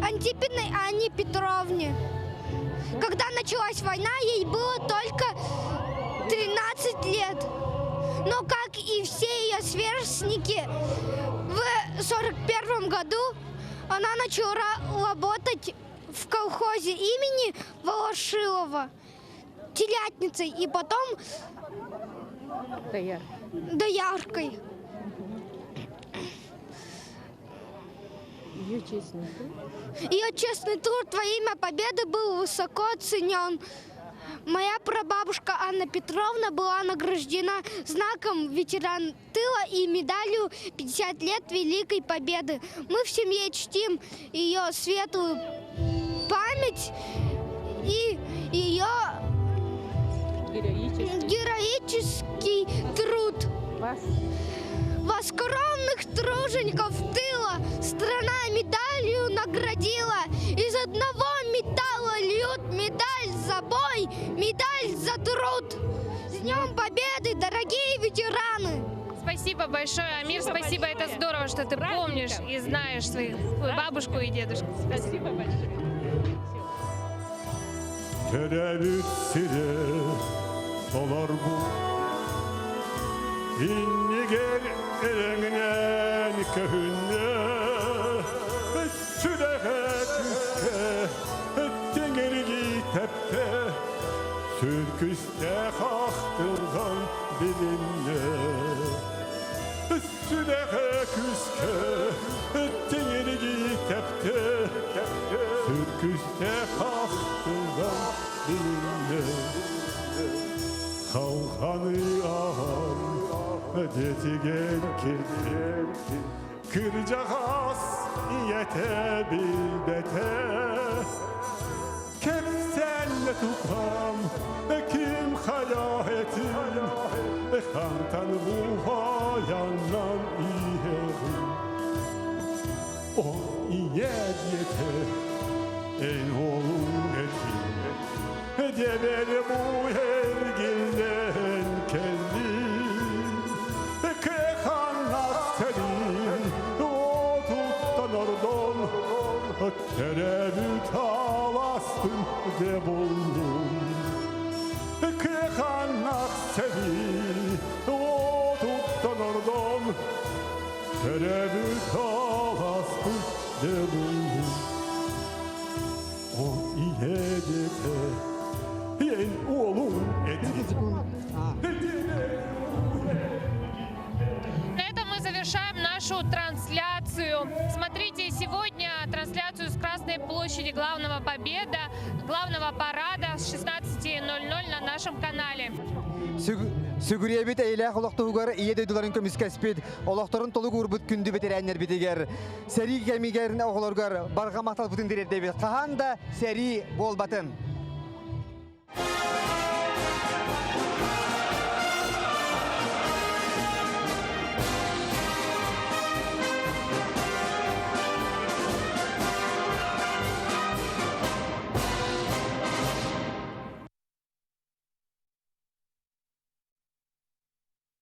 Антипиной Анне Петровне. Когда началась война, ей было только 13 лет. Но, как и все ее сверстники, в 41 году она начала работать в колхозе имени Ворошилова телятницей и потом дояркой. Ее честный труд? Ее честный труд во имя победы был высоко оценен. Моя прабабушка Анна Петровна была награждена знаком ветеран тыла и медалью 50 лет Великой Победы. Мы в семье чтим ее светлую память и ее героический, героический труд. Вас. Вас скромных тружеников тыла страна медалью наградила. Из одного металла льют медаль за бой, медаль за труд. С Днем Победы, дорогие ветераны! Спасибо большое, Амир, спасибо, спасибо. Это здорово, что ты помнишь и знаешь своих бабушку и дедушку. Спасибо большое. Төрөөбүт сирэ олорбут иннигэр эрэҥнээн көһүннэ сүрэҕэ күүскэ тиҥиргии тэптэ сүр күүстээх ахтылҕан билиннэ Сүрэҕэ күүскэ тиҥиргии тэптэ. Сүркүстээх ахтылган билиннэ. Халханы ахан детиген кирден Кырдьаҕас ийэтэ билбэтэ Кэпсэллэ тутан ким хайа этин Хантан буһаяннан иһэҕин О ийэ диэтэ эн уолуҥ этин Дьэбэр бу эргиллэн кэллин Кыханнах сэрин отуттан ордон Төрөбүт аластын де булдум Кыханнах сэрин отуттан ордон Төрөбүт аластын де булдум О ийэ диэтэ эн уолуҥ этин На этом мы завершаем нашу трансляцию. Смотрите сегодня трансляцию с Красной площади Главного Победа, главного парада с 16.00 на нашем канале. Сүгүрүйэбит эйэлээх олохтугар ийэ дойдуларын көмүскэспит, олохторун толук уурбут күндү бэтэрээннэрбитигэр, сэрии кэмигэр оҕолоргор барҕа махталбытын тириэрдэбит. Хаһан да сэрии буолбатын.